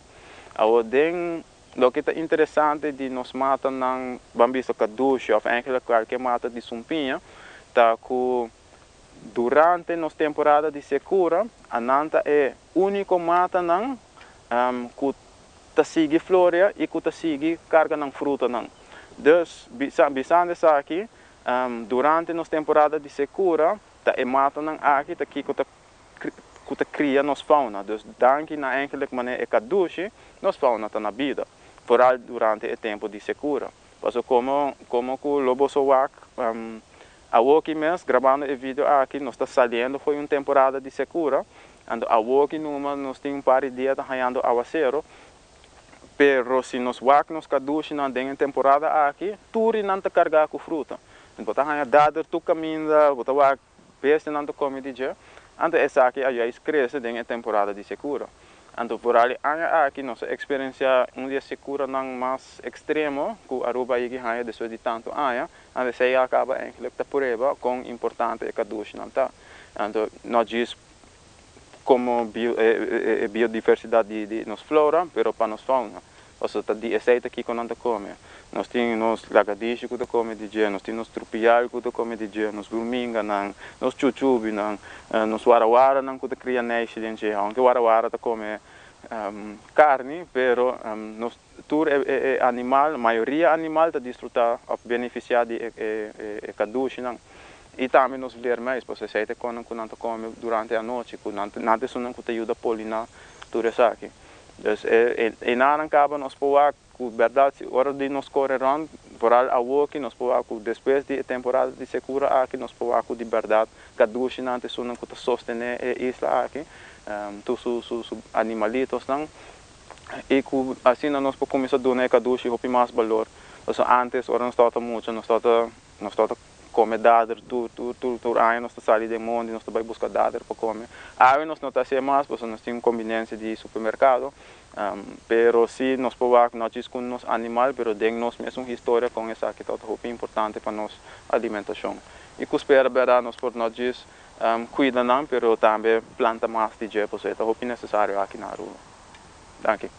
Awor den loke ta interesante di nos matanan, ban bisa kadushi òf eigenlijk kualke mata di sumpiña, ta ku durante nos temporada di sekura anan ta e úniko matanan ku ta sigui floria i ku ta sigui karga nan frutanan. Dus, bisando esaki, durante nos temporada di sekura ta e matanan aki ta kiko ta ku ta kria nos fauna. Dus danki na eigenlijk manera e kadushi, nos fauna ta na bida, foral durante e tempu di sekura. Paso komo komo ku lo boso wak awoki mes grabando e video aki nos ta saliendo fo'i un temporada di sekura, anto awoki numa nos tin un par di dia ta hañando awasero, pero si nos wak nos kadushinan den e temporada aki tur i nan ta kargá ku fruta. Bo ta haña dader tur kaminda, bo ta wak Bestianan ta kome di dje, anto esaki a juist krese den e temporada di sekura. Anto por al e aña aki nos a eksperensiá un di e sekuranan mas ekstremo ku Aruba a yegi haña despues di tantu aña, anto esei a kaba eigenlik ta prueba kon importante e kadushinan ta. Anto no djis komo e biodiversidat di nos flora, pero pa nos fauna. Pasobra ta di esei ta kiko nan ta kome. Nos tin nos lagadishi ku ta kome di dje, nos tin nos trupial ku ta kome di dje, nos gurminganan, nos chuchubinan, nos warawaranan ku ta kria neishi den dje. Aunke warawara ta kome karni, pero nos tur e animal, mayoria animal ta disfrutá òf benefisiá di e kadushinan. I tambe nos vleermuis, pasobra esei ta e konan ku nan ta kome durante anochi, ku nan ta esunnan ku ta yuda poliná tur esaki. Dus e enanan kaba nos por wak ku bèrdat si ora di nos kore rònt, vooral awoki nos por wak ku despues di e temporada di sekura aki nos por wak ku di bèrdat kadushinan ta esunnan ku ta sostené e isla aki, tur su su su animalitosnan i ku asina nos por kuminsá duna e kadushi hopi mas balor. Pasobra ántes ora nos tabata mucha nos tabata nos tabata Come dader tur tur tur tur aña nos ta sali den mondi nos ta bai busca dader pa come. Awe nos no ta hacié mas pasobra nos tin un conveniencia di supermercado, pero si nos por wak no djis cu nos animal pero den nos mesun historia con esaki ta hopi importante pa nos alimentacion. Y cu spera berdad nos por no djis cuida nan pero tambe planta mas di dje pasobra e ta hopi necesario aki na Aruba. Danki.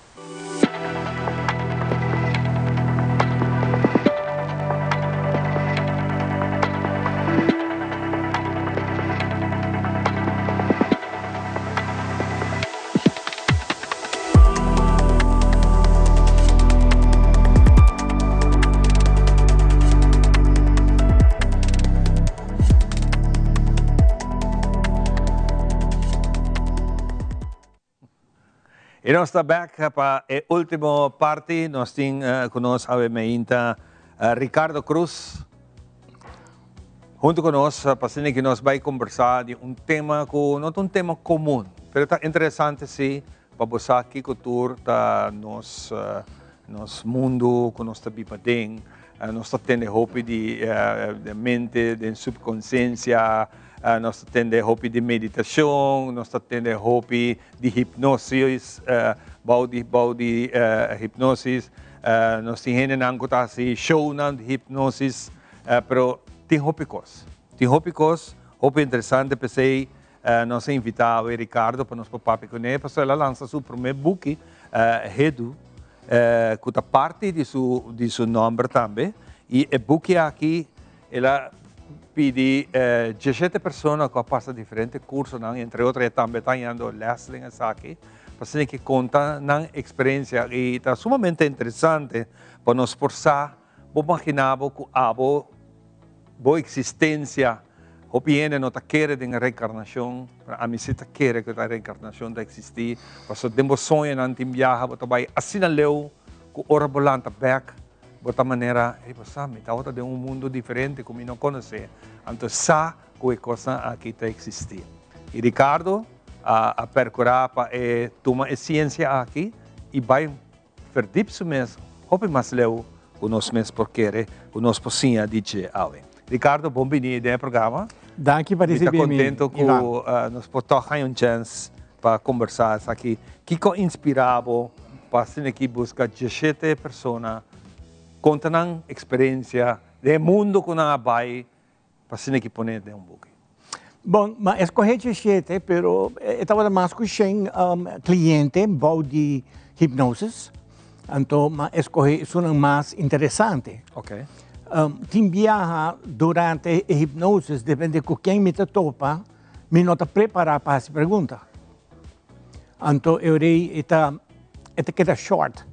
Y nos ta back pa e ultimo parti. Nos tin cu nos awe meinta Ricardo Cruz hunto cu nos pa asina ki nos bay conversa di un tema cu no ta un tema comun, pero ta interesante si pa bo sa kico tur ta nos nos mundo cu nos ta biba den. Nos ta tende hopi di mente den subconsciencia, nos ta tende hopi di meditacion, nos ta tende hopi di hipnosis, bou di bou di hipnosis, nos tin hendenan ku ta hasi shownan di hipnosis, pero tin hopi kos, tin hopi kos, hopi interesante, p'esei nos a invita awe Ricardo pa nos por papia kuné, pasobra el a lansa su promé buki, Hedu, ku ta parti di su di su nòmber tambe, i e buki aki el a pidi dieshete persona ku a pasa diferente kursonan, entre otro e tambe ta hañando lès den esaki, pa asina ke konta nan eksperensia i ta sumamente interesante pa nos por sa, bo magina bo ku abo bo eksistensia, hopi hende no ta kere den reenkarnashon, pero ami si ta kere ku ta reenkarnashon ta eksistí, pasobra den bo soñonan tin biaha bo ta bai asina leu ku ora bo lanta bèk Bo ta manera, Ey, bo sa, mi tabata den un mundo diferente ku mi no konosé. Anto sa ku e kosnan aki ta eksistí. I Ricardo a a perkurá pa e tuma e siensia aki i bai verdiep su mes hopi mas leu ku nos mes por kere ku nos por siña di dje awe. Ricardo, bon bini den e programa. Danki pa Mi ta risibí mi, kontento ku Ivan. nos por tòg haña un chèns pa kombersá esaki. Kiko inspirá bo pa asina aki buska dieshete persona konta nan eksperensia den e mundu ku nan a bai pa asina aki pone den un buki? Bon, m'a escoge 17, pero e tabata mas cu 100 cliente bou di hipnosis. Anto m'a escoge esunnan mas interesante. Tin biaha durante e hipnosis, depende cu ken mi ta topa, mi no ta prepara pa haci pregunta. Anto e rei e ta e ta keda short.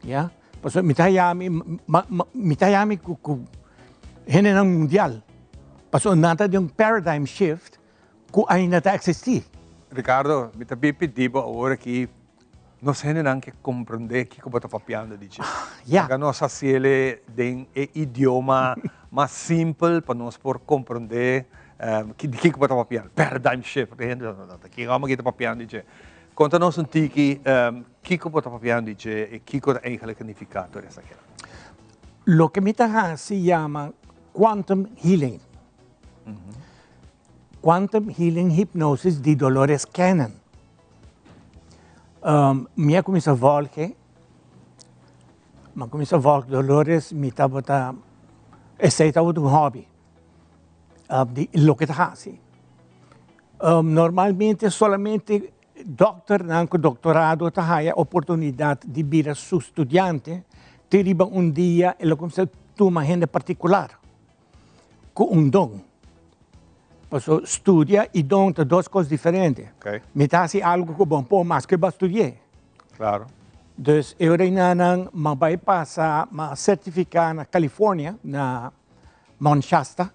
Ya, pasobra mi ta haya mi mi ta haya mi ku ku hendenan mundial. Pasobra nan ta den un paradigm shift ku ainda ta eksistí. Ricardo, mi ta bin pidi bo awor aki nos hendenan ke komprendé kiko bo ta papiando di dje. Ya. Laga nos hasiele den e idioma mas simpel pa nos por komprendé di kiko bo ta papiando. Paradigm shift, e hende ta ta kin hòmber aki ta papiando di dje. Konta nos un tiki kiko bo ta papiando di dje i kiko ta eigenlijk nifiká tur esaki. Loke mi ta hasi yama quantum healing. Quantum healing hypnosis di Dolores Cannon. Mi a kuminsá vòlg, mi a kuminsá vòlg Dolores mi tabata, esei tabata un hòbi di loke ta hasi. Normalmente solamente dòkternan ku doktorado ta haya oportunidat di bira su studiante te riba un dia e lo kuminsá tuma hende partikular. Ku un don. Paso studia i don ta dos kos diferente. Mi ta hasi algu ku bon por mas ku bo a studi'é. Claro. Dus e ora einanan m'a bai pasa, m'a sertifiká na California, na Mount Shasta.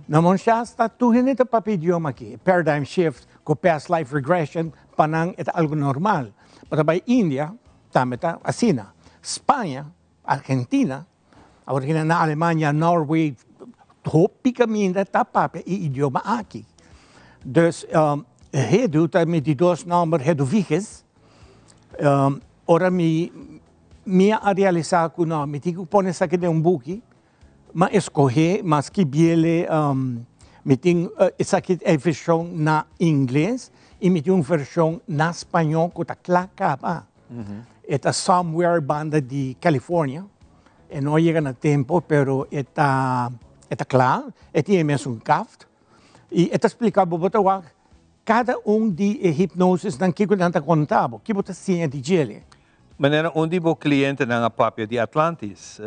Na Mount Shasta tur hende ta papia idioma aki. Paradigm shift ku past life regression pa nan e ta algu normal. Bo ta bai India tambe ta asina. Spaña, Argentina. Awor ki na Alemania, Norway, hopi kaminda ta papia e idioma aki. Dus Hedu ta mi di dos nomber Heduviges. Ora mi mi a realisa ku no, mi tin ku pone esaki den un buki, m'a eskohe, m'a skibiele, mi tin esaki e vershon na ingles i mi tin un vershon na spañó ku ta kla kaba. E ta somewhere banda di California. E no a yega na tempo, pero e ta e ta kla. E tin e mesun kaft. I e ta splika bo, bo ta wak kada un di e hipnosisnan kiko nan ta konta bo, ki bo ta siña di djele. Manera un di bo klientenan a papia di Atlantis,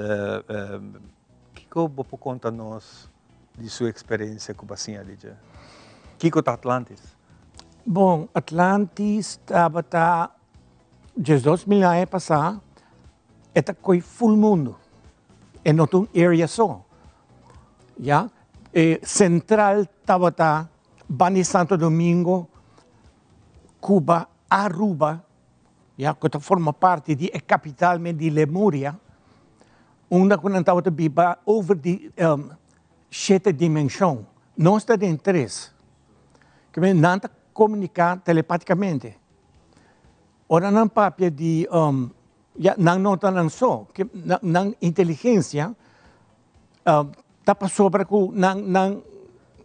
kiko bo por konta nos di su eksperensia ku bo a siña di dje? Kiko ta Atlantis? Bon, Atlantis tabata 12.000 aña pasá, e ta koi ful mundu. E no ta un area so. Ya, e sentral tabata banda di Santo Domingo, Cuba, Aruba, ya, ku ta forma parti di e kapital men di Lemuria, unda ku nan tabata biba over di shete dimenshon. Nos ta den tres. Ke men nan ta komuniká telepatikamente. Ora nan papia di ya nan no ta nan so, ke nan inteligensia ta pasobra ku nan nan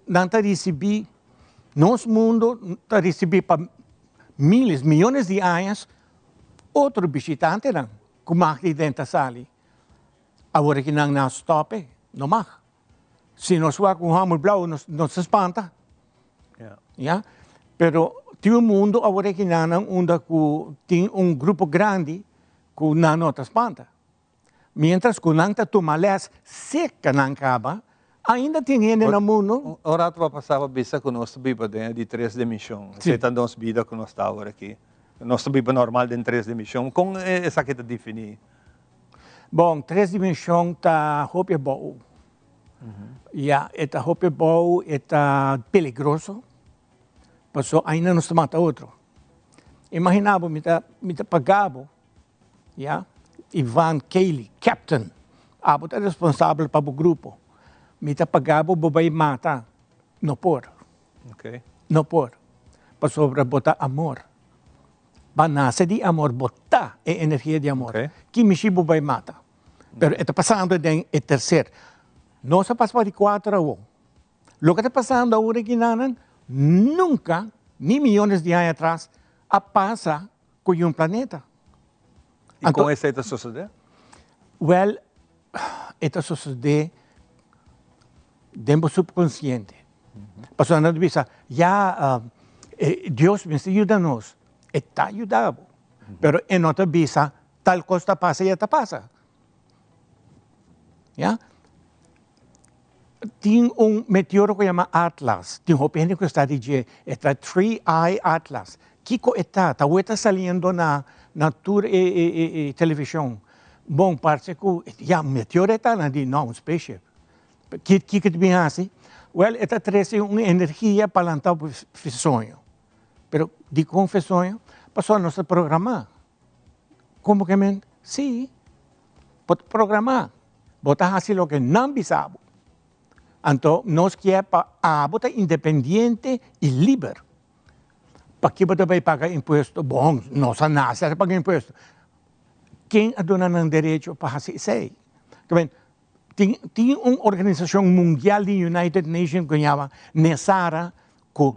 nan ta risibí nos mundo ta risibí pa miles, miyones di añas otro bishitantenan ku mag di den ta sali. Awor ki nan na stòp e, no mag. Si nos wak un hòmber blou nos nos ta spanta. Ya. Pero tin un mundo awor aki nan unda ku tin un grupo grandi ku nan no ta spanta. Mientras ku nan ta tuma lès seka nan kaba, ainda tin hende na mundo. Un rato pa pasá pa bisa ku nos ta biba den e di tres dimenshon. Esei ta nos bida ku nos ta awor aki. Nos ta biba normal den tres dimenshon. Kon esaki ta definí? Bon, tres dimenshon ta hopi abou. Ya, e ta hopi abou, e ta peligroso, pasobra ainda nos ta mata otro. Imagina bo, mi ta, mi ta paga bo, ya, Ivan Cayley, captain, abo ta responsabel pa bo grupo. Mi ta paga bo, bo bai mata. No por. No por. Pasobra bo ta amor. Ba nase di amor, bo ta e energia di amor. Ki mishi bo bai mata? Pero e ta pasando den e tercer. Nos a pasa pa di cuater awo. Loke ta pasando awor aki nanan, nunca, ni miyones di aña atras, a pasa cu un planeta. Y con esey ta sosode? Wel, e ta sosode den bo subconsciente. Pasobra nan ta bisa, ya, Dios mester yuda nos. E ta yuda bo, pero e no ta bisa tal kos ta pasa i e ta pasa. Ya. Tin un meteoro ku yama Atlas. Tin hopi hende ku sa di dje. E ta Three Eye Atlas. Kiko e ta? Ta wou e ta saliendo na na tur e e e e televishon. Bon, parse ku ya meteoro e ta? Nan di no, un spaceship. Ki kiko ta bin hasi? Wèl, e ta trese un energia pa lanta bo soño. Pero dikon fe soño? Pasobra nos ta programá. Komo ke men? Sí, bo ta programá. Bo ta hasi loke nan bisa bo. Anto nos kier pa abo ta independiente i liber. Paki bo ta bai paga impuesto? Bon, nos a nase a paga impuesto. Ken a duna nan derecho pa hasi esei? Ke men, tin tin un organisashon mundial di United Nations ku yama NESARA ku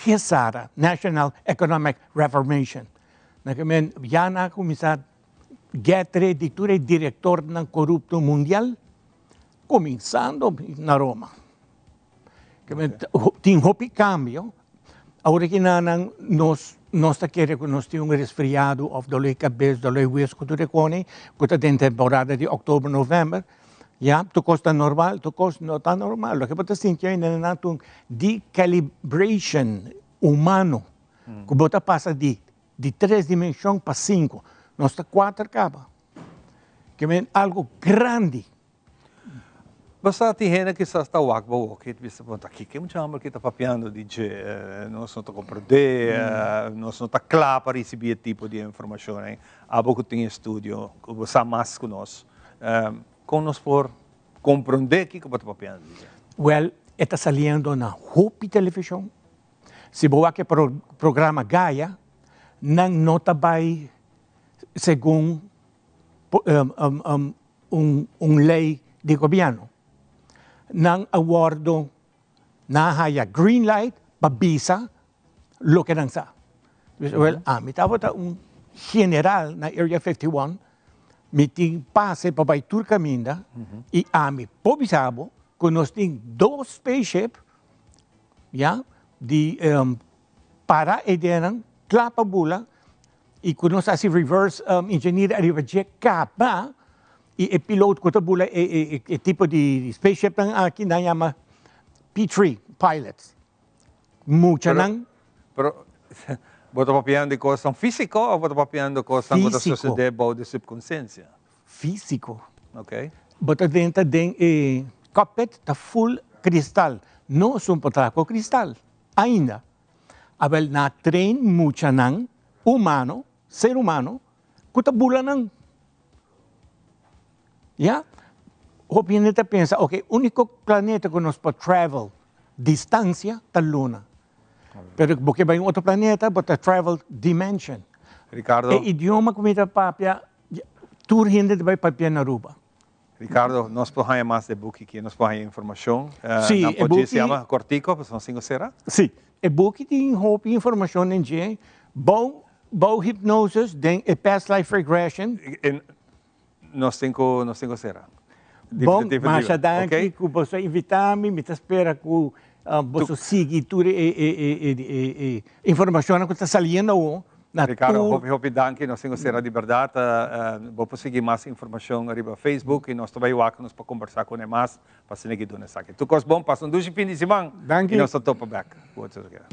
GESARA, National Economic Reformation. Na ke men ya nan a kuminsá getre di tur e direktornan korupto mundial, kuminsando na Roma. Ke men tin hopi kambio. Awor aki nan nos nos ta kere ku nos tin un resfriado òf doló di kabes, doló di hues ku tur e kos ku ta den temporada di òktober, novèmber. Ya, tur kos ta normal, tur kos no ta normal. Loke bo ta sinti ainda nan ta un decalibration humano ku bo ta pasa di di tres dimenshon pa sinku. Nos ta kuater kaba. Ke men algu grandi. Bo sa tin hende kisas ta wak bo woki i ta bisa, bon ta kiko e mucha homber aki ta papiando di dje? Nos no ta komprendé, nos no ta kla pa risibí e tipo di informashon ei. Abo ku tin estudio, ku bo sa mas ku nos, kon nos por komprendé kiko bo ta papiando di dje? Wèl, e ta saliendo na hopi televishon. Si bo wak e programa Gaia, nan no ta bai segun un ley di gobierno. Nan a wordo, nan a haya green light pa bisa loke nan sa. Wel, ami tabata un general na Area 51, mi tin pase pa bay tur caminda y ami por bisa bo cu nos tin dos spaceship, ya, di para e denan cla pa bula y cu nos haci reverse engineer ariba dje caba y e piloot cu ta bula e e tipo di spaceship nan aki nan yama P3 pilots muchanan. Pero bo ta papiando di cosnan fisico of bo ta papiando cosnan cu ta sucede bou di subconsciencia? Fisico. Ok. Bo ta drenta den e cockpit ta full cristal no esun por traha cu cristal ainda. Abel na train muchanan humano, ser humano, ku ta bula nan. Ya? Hopi hende ta pensa, ok, úniko planeta ku nos por travel distansia ta luna. Pero bo ke bai un otro planeta, bo ta travel dimension. Ricardo. E idioma ku mi ta papia, tur hende ta bai papia na Aruba. Ricardo, nos por haña mas de buki ki nos por haña informacion. Sí, Nan e por dje se buki yama cortico, pasobra nos tin cu cera. Sí, e buki tin hopi informacion den dje. Bou, bou hypnosis den e past life regression. E, nos tin cu, nos tin cu cera. Bon, Definitiva. masha danki Ok? cu boso a invita mi. Mi ta spera cu boso sigui tur e, e, e, e, e informacionnan cu ta saliendo awo. Na Ricardo, tur. hopi hopi danki. Nos tin cu sera di berdad. Bo por sigui mas informacion riba Facebook y nos ta bay wak nos por combersa cu ne mas pa asina ki duna esaki. Tur cos bon, pasa un dushi fin di siman Danki. y nos ta topa bek cu otro keda.